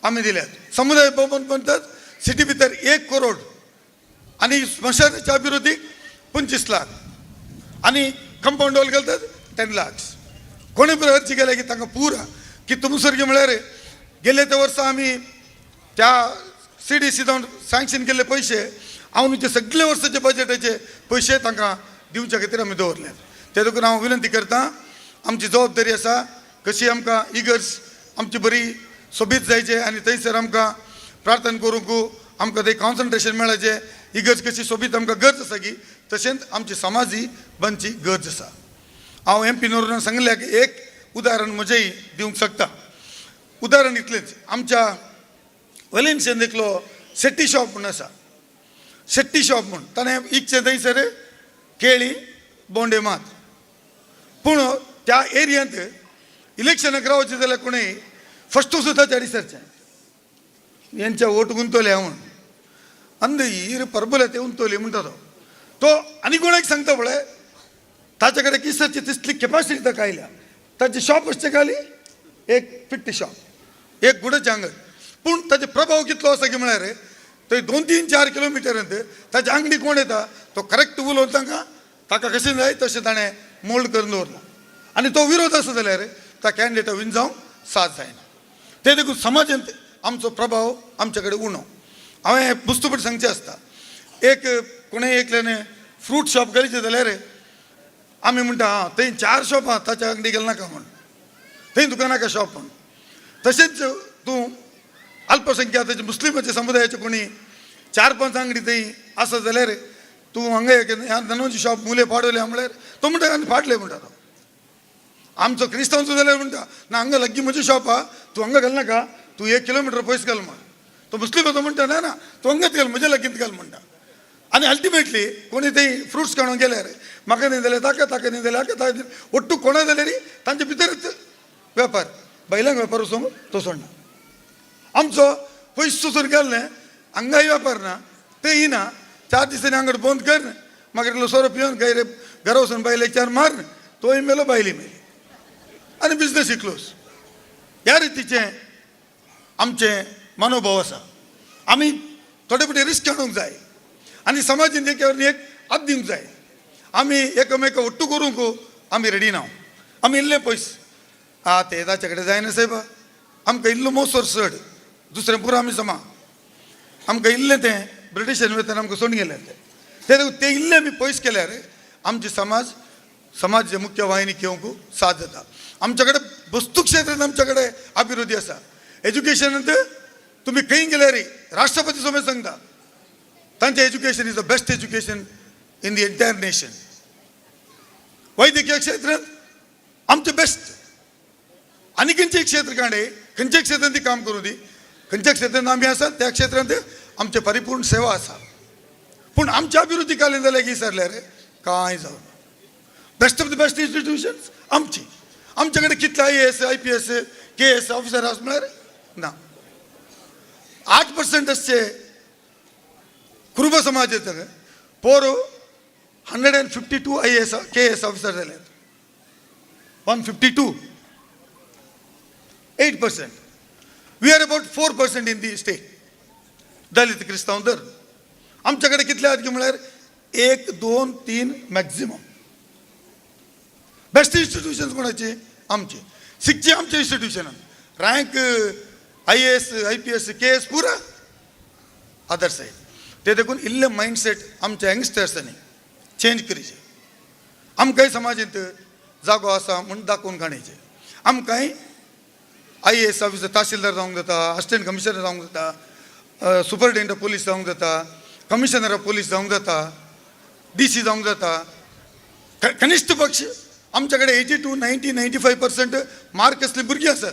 आमी दिल्यात. समुदाय भवन म्हणटात सिटी भितर 1 करोड आनी स्मशानाच्या अभिवृद्धीक 25 लाख आनी कंपावंड वॉल घालतात 10 लाख्स. कोणी बी अर्जी केल्या की तांकां पुरा की तुमसरगे म्हळ्यार गेले त्या वर्सा आमी त्या CDC जावन सँक्शन केल्ले पयशे हांव ते सगळे वर्साचे बजेटाचे पयशे तांकां दिवच्या खातीर आमी दवरल्यात. ते देखून हांव विनंती करता, आमची जबाबदारी आसा कशी आमकां इगर्ज आमची बरी सोबीत जायचे आनी थंयसर आमकां प्रार्थना करूंक आमकां थंय कॉन्सन्ट्रेशन मेळाचें. इगर्ज कशी सोबीत आमकां गरज आसा की तशेंच आमची समाजी बनची गरज आसा. हांव MP नोरोन्हान सांगल्या की एक उदाहरण म्हजेंय दिवंक शकता. उदाहरण इतलेंच, आमच्या वलेन्शियन एकलो शेट्टी शॉप म्हूण आसा. शेट्टी शॉप म्हूण ताणें इकचें थंयसर केळी बोंडे मात, पूण त्या एरियांत इलेक्शनाक रावचें जाल्यार कोणूय फस्ट सुद्दां ताच्या सरचें यांच्या वोट गुंतवले हांव म्हूण अंद हीर परबले ते उंतवली म्हणटा तो तो आनी कोणाक सांगता पळय ताच्या कडेन किसाची तितली कॅपासिटी ताका आयल्या. ताचें शॉप आसचें खाली एक फिट्टी शॉप, एक गुडाचें आंगड, पूण ताचो प्रभाव कितलो आसा की म्हळ्यार थंय 2-3-4 किलोमिटरांत ताच्या आंगडी कोण येता तो करेक्ट उलोवन तांकां ताका कशें जाय तशें ताणें मोल्ड करून दवरला. आनी तो विरोध आसा जाल्यार त्या कॅन्डिडेटा विन जावंक साथ जायना. ते देखून समाजांत आमचो प्रभाव आमचे कडेन उणो. हांवें पुस्तपट सांगचें आसता, एक कोणें एकल्यान फ्रूट शॉप घालीचें जाल्यार आमी म्हणटा आं थंय 4 शॉप आहा ताच्या अंगडी गेल नाका म्हूण, थंय तुका नाका शॉप म्हूण. तशेंच तूं अल्पसंख्याताचे मुस्लिमाचे समुदायाचे कोणी 4-5 आंगडी थंय आसा जाल्यार तूं हांगा एक ह्या धनोची शॉप मुले पाडवले म्हळ्यार तो म्हणटा आनी फाडले म्हणटा तो. आमचो क्रिस्तांवचो जाल्यार म्हणटा ना हांगा लागीं म्हजें शॉप आहा तूं हांगा घाल नाका, तूं 1 किलोमिटर पयस घाल म्हण. तो मुस्लिमाचो म्हणटा ना ना तूं हांगाच घाल म्हज्या लागींच घाल म्हणटा. आनी अल्टिमेटली कोणी थंय फ्रुट्स काडून गेल्यार म्हाका न्ही जाल्यार ताका, ताका न्ही जाल्यार हाका, ताका ಒಟ್ಟು कोणा जाल्यार तांचे भितरच वेपार, बैलांक वेपार वचूंक तो सोडना. आमचो पयस वचून गेल्ले हांगाय वेपार ना ते येना, 4 दिसांनी आंगड बंद कर, मागीर इल्लो सोरो पिवन काय घरा वचून बायलेक 4 मार, तोय मेलो बायली मेली आनी बिजनस क्लोज. ह्या रितीचें आमचें मनोभाव आसा. आमी थोडे फावटी रिस्क हाडूंक जाय आनी समाजान एकेवर एक हात दिवंक जाय. आमी एकामेका ಒಟ್ಟು करूंक आमी रेडी ना. आमी इल्ले पयस आं ते ताचे कडेन जायना सायबा, आमकां इल्लो मोसोर चड, दुसरें पुरो आमी जमा. आमकां इल्लें तें ब्रिटिशान वयतना आमकां सोडून गेलें तें तें इल्लें आमी पयस केल्यार आमचे समाज समाज मुख्य वाहिनी घेवंक साथ जाता. आमच्या कडेन वस्तू क्षेत्रांत आमच्या कडेन अभिवृद्धी आसा. एज्युकेशनांत तुमी खंय गेल्यार राष्ट्रपती समेत सांगता तांचें education is the best education in the entire nation. वैद्यकीय क्षेत्रांत आमचें बेस्ट. आनी खंयचें क्षेत्र काडे खंयच्या क्षेत्रांत ती काम करूं दी, खंयच्या क्षेत्रांत आमी आसा त्या क्षेत्रांत आमचें परिपूर्ण सेवा आसा. पूण आमच्या अभिवृद्धी काडली जाल्यार विसरल्यार कांय जावना. Best of the best institutions आमची. आमचे कडेन कितले IAS IPS KAS officer आसा म्हळ्यार ना. 8% आसचे कुरुबा समाजाचे पोर 152 IAS KAS officer जाल्यात. 152, 8%. We are about 4% in the state. Dalit क्रिस्तांव दर आमच्या कडेन कितले आहात म्हळ्यार 1, 2, 3 मॅक्झिमम. बेस्ट इन्स्टिट्युशन्स कोणाची आमची. शिकचे आमचे इन्स्टिट्युशनान रँक IAS IPS KAS पुरा अदर सायड. ते देखून इल्लें मायंडसेट आमच्या यंगस्टर्सांनी चेंज करीचे. आमकांय समाजांत जागो आसा म्हूण दाखोवन काडचे. आमकांय IAS officer तहसीलदार जावंक जाता, असिस्टंट कमिशनर जावंक जाता, सुपरिटेंडंट ऑफ पोलीस जावंक जाता, कमिशनर ऑफ पोलीस जावंक जाता, DC जावंक जाता. कनिश्ठ पक्ष आमच्या कडेन 82, 90, 95% मार्क आसली भुरगीं आसात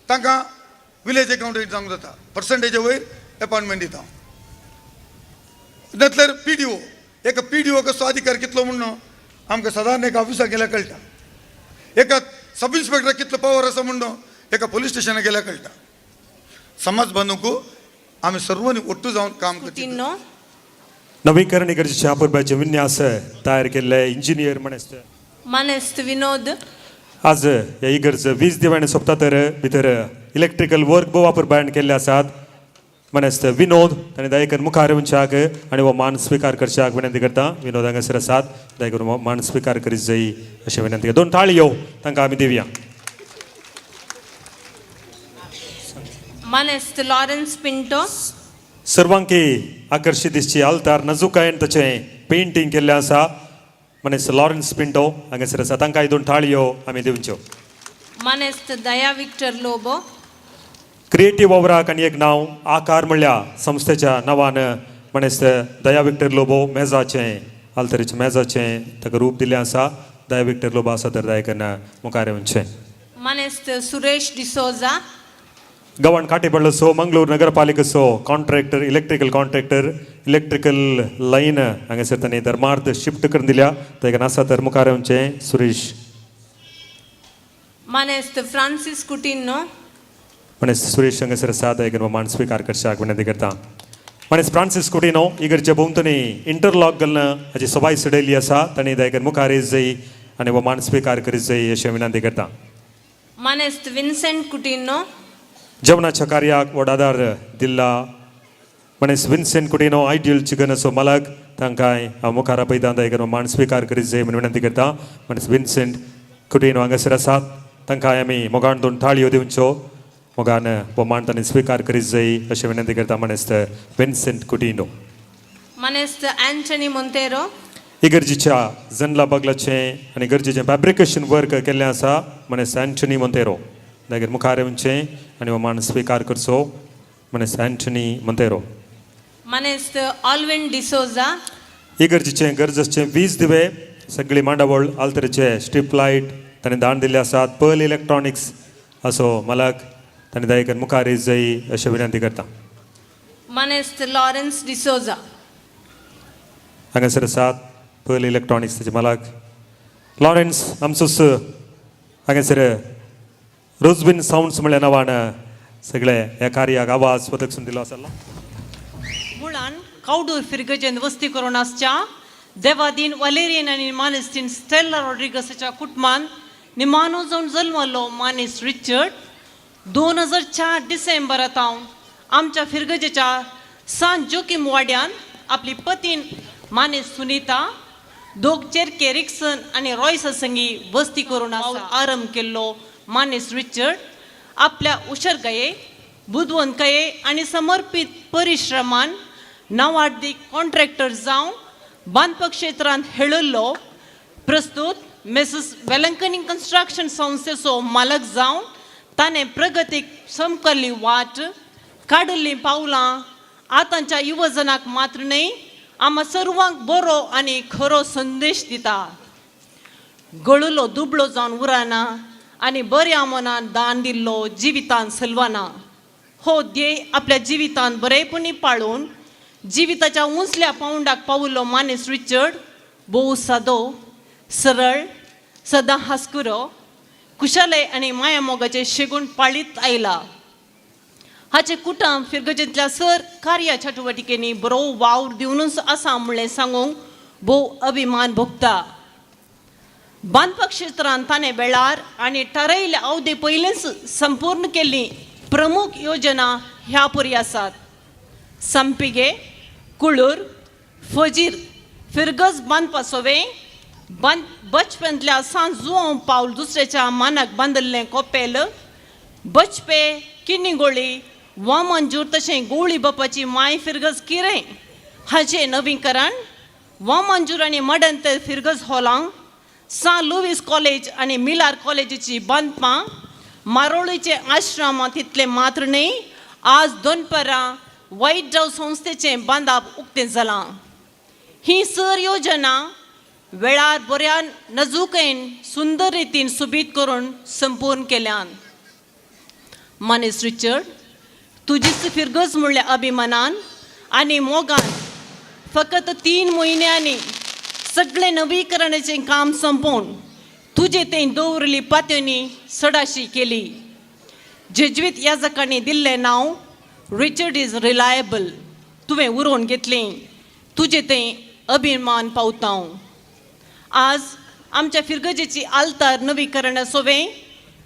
तांकां विलेज अकाउंटंट जावंक जाता. पर्संटेजा वयर एपॉयंटमेंट दिता. नातल्यार PDO, एका PDO कसो अधिकार कितलो म्हणून आमकां सादारण एका ऑफिसाक गेल्यार कळटा. एका सब इन्स्पेक्टराक कितलो पावर आसा म्हणून एका पोलीस स्टेशनाक गेल्यार कळटा. समाज बांदूंक आमी सर्वांनी ಒಟ್ಟು जावन काम करचें. नवीकरण गरजेच्या पुरबाचे विन्यास तयार केल्ले इंजिनियर म्हणस्त मानेस्त विनोद. आज ह्या इगर्ज वीज दिवाणी सोंपता तर भितर इलेक्ट्रिकल वर्क भोव वापर केल्ले आसात. मानेस्त विनोद ताणें दयेकर मुखार येवच्याक आनी हो मान स्विकार करच्याक विनंती करता. विनोद हांगासर आसात, दयेकर मान स्विकार करीत जाय अशें विनंती करता. 2 टाळयो तांकां आमी दिवया. मानेस्त लॉरन्स पिंटो. सर्वांकी आकर्शीत दिसची आल्तार नजुकायेन ताचें पेंटींग केल्लें आसा. मानेस्त लॉरन्स पिंटो हांगासर आसा, तांकां 2 टाळयो आमी दिवच्यो. मानेस्त दया विक्टर लोबो. क्रिएटीव वावराक आनी एक नांव आकार म्हणल्या संस्थेच्या नांवान मानेस्त दया विक्टर लोबो मेजाचें आल्तरेचें मेजाचें ताका रूप दिल्लें आसा. दया विक्टर लोबो आसा तर दयाकन मुखार येवचें. मानेस्त सुरेश डिसोजा. गव्हाण काटेपडलोसो Mangalore नगरपालिकेचो contractor, electrical contractor, electrical line हांगासर तांणी धर्मार्थ शिफ्ट करून दिल्या. ताका आसा तर मुखार येवचें सुरेश. मानेस्त फ्रांसीस कुटिन्हो. मानेस्त सुरेश हांगासर आसा, ताका मान स्विकार करच्याक विनंती करता. मानेस्त फ्रांसीस कुटिन्हो इगर्जे भोंवतणी इंटरलॉक घालून हाची सबाय चडयल्ली आसा. तांणी दयाकर मुखार येत जाय आनी हो मान स्विकार करीत जाय अशें विनंती करता. मानेस्त विन्सेंट कुटिन्हो. जेवणाच्या कार्याक व्हड आदार दिल्ला मानेस्त विन्सेंट कुटिन्हो आयडियल चिकनाचो मालक तांकां हांव मुखार आपयता. दयाकर मान स्विकार करीत जाय म्हूण विनंती करता. मानेस्त विन्सेंट कुटिन्हो हांगासर आसात, तांकां आमी मोगान 2 टाळयो दिवच्यो. मोगान हो मान तांणी स्विकार करीत जाय अशें विनंती करता. मानेस्त विन्सेंट कुटिन्हो. मानेस्त अँटनी मोंतेरो. इगर्जीच्या जनला बगलाचें आनी गरजेचें फॅब्रिकेशन वर्क केल्लें आसा. मानेस्त अँटनी मोंतेरो मागीर मुखार येवचें आनी हो मान स्विकार करचो. मानेस्त अँटनी मोंतेरो. मानेस्त ऑल्विन डिसोजा. इगर्जीचें गरज आसचें वीज दिवे सगळी मांडावळ आल्तरेचे स्ट्रीप लायट ताणें दान दिल्ले आसात. पर्ल इलेक्ट्रॉनिक्स असो मालक ताणें दयेकर मुखार येत जाय अशें विनंती करता. मानेस्त लॉरन्स डिसोजा. हांगासर आसात पर्ल इलेक्ट्रॉनिक्स ताचे मालक लॉरन्स आमचोच हांगासर रोजबीन सावंड्स म्हणल्या नांवान सगळे ह्या कार्याक आवाज पदकसून दिलो आसा. मुळान कावडूर फिरगजेन वस्ती करून आसच्या देवादीन वलेरियन आनी मानेस्तीन स्टेल्ला रॉड्रिगसाच्या कुटुंबान निमानो जावन जल्मलो मानेस रिचर्ड 2004 डिसेंबरांत आमच्या फिरगजेच्या सान जोकीम वाड्यान आपली पतीन मानेस सुनीता दोग चेरके रिक्सन आनी रॉयसा संगी वस्ती करून आरंभ केल्लो मानेस रिचर्ड आपल्या उशरगाये बुदवंतकाये आनी समर्पीत परिश्रमान नांवाडदीक कॉन्ट्रॅक्टर जावन बांदपाक क्षेत्रांत हेळिल्लो प्रस्तूत मेसेस वेलंकनी कन्स्ट्रक्शन संस्थेचो मालक जावन ताणें प्रगतीक समकल्ली वाट काडिल्लीं पावलां आतांच्या युवजनाक मात्र न्हय आमा सर्वांक बरो आनी खरो संदेश दिता. गळुलो दुबळो जावन उरना आनी बऱ्या मनान दान दिल्लो जिवितान सलवाना. हो ध्येय आपल्या जिवितान बरेपणी पाळून जिविताच्या उंचल्या पावंडाक पाविल्लो मानेस रिचर्ड भोव सादो, सरळ, सदां हांसकुरो, कुशालय आनी माया मोगाचे शेगूण पाळीत आयला. हाचे कुटुंब फिरगजेंतल्या सर कार्य चटुवटिकेंनी बरो वावर दिवनूच आसा म्हणलें सांगूंक भोव अभिमान भोगता. बांदपाक क्षेत्रांत ताणें वेळार आनी ठरयिल्ल्या अवधी पयलींच संपूर्ण केल्ली प्रमुख योजना ह्या परी आसात. संपिगे, कुळूर, फजीर फिरगज बांदपा सोवे बांद बचपेंतल्या सांज जुआंव पावल दुसऱ्याच्या मानाक बांदिल्लें कोपेल, बचपे, किन्नीगोळी, वामनजूर तशें गोवळी बापाची माय फिरगज किरें हाचें नवीकरण, वामनजूर आनी मडंतर फिरगज हॉलांक, सां लुवीस कॉलेज आनी मिलार कॉलेजीची बांदपां, मारोळीचे आश्रम तितलें मात्र न्हय आज दोनपरां वायट डाव संस्थेचें बांदाप उक्तें जालां. ही सर योजना वेळार बऱ्या नजुकेन सुंदर रितीन सोबीत करून संपूर्ण केल्यान. मानेस रिचर्ड तुजीच फिरगज म्हणल्या अभिमानान आनी मोगान फकत 3 म्हयन्यांनी सगळें नवीकरणाचें काम संपोवन तुजे तें दवरिल्ली पात्यांनी सडाशी केली. जेज्वीत याजकांनी दिल्लें नांव रिचर्ड is reliable तुवें उरोवन घेतलें. तुजें तें अभिमान पावता. आज आमच्या फिरगजेची आल्तार नवीकरणा सोवें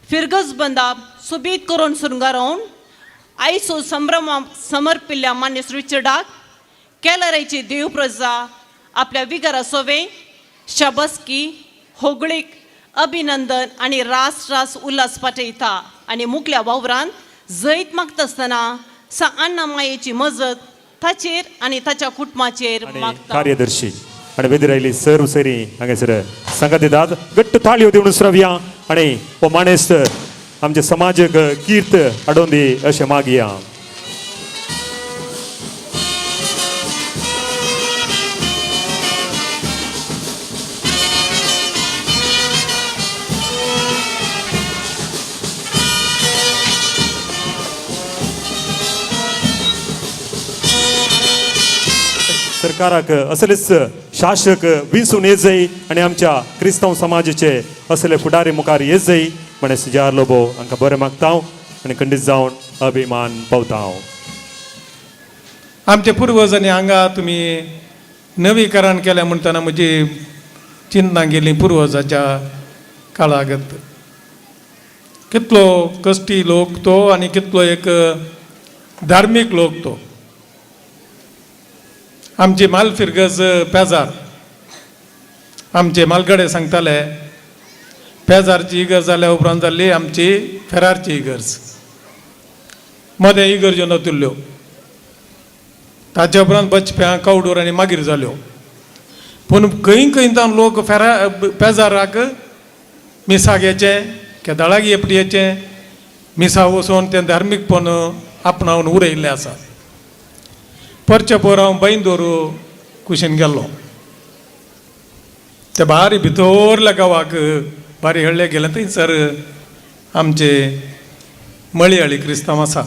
फिरगज बंदाप सोबीत करून सुरंगारोवन आयसो संभ्रमाक समर्पिल्ल्या मानेस रिचर्डाक केलरायची देवप्रजा आपल्या विगारा सोवें शाबासकी, होगळीक अभिनंदन आनी रास रास उल्हास पाठयता आनी मुखल्या वावरान जैत मागता आसतना सा अण्णा मायेची मजत ताचेर आनी ताच्या कुटुंबाचेर मागता. कार्यदर्शी आनी वेदीर आयली सर सरी हांगासर सांगात दितात घट्ट ताळयो दिवन श्रव्या आनी हो माणेस्त आमच्या समाजाक कीर्त हाडून दी अशें मागया. सरकाराक असलेच शासक विंचून येत जाय आनी आमच्या क्रिस्तांव समाजाचे असले फुडारी मुखार येत जाय म्हणे सुजार लोबो हांकां बरें मागता आनी खंडीत जावन अभिमान पावता. आमचे पुर्वजांनी हांगा तुमी नवीकरण केलें म्हणटना म्हजी चिंतना गेली पुर्वजाच्या काळागत. कितलो कश्टी लोक तो आनी कितलो एक धार्मीक लोक तो. आमचे माल फिरगज पेजार आमचे मालगडे सांगताले पेजारची इगर्ज जाल्या उपरांत जाल्ली आमची फेरारची इगर्ज. मदें इगर्ज्यो नतुल्ल्यो ताच्या उपरांत बचप्यां कवडूर आनी मागीर जाल्यो. पूण खंय खंय तावन लोक फेरा पेजाराक मिसाक येचें केदाळाक येपटी मिसा वचून तें धार्मीकपण आपणावन उरयल्लें आसा. परचे पोर हांव बैंदोर कुशीन गेल्लो ते बारी भितरल्या गांवाक बारी हळ्ळे गेले थंयसर आमचे मळयाळी क्रिस्तांव आसा.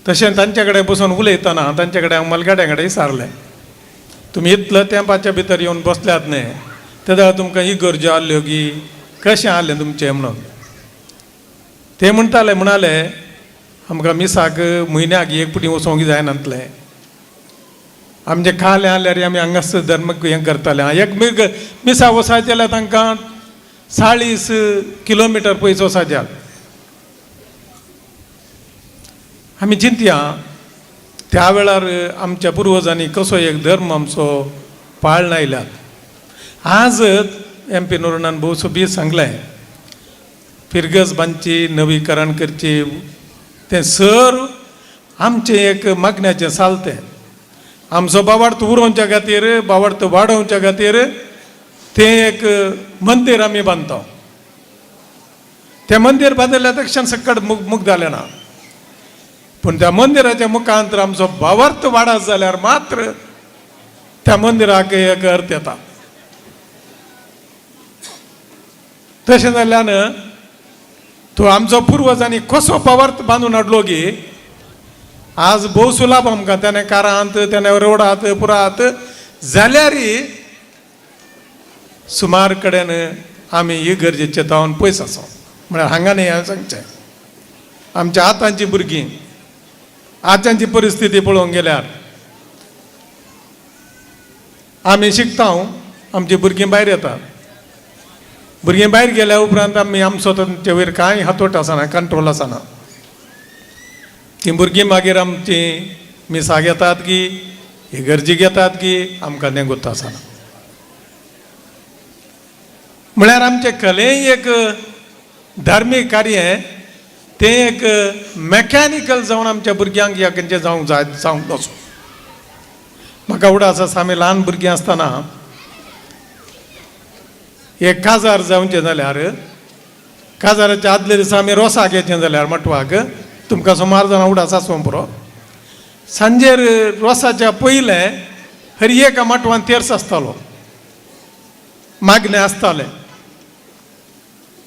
तशें तांचे कडेन बसून उलयतना तांचे कडेन हांव मलगाड्या कडेन विचारलें तुमी इतलो तेंपाच्या भितर येवन बसल्यात न्हय तेन्ना तुमकां इगर्ज्यो आहल्यो की कशें आहलें तुमचें म्हणून. ते म्हणटाले म्हणाले आमकां मिसाक म्हयन्याक एक पुटी वचोंक जायनातलें. आमचें खालें आहल्यार आमी हांगासर धर्म हें करताले. एक मिसा वचपाचें जाल्यार तांकां 40 किलोमिटर पयस वचपाचें. आमी चिंतया त्या वेळार आमच्या पुर्वजांनी कसो एक धर्म आमचो पाळण आयल्यात. आज एम पी नोरणान भोव सोबीत सांगलें फिरगज बांदची नवीकरण करची तें सर आमचें एक मागण्याचें साल तें आमचो बावार्थ उरोवच्या खातीर, बावार्थ वाडोवच्या खातीर तें एक मंदीर आमी बांदता. तें मंदीर बांदिल्ल्या तक्षण सकट मुग जालें ना, पूण त्या मंदिराच्या मुखांतर आमचो भावार्थ वाडत जाल्यार मात्र त्या मंदिराक एक अर्थ येता. तशें जाल्ल्यान तो आमचो पुर्वजांनी कसो भावार्थ बांदून हाडलो की आज भोव सुलाभ आमकां, तेणें कारांत, तेणें रोडात, पुरात जाल्यार सुमार कडेन आमी ही गरजेचे तावन पयस आसा. म्हळ्यार हांगा न्ही हांवें सांगचें, आमच्या आतांची भुरगीं आतांची परिस्थिती पळोवंक गेल्यार आमी शिकता, आमची भुरगीं भायर येतात. भुरगीं भायर गेल्या उपरांत आमी आमचो तांचे वयर कांय हातोट आसना, कंट्रोल आसना. तीं भुरगीं मागीर आमची मिसाक येतात की इगर्जीक येतात की आमकां तें गोत्त आसना. म्हळ्यार आमचें कलेय एक धार्मीक कार्य तें एक मॅकॅनिकल जावन आमच्या भुरग्यांक ह्या खंयचें जावंक जाय जावंक नसो. म्हाका उडास आसा आमी ल्हान भुरगीं आसतना एक काजार जावचें जाल्यार काजाराच्या आदल्या दिसा आमी रोसाक येचें जाल्यार मटवाक तुमकां सुमार जाणां उडास आसूं पुरो, सांजेर रोसाच्या पयलें हर एका माटवान तेर्स आसतालो, मागणें आसतालें.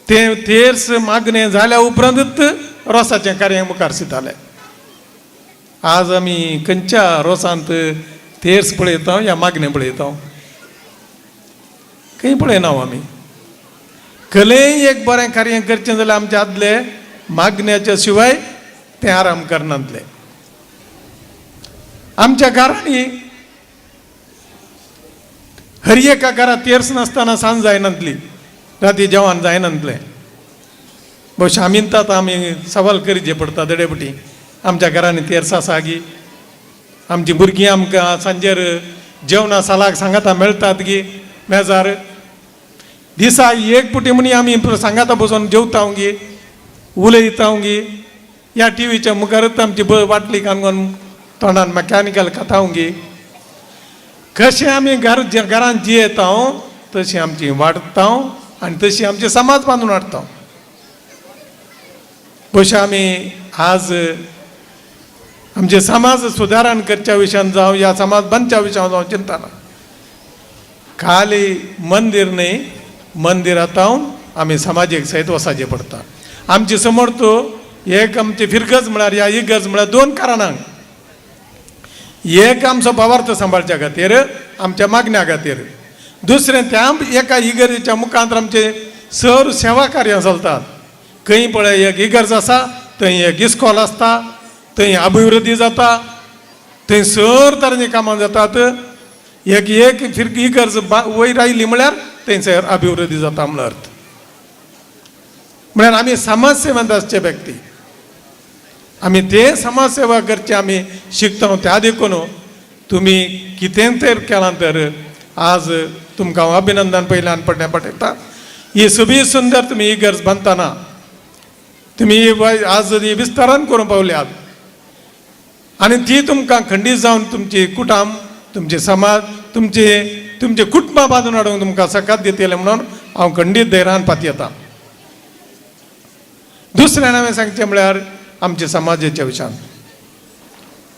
तें तेर्स मागणें जाल्या उपरांतच रोसाचें कार्य मुखार सरतालें. आज आमी खंयच्या रोसांत तेर्स पळयता या मागणें पळयता, खंय पळयना आमी. कलेय एक बरें कार्य करचें जाल्यार आमचे आदले मागण्याच्या शिवाय तें आराम करनातले. आमच्या घरांनी हर एका घरांत तेर्स नासतना सांज जायनातली, राती जेवण जायनातलें. भोवशा आमी आतां आमी सवाल करचे पडटा दडेपटी, आमच्या घरांनी तेर्स आसा की, आमची भुरगीं आमकां सांजेर जेवणा सालाक सांगाता मेळटात की मेजार, दिसा एक पुटी म्हणी आमी सांगाता बसून जेवता गी, उलयता गी, ह्या टिवीच्या मुखारच आमची बाटली कानून तोंडान मॅकॅनिकल खाता गी. कशें आमी घरांत जियेता तशी आमची वाडटा आनी तशी आमची समाज बांदून हाडटा. पयशे आमी आज आमचे समाज सुदारण करच्या विशयान जावं या समाज बांदच्या विशयान जावं चिंतना खाली मंदीर न्ही, मंदिरांत आमी समाजीक सयत वसाचें पडटा. आमची समोर तो एक आमची फिरगज म्हळ्यार ह्या इगर्ज म्हळ्यार दोन कारणांक, एक आमचो भावार्थ सांबाळच्या खातीर, आमच्या मागण्या खातीर, दुसरें त्या एका इगर्जेच्या मुखांत आमचे सर सेवा कार्यां चलतात. खंय पळय एक इगर्ज आसा थंय एक इस्कॉल आसता, थंय अभिवृद्धी जाता, थंय सर तरेचीं कामां जातात. एक एक इगर्ज वयर आयली म्हळ्यार थंयसर अभिवृद्धी जाता म्हणल्यार अर्थ. म्हळ्यार आमी समाज सेवेंत आसचे व्यक्ती, आमी ते समाज सेवा करचे आमी शिकता. त्या देखून तुमी कितें तर केलां तर आज तुमकां हांव अभिनंदन पयल्यान पडणे पडटा. ही सोबीत सुंदर तुमी इगर्ज बांदतना तुमी आज ही विस्तारान करूंक पावल्यात आनी ती तुमकां खंडीत जावन तुमची कुटुंब, तुमचे समाज, तुमचे तुमचे कुटुंबां बांदून हाडूंक तुमकां सकात दितलें म्हणून हांव खंडीत धैर्यान पातयेता. दुसरें हांवें सांगचें म्हळ्यार आमच्या समाजाच्या विशयान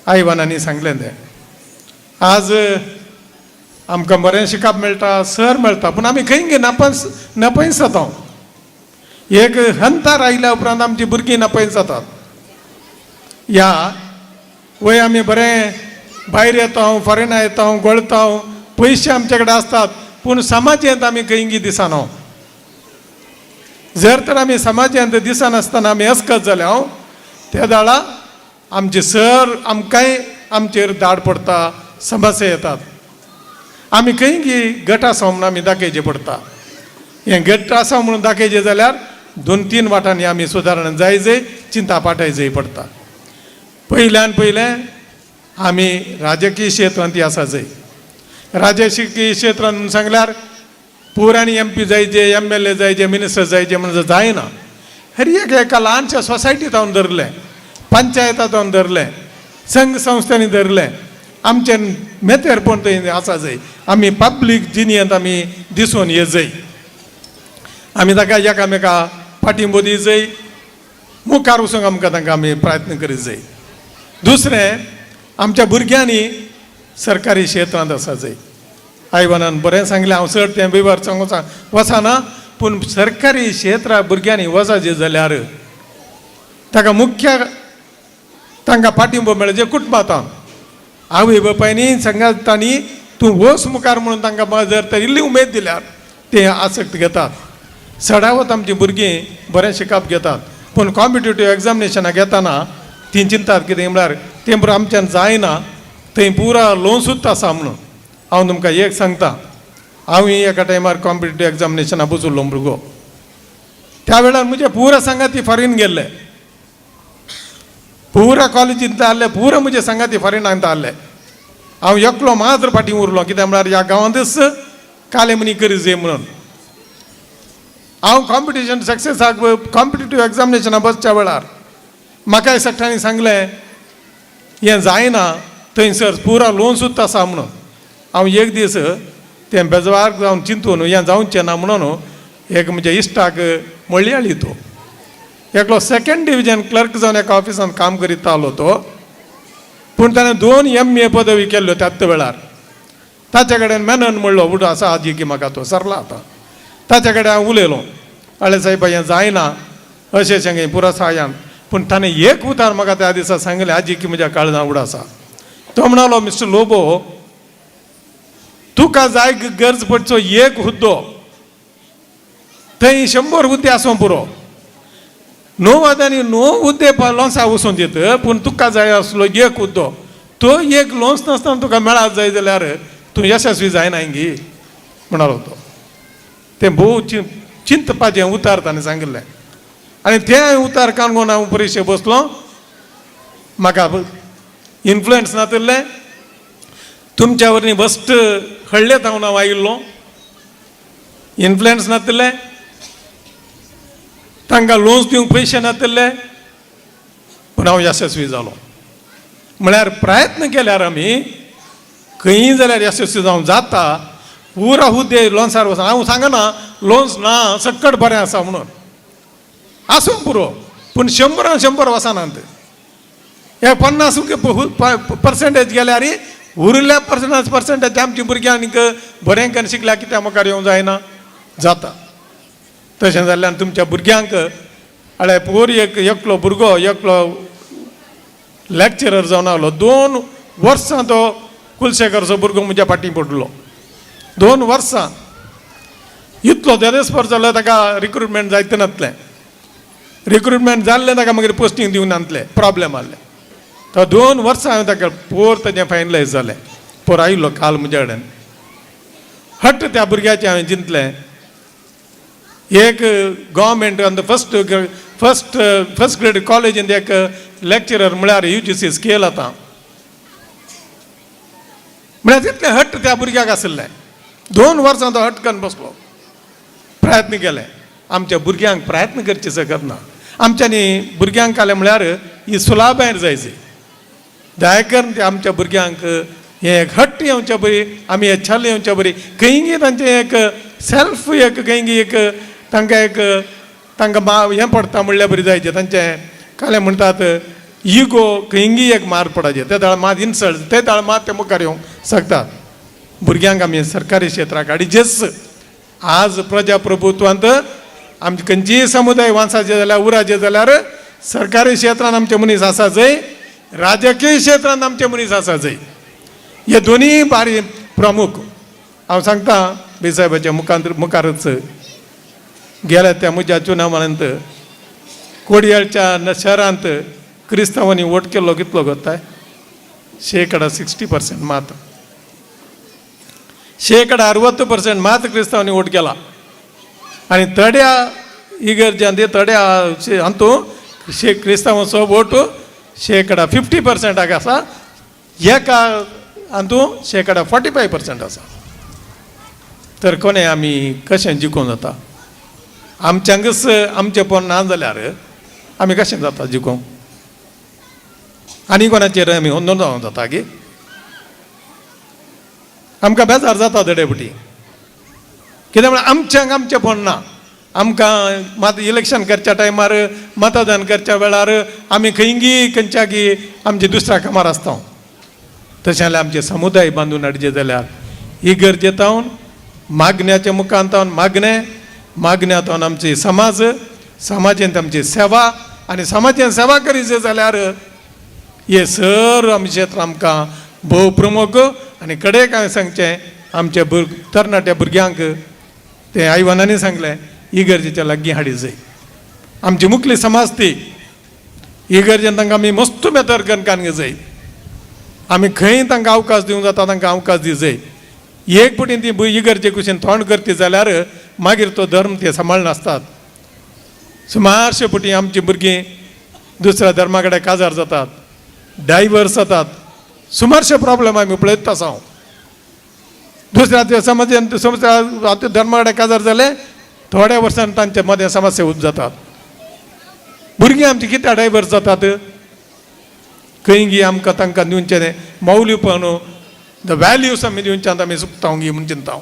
आयवानांनी सांगलें तें आज आमकां बरें शिकप मेळटा, सर मेळटा, पूण आमी खंय गे नापयस जाता. एक हंतार आयल्या उपरांत आमची भुरगीं नापयस जातात. ह्या वय आमी बरें भायर येता, फॉरेना येता, गळता, पयशे आमचे कडेन आसतात, पूण समाजांत आमी खंय गी दिसना. जर तर आमी समाजांत दिसनासतना आमी अस्कत जाल्या त्या दाळा आमचे सर आमकांय आमचेर दाड पडटा, समस्या येतात. आमी खंय गी गट आसा म्हणून आमी दाखयचे पडटा. हें गट आसा म्हणून दाखयचें जाल्यार दोन तीन वाटांनी आमी सुदारणा जाय जाय चिंता पाठाय जाय पडटा. पयल्यान पयलें आमी राजकीय क्षेत्रांत आसा जाय. राजकीय क्षेत्रांत म्हणून सांगल्यार पुराणी एम पी जायचे, एम एल ए जायचे, मिनिस्टर जायचे म्हणून जायना. हर एक एका ल्हानशा सोसायटीत हांव धरलें, पंचायतांत धरलें, संघ संस्थांनी धरलें, आमचे मेतेरपण थंय आसा जाय. आमी पब्लीक जिणेंत आमी दिसून ये जाय. आमी ताका एकामेका पाठिंबो दी जाय, मुखार वचूंक आमकां तांकां आमी प्रयत्न करीत जाय. दुसरें, आमच्या भुरग्यांनी सरकारी क्षेत्रांत आसा जाय. आयवानान बरें सांगलें, हांव चड तें विवर सांगूंक वचना, पूण सरकारी क्षेत्रां भुरग्यांनी वचचें जाल्यार ताका मुख्य तांकां पाठिंबो मेळचे कुटुंबांत. आवय बापायनी सांगातांनी तूं वच मुखार म्हणून तांकां जर तर इल्ली उमेद दिल्यार ते आसक्त घेतात. सडावत आमचीं भुरगीं बरें शिकप घेतात, पूण कॉम्पिटेटीव एग्जामिनेशनां घेतना तीं चिंतात कितें म्हळ्यार तें पुरो आमच्यान जायना, थंय पुरा लोनसूच आसा म्हणून. हांव तुमकां एक सांगता, हांव एका टायमार कॉम्पिटेटीव एग्जामिनेशनां बसुल्लो भुरगो, त्या वेळार म्हजे पुरा सांगाती फॉरेन गेल्ले, पुरा कॉलेजींत आहले, पुरा म्हजे सांगाती फॉरेनांत आहले. हांव एकलो मात्र फाटीं उरलो, कित्याक म्हळ्यार ह्या गांवांतच कालेमनी करी जाय म्हणून. हांव कॉम्पिटिशन सक्सेसाक कॉम्पिटेटीव एग्जामिनेशनां बसच्या वेळार म्हाका सगळ्यांनी सांगलें हें जायना, थंयसर पुरा लोन सुद्दां आसा म्हणून. हांव एक दीस तें बेजवार जावन चिंतून हें जावचें ना म्हणून एक म्हज्या इश्टाक मळयाळी तो एकलो सेकंड डिविजन क्लर्क जावन एका ऑफिसान काम करीतालो तो, पूण ताणें 2 MA पदवी केल्ल्यो त्याच वेळार. ताचे कडेन मेनन म्हणलो उडो आसा आजी की म्हाका तो सरला आतां. ताचे कडेन हांव उलयलो, अळे साहेब हें जायना अशें अशें पुरा सायान, पूण ताणें एक उतार म्हाका त्या दिसा सांगलें आजी की म्हज्या काळजां उडो आसा. तो म्हणालो, मिस्टर लोबो, तुका जाय गरज पडचो एक हुद्दो, थंय 100 हुद्दे आसूं पुरो, 9 आनी 9 हुद्दे लोन्सा वचून दित, पूण तुका जाय आसलो एक हुद्दो, तो एक लोन्स नासतना तुका मेळत जाय जाल्यार तूं यशस्वी जायना गी म्हणालो तो. तें भोव चिंतपाचें उतार ताणें सांगिल्लें आनी तें उतार काणकोण हांव परिक्षे बसलो. म्हाका इन्फ्लुयन्स नातिल्लें, तुमच्या वरवीं बस्ट हळ्ळेत हांव हांव आयिल्लो, इन्फ्लुयन्स नातिल्लें, तांकां लोन्स दिवंक पयशे नातिल्ले, पूण हांव यशस्वी जालो. म्हळ्यार प्रयत्न केल्यार आमी खंयी जाल्यार यशस्वी जावं जाता. पुरा हुद्दे लोन्सार वचना, हांव सांगना लोन्स ना सक्कट बरें आसा म्हणून, आसूं पुरो, पूण 100 100 वचनात. हे 50% गेल्यार उरिल्ल्या पर्संटेज आमची भुरग्यांक बरें करून शिकल्यार कित्याक मुखार येवंक जायना, जाता. तशें जाल्ल्यान तुमच्या भुरग्यांक अळे पोर एक एकलो भुरगो एकलो लॅक्चरर जावन आयलो, 2 वर्सां तो कुलशेखरचो भुरगो म्हज्या फाटीं पडलो, 2 वर्सां इतलो देदेस्पर जालो ताका रिक्रुटमेंट जायत नासलें, रिक्रुटमेंट जाल्लें ताका मागीर पोस्टींग दिवंक नासलें, प्रोब्लेम आहलें. तो 2 वर्सां हांवें ताका पोर ताजें फायनलायज जालें, पोर आयिल्लो काल म्हज्या कडेन, हट्ट त्या भुरग्याचें हांवें जिंतलें. एक government first first first grade कॉलेजींत एक लॅक्चरर म्हळ्यार UGC scale आतां, म्हळ्यार तितलें हट्ट त्या भुरग्याक आशिल्लें. 2 वर्सां तो हट्ट करून बसलो, प्रयत्न केले. आमच्या भुरग्यांक प्रयत्न करचे शकना, आमच्यांनी भुरग्यांक आलें म्हळ्यार ही सुलाभायर जायची. दया करून ते आमच्या भुरग्यांक हें एक हट्ट येवच्या बरी, आमी हे छल येवच्या बरी, खंयगी तांचें एक सेल्फ एक खंयगी एक तांकां एक तांकां हें पडटा म्हणल्यार बरी जायचें. तांचें कालें म्हणटात इगो खंयगी एक मार पडचें, ते दाळ मात इन्सल्ट, ते दाळ मात ते मुखार येवंक शकतात. भुरग्यांक आमी सरकारी क्षेत्राक हाडीचेच. आज प्रजाप्रभुत्वांत आमचे खंयचीय समुदाय वांसाचे जाल्यार उराचे जाल्यार सरकारी क्षेत्रांत आमचे मनीस आसा जंय, राजकीय क्षेत्रांत आमचे मनीस आसा जंय, हे दोनूय बारी प्रमुख. हांव सांगता बेसाहेबाच्या मुखारच गेल्या त्या म्हज्या चुनावांत कोडयाळच्या शहरांत क्रिस्तांवांनी वोट केल्लो कितलो गोत्ताय, 60% मात, 60% मात क्रिस्तांवांनी वोट केला. आनी थोड्या इगर्जांत थोड्या हातूं क्रिस्तांवांचो वोट 50% आसा, एका हातूं 45% आसा. तर कोणें आमी कशें जिखूंक जाता? आमच्यांकच आमचें पण ना जाल्यार आमी कशें जाता जिखूंक? आनी कोणाचेर आमी होंदोन जावं जाता गे? आमकां बेजार जाता धडे फुटी. कित्याक म्हळ्यार आमच्यांक आमचेपण ना. आमकां मात इलेक्शन करच्या टायमार, मतदान करच्या वेळार आमी खंयगी खंयच्यागी आमचे दुसऱ्या कामार आसता. तशें जाल्यार आमचे समुदाय बांदून हाडचे जाल्यार इगर्जेतावन मागण्याच्या मुखांतावन मागणें, मागण्यातावन आमची समाज, समाजेंत आमची सेवा आनी समाजान सेवा करीत जाल्यार हे सर आमचे क्षेत्र आमकां भोव प्रमुख. आनी कडेक हांवें सांगचें, आमच्या तरणाट्या भुरग्यांक ते आयवानांनी सांगलें, इगर्जेच्या लागीं हाडी जाय. आमची मुखली समाज ती इगर्जेन तांकां आमी मस्त मेतर करून जाय. आमी खंय तांकां अवकाश दिवंक जाता तांकां अवकाश दी जाय. एक पटी ती इगर्जे कुशीन तोंड करती जाल्यार मागीर तो धर्म ते सांबाळनासतात. सुमारशे पटी आमची भुरगीं दुसऱ्या धर्मा कडेन काजार जातात, डायवर्स जातात, सुमारशे प्रॉब्लेम आमी पळयत आसा. दुसऱ्या समाजान दुसऱ्या धर्मा कडेन काजार जाले, थोड्या वर्सान तांचे मदें समस्या उब जातात. भुरगीं आमची कित्याक डायवर्स जातात? खंय आमकां तांकां दिवचें मौल्यपण, the values आमी दिवच्यान आमी चुकता म्हूण चिंता.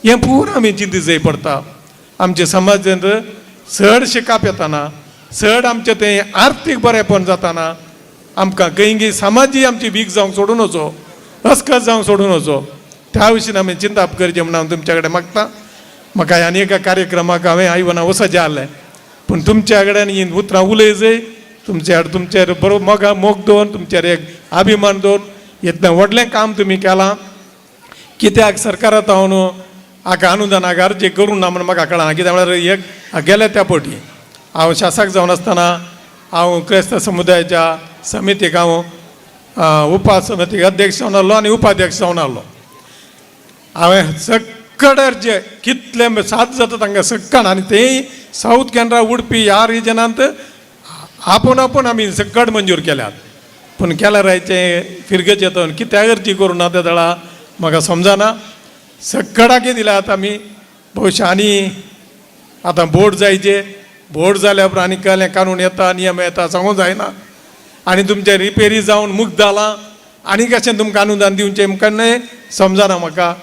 हें पुरो आमी चिंती जाय पडटा. आमच्या समाजांत चड शिकप येताना, चड आमचें तें आर्थीक बरेंपण जाताना, आमकां खंय समाजी आमची वीक जावंक सोडून वचो, अस्कत जावंक सोडून वचो, त्या विशीं आमी चिंताप करचें म्हूण हांव तुमच्या कडेन मागता. म्हाका आनी एका कार्यक्रमाक हांवें आयवना वचचें आहलें, पूण तुमच्या कडेन ही उतरां उलय जाय. तुमच्या तुमचेर बरो मोगा मोग दवरून, तुमचेर एक अभिमान दवरून इतलें व्हडलें काम तुमी केलां. कित्याक सरकारात हांव हाका अनुदानाक अर्जी करूंक ना म्हूण म्हाका कळना. कित्याक म्हळ्यार एक गेले त्या पटी हांव शासक जावन आसतना हांव क्रिस्त समुदायाच्या समितीक हांव उपसमितीक अध्यक्ष जावन आहलो आनी उपाध्यक्ष जावन आहलो. हांवें सक्कड अर्जे कितले सात जाता तांकां सक्कड, आनी तेय सावथ कॅनरा उडपी ह्या रिजनांत आपूण आपूण आमी सक्कड मंजूर केल्यात. पूण केल्यारायचें फिरगेचें येता कित्याक अर्जी करूं ना त्या दळा म्हाका समजना. सक्कडाकी दिल्यात आमी भोवशा. आनी आतां बोर्ड जायचे, बोर्ड जाल्या उपरांत आनी कहलें कानून येता, नियम येता, सांगूंक जायना. आनी तुमचें रिपेरी जावन मुक्त जालां आनी कशें तुमकां अनुदान दिवचें मुखार न्हय समजना म्हाका.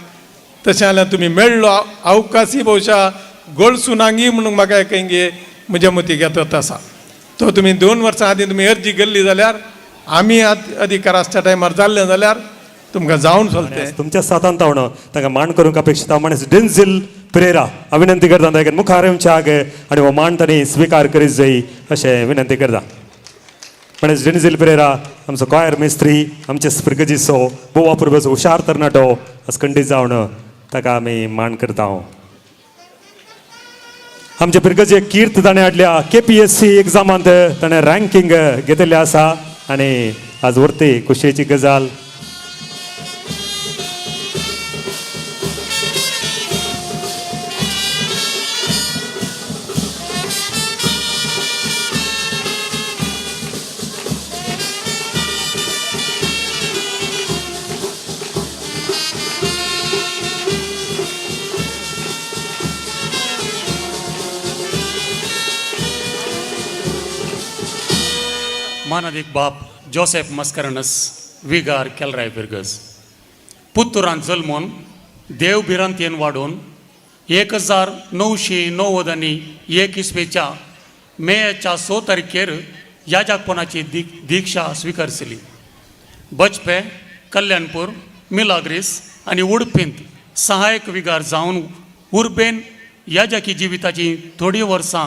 तशें जाल्यार तुमी मेळ्ळो अवकाशी भोवशा गळसुनांगी म्हणून म्हाका खंय म्हज्या मतीक येतात आसा. तो तुमी 2 वर्सां आदीं तुमी अर्जी केल्ली जाल्यार आमी अधिकार आसच्या टायमार जाल्लें जाल्यार तुमकां जावन चलतें. तुमच्या सातान तावणो तांकां मान करूंक अपेक्षिता माणस डेन्झिल परेरा विनंती करता तांकां मुखार येवचे आगे आनी हो मान तांणी स्विकार करीत जाय अशें विनंती करता. माणस डेन्झिल परेरा आमचो कॉयर मिस्त्री, आमचे स्पिर्गजीचो गोवा पुर्वेचो हुशार तरणाटो अस्कंडीत जावन ताका आमी मान करता. आमचे पिरगजे कीर्त ताणें हाडल्या KPSC एग्जामांत ताणें रँकींग घेतिल्लें आसा आनी आज उरती खुशयेची गजाल. मानादीक बाप जोसेफ मस्करनस विगार केलराय फिरगज पुत्तुरांत जल्मून देव भिरांतेन वाडून 1991 इसवेच्या मेच्या 6 तारखेर याजकपणाची दीक्षा स्विकारसली. बजपे, कल्याणपूर, मिलाग्रीस आनी उडपींत सहायक विगार जावन उर्बेन याजकी जिविताची थोडीं वर्सां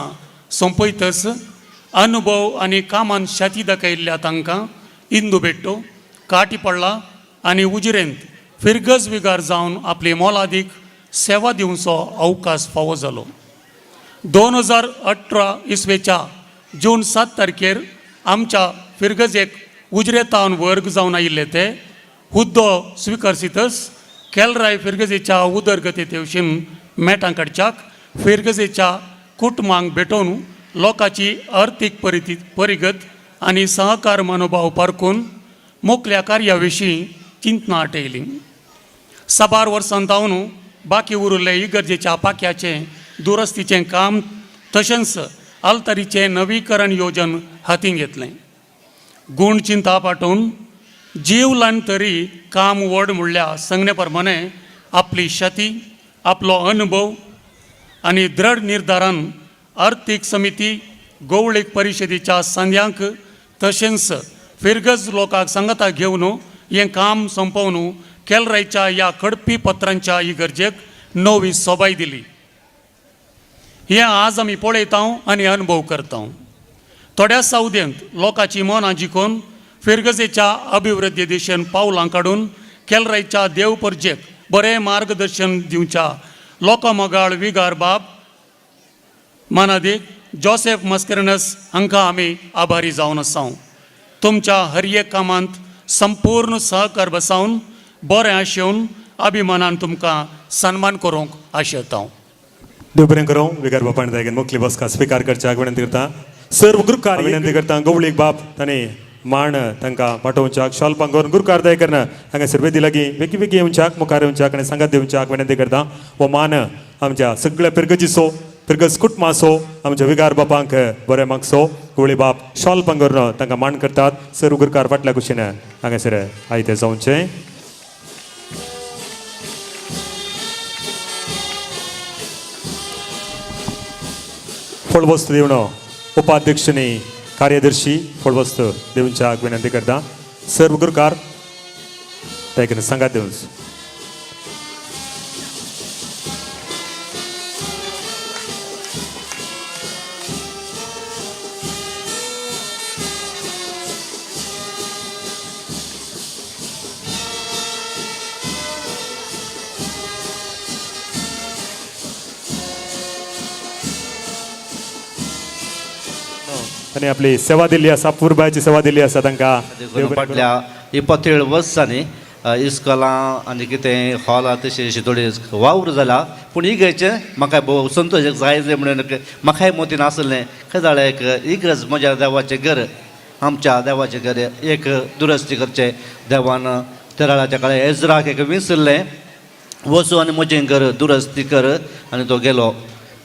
सोंपयतच अनुभव आनी कामान शाती दाखयल्ल्या तांकां इंदू बेट्टो, काटी पडला आनी उजिरेंत फिरगज विगार जावन आपली मोलादीक सेवा दिवचो अवकाश फावो जालो. 2018 इसवेच्या जून 7 तारखेर आमच्या फिरगजेक उजरेतावन वर्ग जावन आयिल्ले ते हुद्दो स्विकारसीतच केलराय फिरगजेच्या उदरगती तेवशीन मेटां काडच्याक फिरगजेच्या कुटुंबांक भेटोवन लोकांची अर्थीक परिगत आनी सहकार मनोभाव पारखून मोकल्या कार्या विशीं चिंतना आटयली. साबार वर्सां जावन बाकी उरिल्ले इगर्जेच्या पाक्याचें दुरस्तीचें काम तशेंच आल्तारीचें नवीकरण योजन हातीं घेतलें. गूण चिंता पाठोवन जीव ल्हान तरी काम व्हड म्हणल्या संज्ञे प्रमाणे आपली शती, आपलो अनुभव आनी दृढ निर्धारान आर्थीक समिती गोवळीक परिशदेच्या संद्यांक तशेंच फिरगज लोकांक सांगाता घेवन हें काम सोंपोवन केलरायच्या ह्या खडपी पत्रांच्या इगर्जेक नवी सोबाय दिली. हें आज आमी पळयता आनी अनुभव करता. थोड्या सावदेंत लोकांची मनां जिखून फिरगजेच्या अभिवृद्धी दिशेन पावलां काडून केलरायच्या देव परजेक बरें मार्गदर्शन दिवच्या लोकां मोगाळ विगार बाब मानादीक जोसेफ मस्करनस हांकां आमी आभारी जावन आसा. तुमच्या हर एक कामांत संपूर्ण सहकार बसावन बरें आशेवन अभिमानान तुमकां सन्मान करूंक आशेता. देव बरें करूं. विगार बापान दायगेन मुखली बसका स्विकार करच्याक विनंती करता. सर्व गुरुकार विनंती करता गवळीक बाप तांणी मान तांकां पाठोवच्याक शाल पांगोरून गुरुकार दय करना हांगासर वेदी लागीं बेगी बेगी येवच्याक मुखार येवच्याक आनी सांगात दिवच्याक विनंती करता. हो मान आमच्या सगळ्या पिरगजीचो पिरगज कुटुंबाचो आमच्या विगार बापांक बरें मागचो. गवळी बाप शाल पांगोरून तांकां मान करतात. सर्व गुरुकार फाटल्या कुशीन हांगासर आयते जावचें. फळवस्तू दिवन उपाध्यक्ष आनी कार्यदर्शी फळवस्तू दिवच्याक विनंती करता. सर्व गुरुकार ताका सांगात दिवच. आनी आपली सेवा दिल्ली आसा, पुरबायची सेवा दिल्ली आसा तांकां. फाटल्या 27 वर्सांनी इस्कोलां आनी कितें हॉलां तशें थोडी वावर जाला, पूण इगर्जेचें म्हाका भोव संतोश जाय जाय म्हणून म्हाकाय मोतीन आसलें. खंय एक इगर्ज म्हज्या देवाचें घर, आमच्या देवाचें घर एक दुरस्ती करचें. देवान तेराळाच्या काळार एजराक एक विसरलें, वचूं आनी म्हजें घर दुरस्ती कर, आनी तो गेलो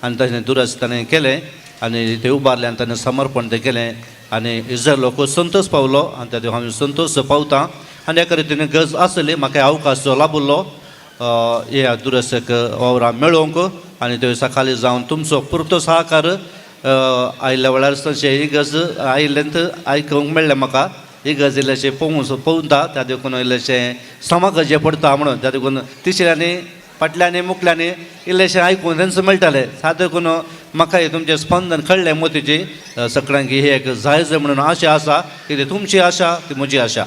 आनी ताणें दुरस्ती ताणें केलें आनी ते उबारलें आनी ताणें समर्पण तें केलें आनी इजरायल लोक संतोश पावलो आनी त्या हांव संतोश पावता. आनी एका रितीन गरज आसली म्हाका अवकाश लाभिल्लो ह्या दुरस्तीक वावरां मेळोवंक आनी ते सकाळी जावन तुमचो पुरतो सहकार आयिल्ल्या वेळार तशें ही गरज आयिल्ल्यान आयकूंक मेळ्ळें म्हाका. ही गरज इल्लेशें पोवूं पोवता त्या देखून इल्लेशें समागजें पडटा म्हणून त्या देखून तिसऱ्यांनी फाटल्यांनी मुखल्यांनी इल्लेशें आयकून तेंच मेळटालें. सा देखून म्हाका तुमचें स्पंदन कळ्ळें मोतीची सगळ्यांक ही एक जाय जाय म्हणून आशा आसा की ती तुमची आशा ती म्हजी आशा.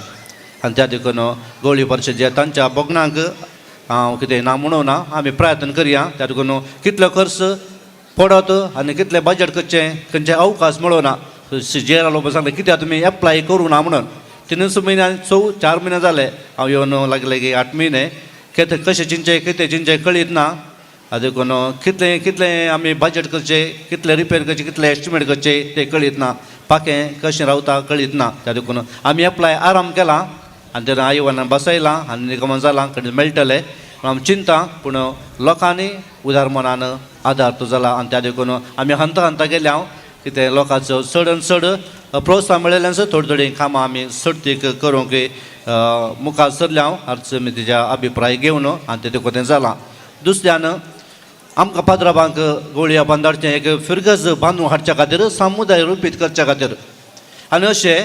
आनी त्या देखून गोळी परिशद जे तांच्या भोगणांक हांव कितें ना म्हणूं ना, आमी प्रयत्न करया. त्या देखून कितलो खर्च पडत आनी कितलें बजट करचें खंयचे अवकाश मेळना. जे लोक सांगलें कित्याक तुमी एप्लाय करूं ना म्हणून 3 म्हयने 4 म्हयने जाले हांव येवन लागले की 8 म्हयने कितें कशें चिंतचें कितें चिंतचें कळीत ना. देखून कितलें कितलें आमी बजट करचें कितलें रिपेर करचें कितलें एस्टिमेट करचें तें कळीत ना. पाखें कशें रावता कळीत ना. त्या देखून आमी एप्लाय आराम केला आनी तेन्ना आयवान बसयलां आनी निगमन जालां खंय मेळटलें पूण आमी चिंता पूण लोकांनी उदार मनान आदार तो जाला आनी त्या देखून आमी हंता हंता गेल्या हांव कितें लोकांचो चड आनी चड प्रोत्साहन मेळिल्ल्यान थोडी थोडी कामां आमी सर्तीक करूंक मुखार सरल्या हांव अर्थ समितीच्या अभिप्राय घेवन आनी तें देखून तें जालां. दुसऱ्यान आमकां पाद्राबांक गोळया बांदारचें एक फिरगज बांदून हाडच्या खातीर समुदाय रुपीत करच्या खातीर आनी अशें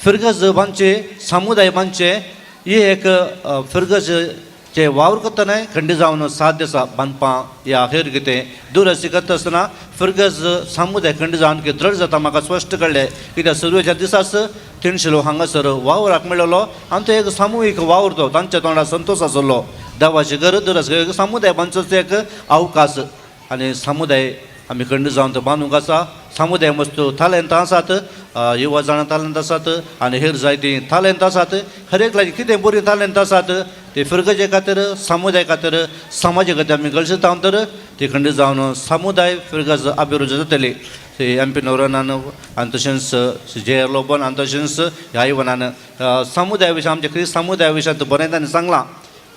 फिरगज बांदचे समुदाय बांदचे ही एक फिरगजचे वावर करतना खंडी जावन साध्य आसा बांदपां या हेर कितें दुरस्ती करता आसतना फिरगज समुदाय खंडी जावन की दृढ जाता. म्हाका स्पश्ट कळ्ळें कित्याक सुरवेच्या दिसाच 300 लोक हांगासर वावराक मेळ्ळो आनी तो एक सामुहीक वावर तो तांच्या तोंडार संतोश आसलो. देवाची गरज दुरस्ती एक समुदाय बांदचो एक अवकाश आनी समुदाय आमी खंड जावन तो बांदूंक आसा. समुदाय मस्त तालेंतां आसात, युवा जाणां तालेंत आसात आनी हेर जायतीं तालेंत आसात. हर एक लागीं कितें बरीं तालेंत आसात ते फिरगजे खातीर समुदाय खातीर समाजा खातीर आमी गळशिता तर ती खंड जावन समुदाय फिरगज अभिवृद्धी जातली. ते एम पी नोरनान आनी तशेंच जे लोबन आनी तशेंच ह्या इवनान समुदाय विशय आमच्या क्रिस्त समुदाय विशयांत बरें तांणी सांगलां.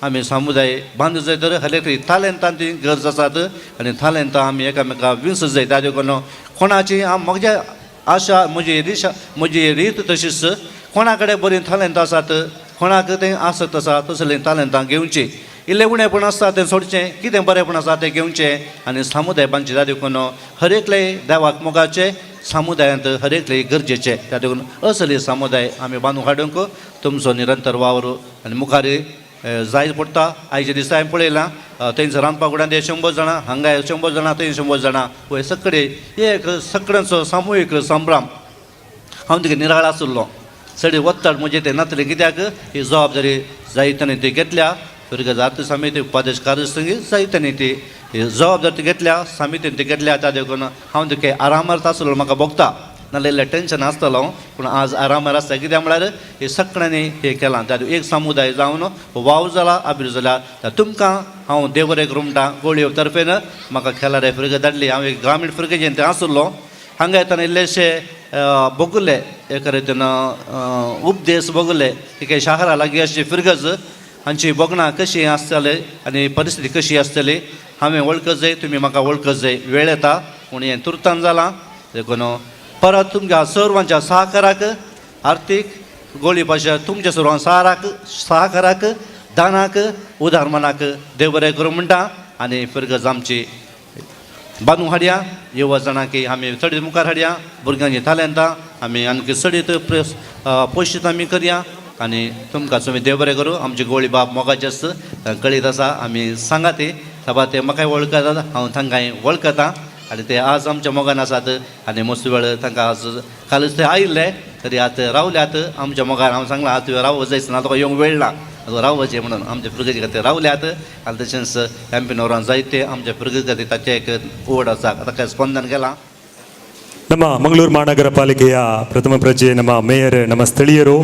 आमी समुदाय बांदू जाय तर हर एक तालेंतां ती गरज आसात आनी तालेंतां आमी एकामेका विंस जाय. त्या देखून कोणाची हांव म्हज्या आशा म्हजी रिशा म्हजी रीत तशीच कोणा कडेन बरीं तालेंत आसात, कोणाक तें आसत आसा तसलीं तालेंतां घेवचीं. इल्लें उणेपण आसता तें सोडचें, कितें बरेंपण आसा तें घेवचें आनी समुदाय बांदचें. त्या देखून हर एकले देवाक मोगाचें समुदायांत हर एकले गरजेचें. त्या देखून असले समुदाय आमी बांदून हाडूंक तुमचो निरंतर वावर आनी मुखार जाय पडटा. आयच्या दिसा हांवें पळयलां थंयसर रांदपा कुडांत 100 जाणां, हांगा 100 जाणां, थंय 100 जाणां, वय सगळे एक सगळ्यांचो सामुहीक संभ्रम. हांव तिका निराळ आशिल्लो, चड वत्तड म्हजें तें नातलें, कित्याक ही जबाबदारी जाय ताणें ती घेतल्या. फिरगज आर्त समिती उपाध्यक्ष कार्यसंगी जाय ताणें ती जबाबदारी घेतल्या, समितीन ती घेतल्या. त्या देखून हांव तिका आरामार आसलो म्हाका भोगता, नाल्यार इल्लें टेंशन आसतलो, पूण आज आरामार आसता. कित्याक म्हळ्यार हे सगळ्यांनी हें केलां. त्या एक समुदाय जावन वाव जाला, अभिवृद्ध जाला. तुमकां हांव देव बरें करूं म्हणटा. गोळयो तर्फेन म्हाका खेलारे फिरगज धाडली. हांव एक ग्रामीण फिरगजेन थंय आशिल्लो. हांगा येतना इल्लेशे भोगले, एका रितीन उपदेश भोगले की शहरा लागीं अशी फिरगज हांची भोगणां कशी आसतली आनी परिस्थिती कशी आसतली. हांवें वळखत जाय, तुमी म्हाका वळखत जाय. वेळ येता पूण हें तुर्तान जालां. देखून परत तुमच्या सर्वांच्या सहकाराक, आर्थीक गोळी भाशा तुमच्या सर्वां सहकाराक, दानाक, उदारमनाक देव बरें करूं म्हणटा. आनी फिरगज आमची बांदून हाडया, युवा जाणां की आमी चडीत मुखार हाडया, भुरग्यांची तालेंतां आमी आणखी चडीत पोशीत आमी करया. आनी तुमकां तुमी देव बरें करूं. आमची गोळी बाब मोगाचे आसता कळीत आसा, आमी सांगा ती सभा ते म्हाकाय वळखतात, हांव तांकांय वळखतां. आनी ते आज आमच्या मोगान आसात आनी मस्त वेळ तांकां आज कालच ते आयिल्ले तरी आतां रावल्यात आमच्या मोगान. हांव सांगलां आज तुवें रावप जायच ना, तुका येवंक वेळ ना, रावपाचें म्हणून आमच्या फिरगजे खातीर रावल्यात. आनी तशेंच एमपी नवरान जायते आमच्या फिरगजे खातीर ताचें एक ओड आसा, ताका स्पंदन केलां. ನಮ್ಮ ಮಂಗಳೂರು ಮಹಾನಗರ ಪಾಲಿಕೆಯ ಪ್ರಥಮ ಪ್ರಜೆ, ನಮ್ಮ ಮೇಯರ್, ನಮ್ಮ ಸ್ಥಳೀಯರು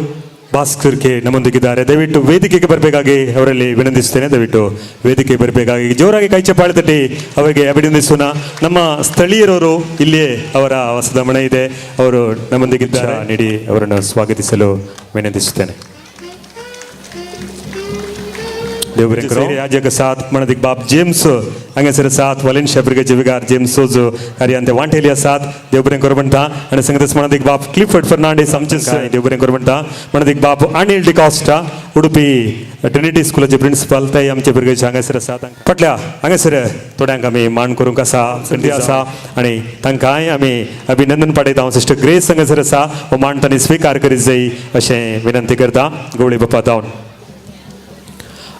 ಭಾಸ್ಕರ್ ಕೆ ನಮ್ಮೊಂದಿಗಿದ್ದಾರೆ. ದಯವಿಟ್ಟು ವೇದಿಕೆಗೆ ಬರಬೇಕಾಗಿ ಅವರಲ್ಲಿ ವಿನಂತಿಸುತ್ತೇನೆ. ದಯವಿಟ್ಟು ವೇದಿಕೆಗೆ ಬರಬೇಕಾಗಿ ಜೋರಾಗಿ ಕೈ ಚಪ್ಪಾಳೆ ತಟ್ಟಿ ಅವರಿಗೆ ಅಭಿನಂದಿಸೋಣ. ನಮ್ಮ ಸ್ಥಳೀಯರವರು ಇಲ್ಲಿಯೇ ಅವರ ವಾಸದ ಮನೆ ಇದೆ, ಅವರು ನಮ್ಮೊಂದಿಗಿದ್ದಾರೆ. ನೀಡಿ ಅವರನ್ನು ಸ್ವಾಗತಿಸಲು ವಿನಂತಿಸುತ್ತೇನೆ. याजक साथ म्हणदिक बाब जेम्स हांगासर साथ वलेन्शिया ब्रिगेचे विगार जेम्स सोजो कार्यांते वांटेली साथ देव बरें करूं म्हणटा. आनी संगतच म्हणदिक बाब क्लिफर्ड फर्नांडीस आमचे देव बरें करूं म्हणटा. म्हणदिक बाब अनिल डिकॉस्टा उडुपी ट्रिनिटी स्कुलाचे प्रिन्सिपल ते आमचे भुरग्याचे हांगासर आसात. फाटल्या हांगासर थोड्यांक आमी मान करूंक आसा, संदी आसा आनी तांकांय आमी अभिनंदन पाठयता. सिस्टर ग्रेस हांगासर आसा, हो मान तांणी स्विकार करीत जाय अशें विनंती करता गवळी बापा जावन.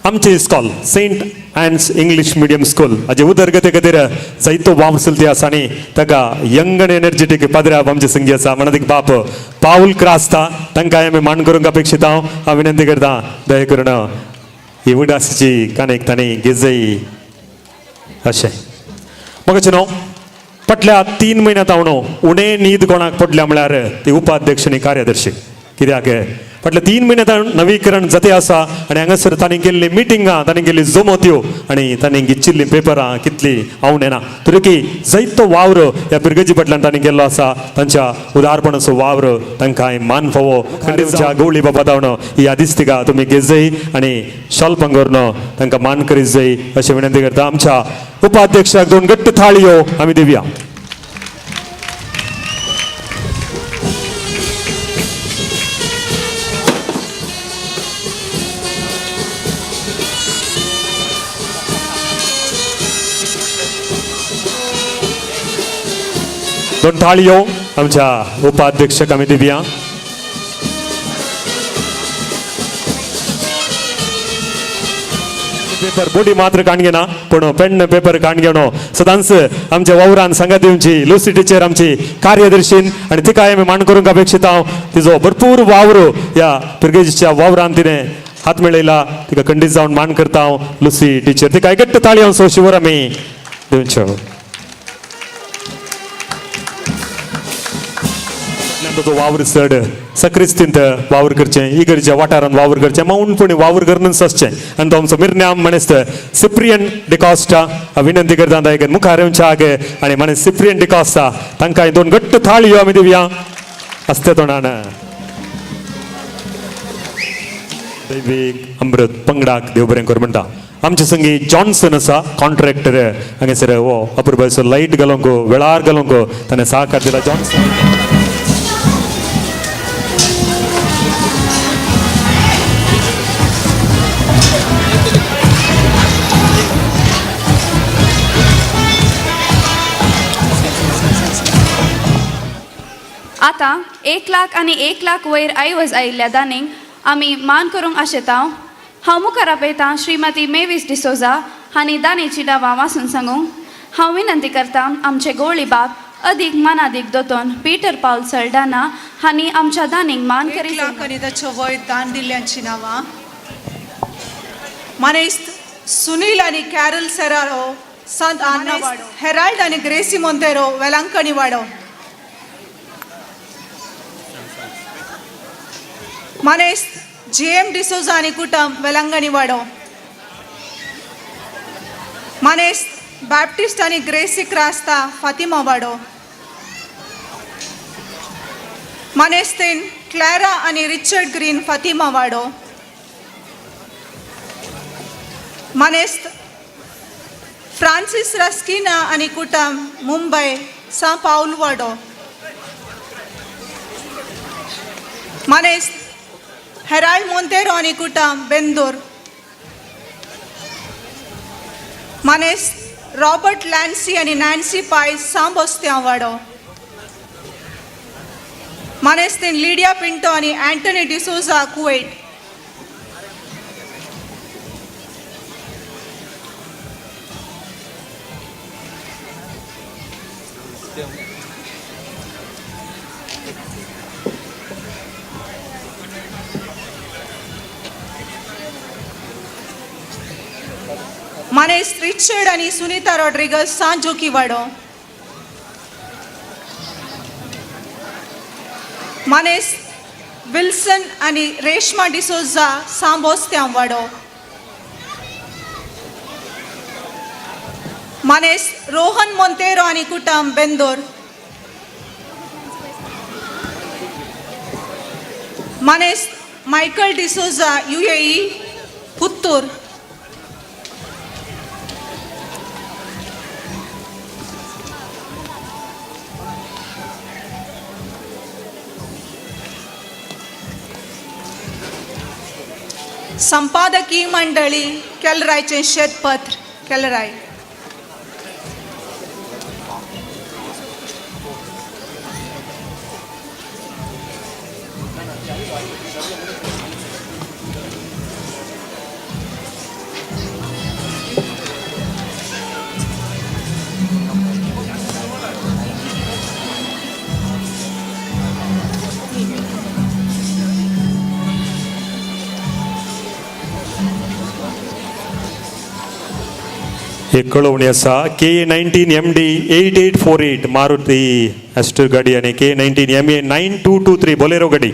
आमचे इस्कॉल Saint Anne's English medium school हाजे उदरगते खातीर जायतो वावर चलती आसा आनी ताका यंग आनी एनर्जेटीक पाद्र्याब आमचे संगी आसा. म्हणत बाप पावल क्रास्ता तांकां आमी मान करूंक अपेक्षीत. हांव विनंती करता दया करून ही उडासीची कानेक तांणी घेजय अशें. म्हाका न्हू फाटल्या 3 म्हयन्यांत हांव न्हू उणें न्हीद कोणाक पडल्या म्हळ्यार ती उपाध्यक्ष आनी कार्यदर्शी. कित्याक फाटल्या 3 म्हयन्यांत नवीकरण जाते आसा आनी हांगासर तांणी केल्ली मिटिंगां, तांणी केल्ली जमोत्यो आनी तांणी घेतिल्लीं पेपरां कितली हांव नेना तरी की जायतो वावर ह्या पिरगजी फाटल्यान तांणी केल्लो आसा. तांच्या उदारपणाचो वावर तांकां मान फावो. खंडीच्या गवळी बाबा धांवन ही यादिस्तिका तुमी घेजय आनी शाल पंगोरन तांकां मान करीत जाय अशें विनंती करता. आमच्या उपाध्यक्षाक 2 घट्ट थाळयो आमी दिवया. दोन थाळयो आमच्या उपाध्यक्षक आमी दिवया. पेपर बोडी मात्र काणगेना पूण पेन पेपर काणगेनो सदांच आमच्या वावरान सांगात दिवची लुसी टिचर आमची कार्यदर्शीन आनी तिकाय आमी मान करूंक अपेक्षीत हांव. तिजो भरपूर वावर ह्या पिरगेजीच्या वावरान तिणें हात मेळयला, तिका खंडीत जावन मान करता हांव लुसी टिचर. तिका घट्ट ताळी हांव सोशिवर आमी दिवच्यो. ताचो वावर चड सक्रिस्तींत वावर करचें, इगर्जेच्या वाठारांत वावर करचें, मौनपणी वावर करूनच आसचें. आनी तो आमचो मिरन्याम म्हणेस्त सिप्रियन डिकॉस्टा विनंती करता तांकां मुखार येवचे आगे आनी माने सिप्रियन डिकॉस्टा तांकां 2 घट्ट थाळयो आमी दिवया आसते तोंडान. दैवीक अमृत पंगडाक देव बरें करूं म्हणटा. आमचे संगी जॉन्सन आसा कॉन्ट्रॅक्टर हांगासर हो अपुरबायचो लायट घालूंक वेळार घालूंक ताणें सहकार दिला जॉन्सन. आतां 1 लाख आनी 1 लाख वयर आयवज आयिल्ल्या दानींक आमी मान करूंक आशेता. हांव मुखार आपयतां श्रीमती मेवीस डिसोजा हांणी दानीची नांवां वाचून सांगूंक. हांव विनंती करता आमचे गोवळी बाब अदीक मानादीक दोतोन पीटर पावल सल्डाना हांणी आमच्या दानींक मान 1 करी. लाख आनी ताच्या वयर दान दिल्ल्यांची नांवां. मानेस्त सुनील आनी कॅरल सेरारो, संत आन्ना वाडो. हेराल्ड आनी ग्रेसी मोंतेरो, वेलांकणी वाडो. मानेस्त जे एम डिसोजा आनी कुटुंब, वेलांगणी वाडो. मानेस्त बॅप्टिस्ट आनी ग्रेसी क्रास्ता, फातिमा वाडो. मानेस्तीन क्लॅरा आनी रिचर्ड ग्रीन, फातिमा वाडो. मानेस्त फ्रांसीस रस्किना आनी कुटुंब, मुंबय, सां पावल वाडो. मानेस्त हेराल्ड मोंतेरो आनी कुटुंब, बेंदूर. मानेस्त रॉबर्ट लॅन्सी आनी नॅन्सी पायस, सांबोस्त्यां वाडो. मानेस्तीन लिडिया पिंटो आनी अँटनी डिसोजा, कुवेट. मानेस्त रिचर्ड आनी सुनीता रॉड्रिगस, सांत जोकी वाडो. मानेस्त विल्सन आनी रेश्मा डिसोजा, सांबोस्त्यां वाडो. मानेस्त रोहन मोंतेरो आनी कुटुंब, बेंदोर. मानेस्त मायकल डिसोजा, UAE, Puttur. संपादकी मंडळी, केलरायचें शेतपत्र, केलराय. एक कळोवणी आसा K 19 MD 8848 Maruti Aster गाडी आनी K 19 MA 9223 Bolero गाडी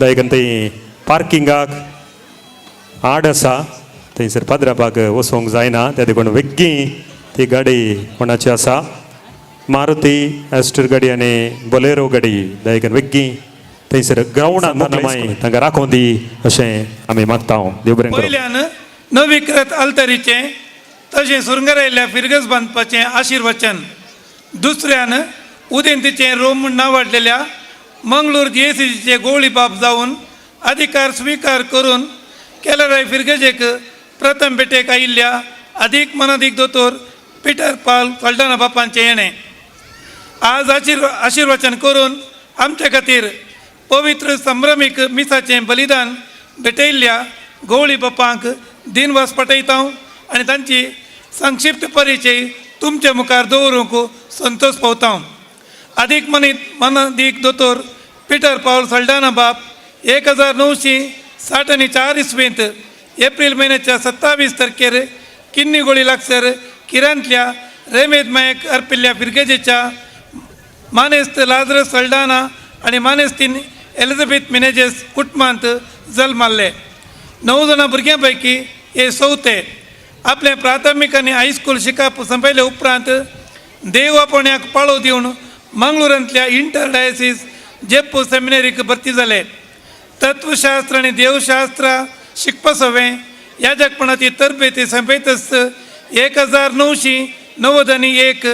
दायकन थंय पार्किंगाक आड आसा. थंयसर पाद्रापाक वचोंक जायना, त्या देखून वेगीं ती गाडी कोणाची आसा मारुती एस्टर गाडी आनी बोलेरो गाडी दायकन वेगीं थंयसर ग्रावंडान मागीर तांकां राखोवन दी अशें आमी मागता. देव बरें करूं. पयल्यान नवीकृत अल्तरीचें तशें सुरंगरायल्ल्या फिरगज बांदपाचें आशिर्वचन, दुसऱ्यान उदेंतीचें रोम म्हूण नांवाडलेल्या मंगळूर जीएसीचे गोवळी बाब जावन अधिकार स्विकार करून केलराय फिरगजेक प्रथम भेटेक आयिल्ल्या अदीक मनादीक दोतोर पिटर पाल सल्डाना बापांचें येणें आज आशिर्वचन करून आमचे खातीर पवित्र संभ्रमीक मिसाचें बलिदान भेटयल्ल्या गोवळी बापांक दिनवास पटयता आनी तांची संक्षिप्त परिचय तुमचे मुखार दवरूंक संतोष पावता. अदीक मनादीक दोतोर पिटर पावल सल्डाना बाप 1964 इसवेंत एप्रील म्हयन्याच्या 27 तारखेर किन्नीगोळी लागसर किरांतल्या रेमेद मायक अर्पिल्ल्या फिरगेजेच्या मानेस्त लाजरस सल्डाना आनी मानेस्तीन एलिझाबेथ मिनेजेस कुटुंबांत जल्माल्ले. 9 जाणां भुरग्यां पैकी हे चवथे. आपलें प्राथमीक आनी हायस्कूल शिकप संपयले उपरांत देव आपण्याक पाळो दिवन मंगळुरांतल्या इंटर डायसीस जेप्पू सेमिनरीक भरती जाले. तत्वशास्त्र आनी देवशास्त्र शिकपा सवें याजकपणाची तरबेती संपयतच 1991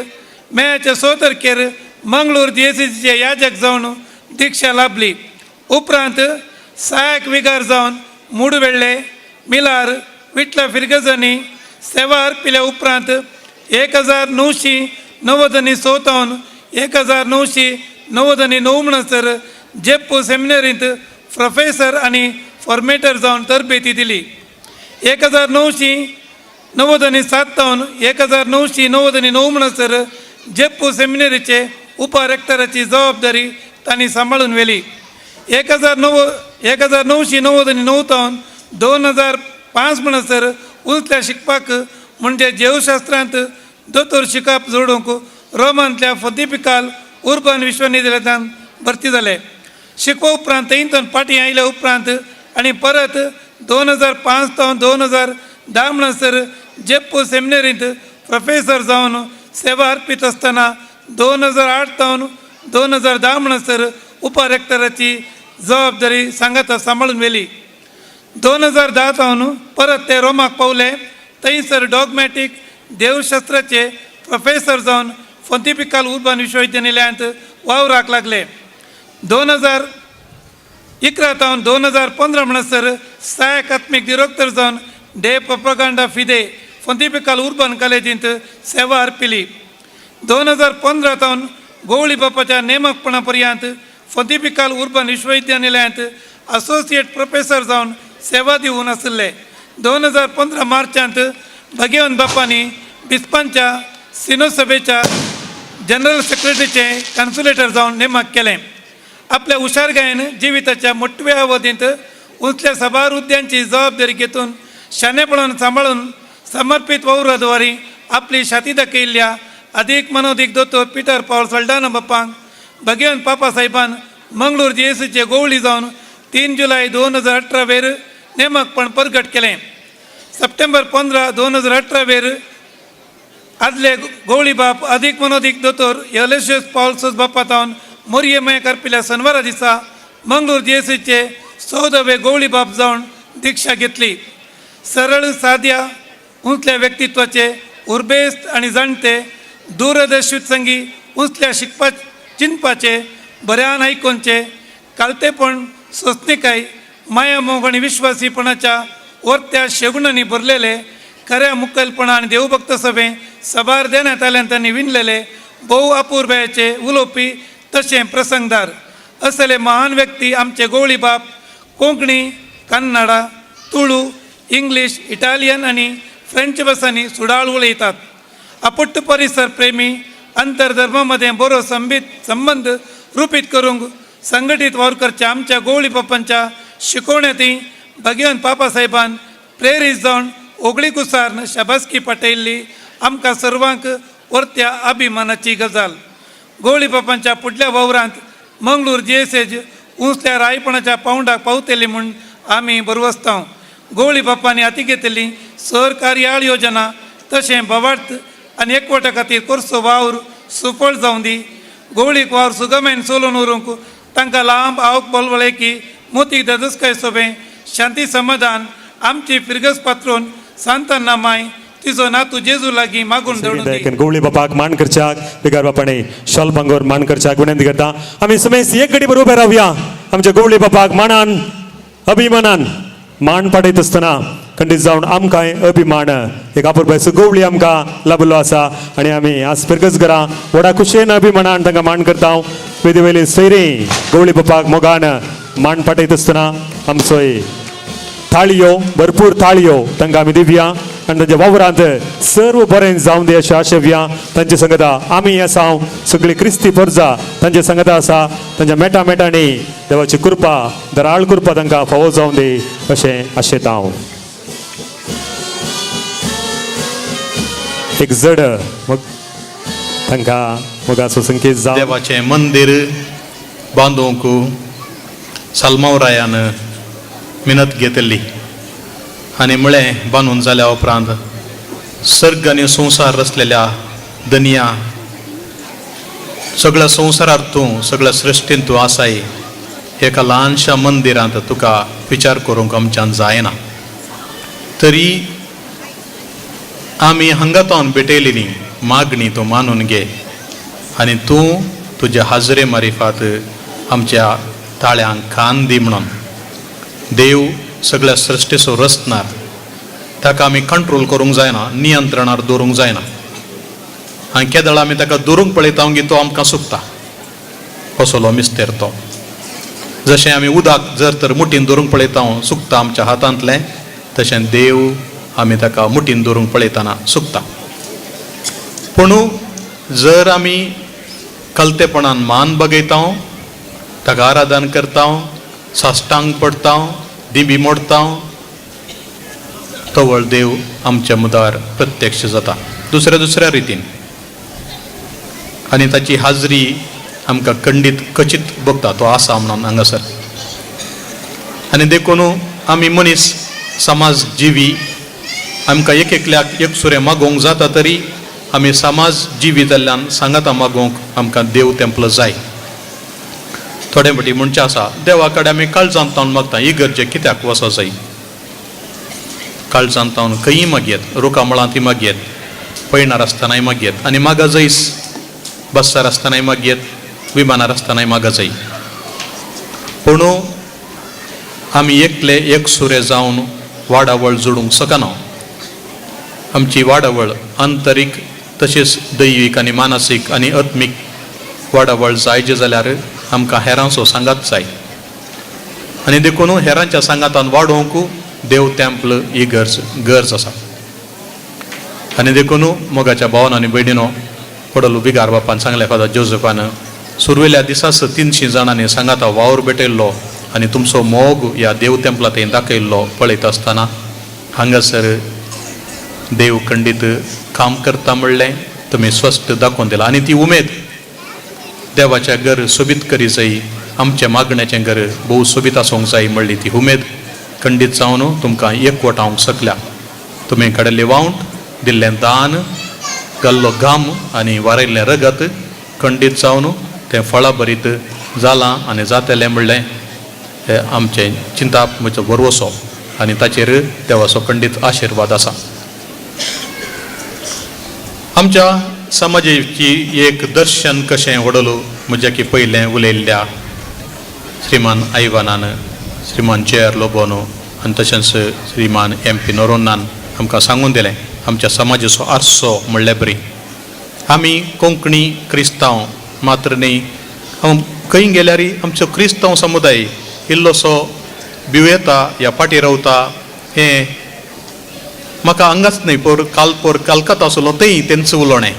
मेच्या 6 तारखेर मंगळूर जीएसीचे याजक जावन दीक्षा लाभली. उपरांत सहायक विगार जावन मुडवेळ्ळे, मिलार, विटला फिरगजांनी सेवा अर्पिल्या उपरांत 1996 19 99 म्हणसर जेप्पू सेमिनरींत प्रोफेसर आनी फॉर्मेटर जावन तरबेती दिली. 1997 तावन 1999 म्हणसर जेप्पू सेमिनरीचे उपरेक्टराची जबाबदारी तांणी सांबाळून व्हेली. 1999 तावन 2005 म्हणसर उंचल्या शिकपाक म्हणजे जेवशास्त्रांत दोतोर शिकप जोडूंक रोमांतल्या फोंतिफिकाल उर्बन विश्वविद्यालयांत भरती जाले. शिकपा उपरांत थंयतून फाटीं आयल्या उपरांत आनी परत 2005 तावन 2010 म्हणसर जेप्पू सेमिनरींत प्रोफेसर जावन सेवा अर्पीत आसतना 2008 तावन 2010 म्हणसर उपरेक्टराची जबाबदारी सांगाता सांबाळून व्हेली. 2010 तावन परत ते रोमाक पावले. थंयसर डॉगमॅटीक देवशास्त्राचे प्रोफेसर जावन फोंतिफिकाल उर्बन विश्वविद्यालयांत वावराक लागले. 2011 तावन 2015 म्हणसर सहायक आत्मीक दिरोक्तर जावन डे प्रोपगांडा फिदे फोंतिफिकाल उर्बन कॉलेजींत सेवा अर्पिली. 2015 तावन गोवळी बापाच्या नेमकपणा पर्यंत फोंतिफिकाल उर्बन विश्वविद्यालयांत असोसिएट प्रोफेसर जावन सेवा दिवन आशिल्ले. 2015 मार्चांत भगेवन बापांनी बिस्पांच्या सिनोसभेच्या जनरल सेक्रेटरीचे कन्सुलेटर जावन नेमक केलें. आपल्या हुशारकायेन जिविताच्या मोटव्या अवधींत उंचल्या साबार हुद्द्यांची जबाबदारी घेतून शाणेपणान सांबाळून समर्पीत वावराद्वारी आपली शाती दाखयल्ल्या अधिक मनोदीक दोतोर पिटर पावल सल्डाना बापांक भगेवन पापा साहेबान मंगळूर जीएसीचे गोवळी जावन 3 जुलय 2018 वेर नेमकपण परगट केलें. सप्टेंबर 15 2018 वेर आदले गोवळी बाप अधिक मनोदीक दोतोर यलेशियस पावल सोज बापा तावन मोरये करपिल्या शनवारा दिसा मंगळूर जीएसीचे 14वे गोवळी बाप जावन दीक्षा घेतली. सरळ साद्या उंचल्या व्यक्तित्वाचे उर्बेस्त आनी जाणटे दूरदर्शित संगी उंचल्या शिकपा चिंतपाचे बऱ्यान आयकोनचे कालतेपण सोंसणीकाय मायामोग आनी विश्वासीपणाच्या वर्त्या शेगुणांनी भरलेले खऱ्या मुखेलपणा आनी देवभक्त सभे सबार देण्यात आल्यान तांणी विणलेले भोव अपुरबायेचे उलोवपी तशें प्रसंगदार असले महान व्यक्ती आमचे गोवळी बाप कोंकणी, कन्नडा, तुळू, इंग्लीश, इटालियन आनी फ्रेंच भासांनी सुडाळ उलयतात. अपुट्ट परिसर प्रेमी आंतरधर्मा मदें बरो संबंद रुपीत करूंक संघटीत वावर करच्या आमच्या गोवळी बापांच्या शिकवण्याती भगेवन पापा साहेबान प्रेरीत जावन ओगळी कुसारन शाबासकी पाठयल्ली आमकां सर्वांक वर्त्या अभिमानाची गजाल. गोवळी बापांच्या फुडल्या वावरांत मंगळूर जीएसएज उंचल्या रायपणाच्या पावंडाक पावतली म्हूण आमी बरवसता. गोवळी बापांनी हाती घेतली सर कार्याळ योजना तशें भवार्थ आनी एकवटा खातीर करचो वावर सुफळ जावं दी. गोवळीक वावर सुगमेन चलोवन व्हरूंक तांकां लांब आवक बोलवळेकी मोती ददस्काय सोबें शांती समाधान आमची फिरगस पात्रोन सांताना माय तिचो नातू जेजू लागीं मागून दवरून दी. गवळी बापाक मान करच्याक बिगार बापाने शॉल भांगोर मान करच्याक विनंती करता. आमी समेस एक घडी बरोबर रावया. आमच्या गवळी बापाक मानान अभिमानान मान पाडयत आसतना खंडीत जावन आमकांय अभिमान एक अपुरबायचो गवळी आमकां लाभिल्लो आसा आनी आमी आज फिरगज घरा व्हडा खुशयेन अभिमानान तांकां मान करता. वेदी वयली सैरी गवळी बापाक मोगान मान पाटयत आसतना आमचोय थाळयो भरपूर थाळयो तांकां आमी दिवया आनी तांच्या वावरांत सर्व बरें जावन दी अशें आशेवया. तांचे संगता आमी आसा सगळी क्रिस्ती परजा तांचे संगता आसा. तांच्या मेटा मेटांनी देवाची कृपा दराळ कृपा तांकां फावो जावन दी अशें आशेता हांव. एक जड मग तांकां मोगाचो संकेत जावं. देवाचें मंदीर बांदूंक सालमावरायान मिनत घेतली आनी म्हळें बांदून जाल्या उपरांत सर्ग आनी संवसार रचलेल्या दनिया सगळ्या संवसारार तूं सगळ्या सृश्टीन तूं आसाय एका ल्हानशा मंदिरांत तुका विचार करूंक आमच्यान जायना तरी आमी हांगा भेटयलेली मागणी तूं मानून घे आनी तूं तुज्या हाजरे मारिफात आमच्या ताळ्यांक कान दी म्हणून. देव सगळ्या सृश्टीचो रचणार ताका आमी कंट्रोल करूंक जायना, नियंत्रणार दवरूंक जायना आनी केदळ आमी ताका दवरूंक पळयता मागीर तो आमकां सुकता. असलो मिस्तेर तो. जशें आमी उदक जर तर मुठीन धरूंक पळयता सुकता आमच्या हातांतलें, तशें देव आमी ताका मुठीन धरूंक पळयतना सुकता. पूण जर आमी कलतेपणान मान बगयता, ताका आराधन करता, साश्टांग पडटा, दिंबी मोडटा, तवळ देव आमच्या मुदार प्रत्यक्ष जाता दुसऱ्या दुसऱ्या रितीन आनी ताची हाजरी आमकां खंडीत कचीत बघता तो आसा म्हणून हांगासर. आनी देखून आमी मनीस समाज जिवी आमकां एक एकल्याक एक सुरें मागोवंक जाता तरी आमी समाज जिवी जाल्ल्यान सांगाता मागोवंक आमकां देव तेंपलो जाय. थोडे फावटी म्हणचें आसा देवा कडेन आमी काळजांत तावन मागता ही गरजे कित्याक वचो जाय. काळजांत तावन खंयी मागयेत, रुखामळांतय मागयेत, पयणार आसतनाय मागयेत आनी मागा जैस बसार आसतनाय मागयेत, विमानार आसतनाय मागा जाय. पूण आमी एकले एकसुरे जावन वाडावळ जोडूंक शकना. आमची वाडावळ आंतरीक तशेंच दैवीक आनी मानसीक आनी आत्मीक वाडावळ जायचे जाल्यार आमकां हेरांचो सांगात जाय. आनी देखून हेरांच्या सांगातान वाडोवंक देव तेंपल ही गरज गरज आसा. आनी देखून मोगाच्या भावान आनी भयणीनो व्हडलो बिगार बापान सांगलें फादर जोजफान सुरवेल्या दिसाच 300 जाणांनी सांगाता वावर भेटयल्लो आनी तुमचो मोग ह्या देव तेंपला थंय दाखयल्लो पळयता आसतना हांगासर देव खंडीत काम करता म्हणलें तुमी स्पश्ट दाखोवन दिलां. आनी ती उमेद देवाच्या घर सोबीत करी जाय, आमच्या मागण्याचें घर भोव सोबीत आसूंक जाय म्हणली ती उमेद खंडीत जावन तुमकां एकवटावंक शकल्या. तुमी काडिल्लें वावंट, दिल्लें दान, घाल्लो घाम आनी वारयल्लें रगत खंडीत जावन तें फळां भरीत जालां आनी जातलें म्हणलें हें आमचें चिंताप म्हजो भरवसो आनी ताचेर देवाचो खंडीत आशिर्वाद आसा. आमच्या समाजाची एक दर्शन कशें व्हडलो म्हज्या की पयलें उलयल्ल्या श्रीमान आयवानान, श्रीमान जे आर लोबोनो आनी तशेंच श्रीमान एम पी नोरोनान आमकां सांगून दिलें आमच्या समाजाचो आरसो म्हणल्यार बरी. आमी कोंकणी क्रिस्तांव मात्र न्ही, खंय गेल्यार आमचो क्रिस्तांव समुदाय इल्लोसो भिवयेता या फाटीं रावता हें म्हाका हांगाच न्हय पोर काल पोर कलकत्ता आसलो थंय तेंच उलोवणें.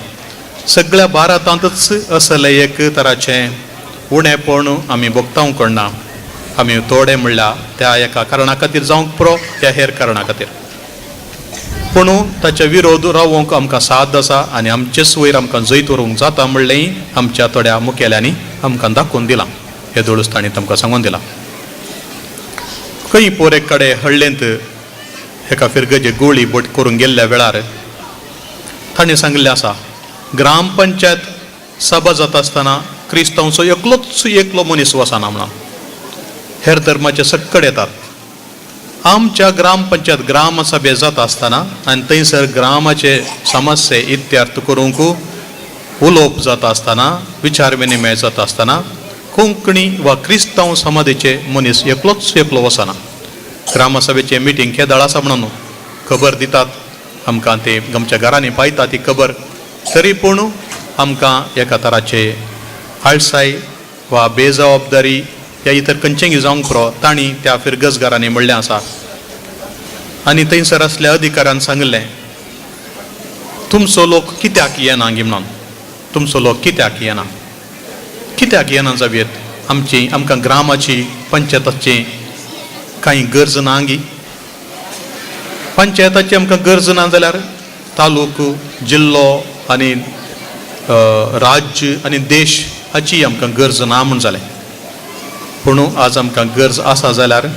सगळ्या भारतांतच असलें एक तराचें उणेपण आमी भोगतावंक कोणना. आमी थोडे म्हणल्यार त्या एका कारणा खातीर जावंक पुरो या हेर कारणा खातीर, पूण ताच्या विरोध रावोवंक आमकां साद आसा आनी आमचेच वयर आमकां जैत व्हरूंक जाता म्हणलेंय आमच्या थोड्या मुखेल्यांनी आमकां दाखोवन दिलां. हे दोळूच तांणी आमकां सांगून दिलां. खंय पोर एक कडेन हळ्ळेंत एका फिरगजे गोळी बोट करूंक गेल्ल्या वेळार तांणी सांगिल्लें आसा ग्रामपंचायत सभा जाता आसतना क्रिस्तांवचो एकलोच एकलो मनीस वचना म्हणून हेर धर्माचे सक्कड येतात. आमच्या ग्रामपंचायत ग्रामसभे जाता आसतना आनी थंयसर ग्रामाचे समस्ये इत्यार्थ करूंक उलोवप जाता आसतना विचार विनिमय जाता आसतना कोंकणी वा क्रिस्तांव समाजाचे मनीस एकलोच एकलो वचना. ग्रामसभेचें मिटींग केदळ आसा म्हणून खबर दितात आमकां, ते आमच्या घरांनी पायता ती खबर, तरी पूण आमकां एका तराचे आळसाय वा बेजबाबदारी या इतर खंयचेंय जावंक पुरो तांणी त्या फिरगजगारांनी म्हणलें आसा. आनी थंयसर आसल्या अधिकाऱ्यान सांगलें तुमचो लोक कित्याक येना गी म्हणून, तुमचो लोक कित्याक येना, कित्याक येना जावयेत, आमची आमकां ग्रामाची पंचायताची कांय गरज ना गी, पंचायताची आमकां गरज ना जाल्यार तालूक, जिल्लो आनी राज्य आनी देश हाची आमकां गरज ना म्हूण जालें. पूण आज आमकां गरज आसा जाल्यार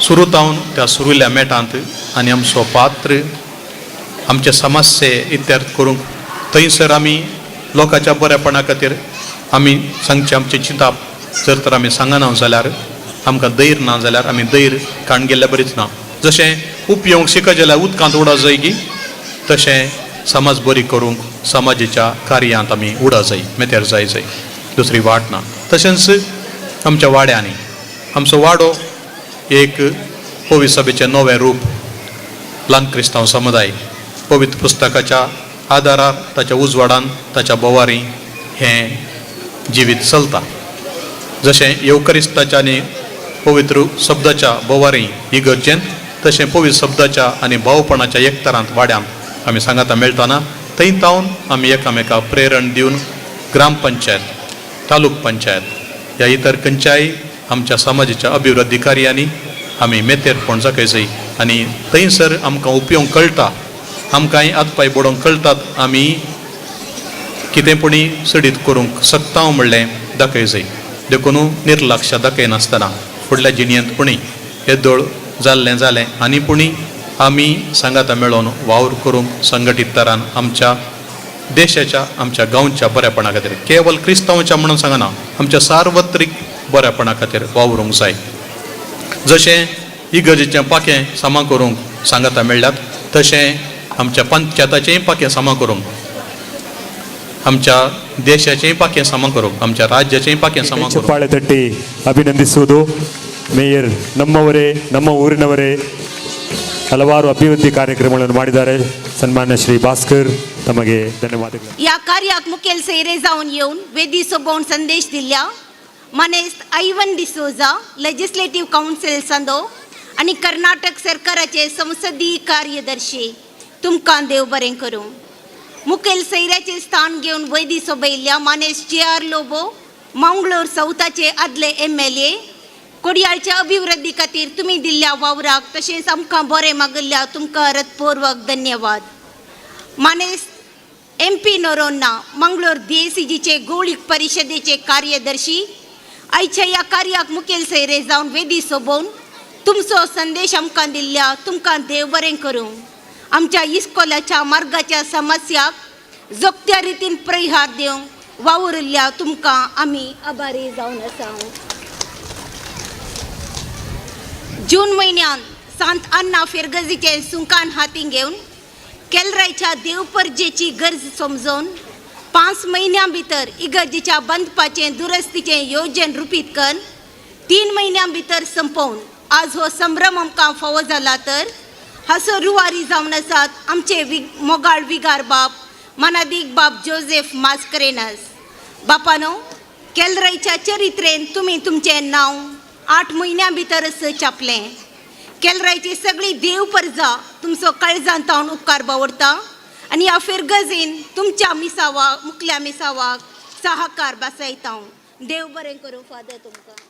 सुरू जावन त्या सुरुल्या मेटांत आनी आमचो पात्र आमचे समस्ये इत्यार्थ करूंक थंयसर आमी लोकांच्या बरेपणा खातीर आमी सांगचें आमचें चिंताप जर तर आमी सांगना जाल्यार आमकां धैर्य ना जाल्यार आमी धैर्य काण गेल्ल्या बरीच ना. जशें उपयोग शिकत जाल्यार उदकांत उडा जाय की तशें समाज बरी करूंक समाजाच्या कार्यांत आमी उडा जाय, मेतेर जाय जाय, दुसरी वाट ना. तशेंच आमच्या वाड्यांनी आमचो वाडो एक पवित्र सभेचें नवें रूप, ल्हान क्रिस्तांव समुदाय पवित्र पुस्तकाच्या आदारार ताच्या उजवाडान ताच्या बोवारी हें जिवीत चलता. जशें येवकरिस्ताच्या आनी पवित्र शब्दाच्या बोवारी इगर्जेंत, तशें पवित्र शब्दाच्या आनी भावपणाच्या एकतारांत वाड्यांत आमी सांगाता मेळटाना थंय तावन आमी एकामेका प्रेरण दिवन ग्रामपंचायत, तालुक पंचायत ह्या इतर खंयच्याय आमच्या समाजाच्या अभिवृद्धी कार्यांनी आमी मेतेरपण जाकयचय आनी थंयसर आमकां उपयोग कळटा, आमकांय हात पांय बडोवंक कळटात, आमी कितें पुणी सडीत करूंक शकता म्हणलें दाखयचय. देखून निर्लक्ष दाखयनासतना फुडल्या जिणेंत पुणी येदोळ जाल्लें जालें आनी पुणी आमी सांगाता मेळोवन वावर करूंक संघटीत तरान आमच्या देशाच्या, आमच्या गांवच्या बरेपणा खातीर, केवल क्रिस्तांवच्या म्हणून सांगना, आमच्या सार्वत्रीक बरेपणा खातीर वावरूंक जाय. जशें इगर्जेचें पाखें सामा करूंक सांगाता मेळ्ळ्यात, तशें आमच्या पंचायताचेंय पाखें सामा करूंक, आमच्या देशाचेंय पाखें सामा करूंक, आमच्या राज्याचेंय पाखें सामा करूंक. ಚಪ್ಪಾಳೆ ತಟ್ಟಿ ಅಭಿನಂದಿಸುವುದು. ಮೇಯರ್ ನಮ್ಮವರೇ, ನಮ್ಮ ಊರಿನವರೇ, ಹಲವಾರು ಅಭಿವೃದ್ಧಿ ಕಾರ್ಯಕ್ರಮಗಳನ್ನು ಮಾಡಿದ್ದಾರೆ. ಸನ್ಮಾನ್ಯ ಶ್ರೀ ಭಾಸ್ಕರ್ ತಮಗೆ ಧನ್ಯವಾದಗಳು. ह्या कार्याक मुखेल सोयरे जावन येवन वेदी सोबोवन संदेश दिल्या मानेस्त आयवन डिसोजा, लेजिस्लेटीव कावन्सील सांदो आनी कर्नाटक सरकाराचे संसदीय कार्यदर्शी, तुमकां देव बरें करूं. मुखेल सोयऱ्याचें स्थान घेवन वैदी सोबयल्ल्या मानेस्त जे आर लोबो, मंगळूर सावथाचे आदले एमएलए, कोडयाळच्या अभिवृद्धी खातीर तुमी दिल्ल्या वावराक तशेंच आमकां बरें मागिल्ल्या तुमकां रतपूर्वक धन्यवाद. मानेस्त एम पी नोरोन्ना, मंगळूर डीएसीजीचे गोळीक परिशदेचे कार्यदर्शी, आयच्या ह्या कार्याक मुखेल सोयरे जावन वेदी सोबोवन तुमचो संदेश आमकां दिल्ल्या तुमकां देव बरें करूं. आमच्या इस्कोलाच्या मार्गाच्या समस्याक जोगत्या रितीन परिहार दिवंक वावुरिल्ल्या तुमकां आमी आभारी जावन आसा. जून म्हयन्यान सांत अन्ना फिरगजीचें सुंकान हातीं घेवन केलरायच्या देवपर्जेची गरज समजून 5 म्हयन्यां भितर इगर्जेच्या बांदपाचें दुरस्तीचें योजन रुपीत करून 3 म्हयन्यां भितर संपोवन आज हो संभ्रम आमकां फावो जाला तर हाचो रुवारी जावन आसात आमचे मोगाळ विगार बाप मानादीक बाप जोजेफ मास्करेनस. बापानो, केलरायच्या चरित्रेन तुमी तुमचें नांव 8 म्हयन्यां भितरच छापलें. केलरायची सगळी देव परजा तुमचो काळजांत तावन उपकार बावडता आनी ह्या फिरगजीन तुमच्या मिसावाक मुखल्या मिसावाक सहाकार बसयता. देव बरें करूं फादर तुमकां.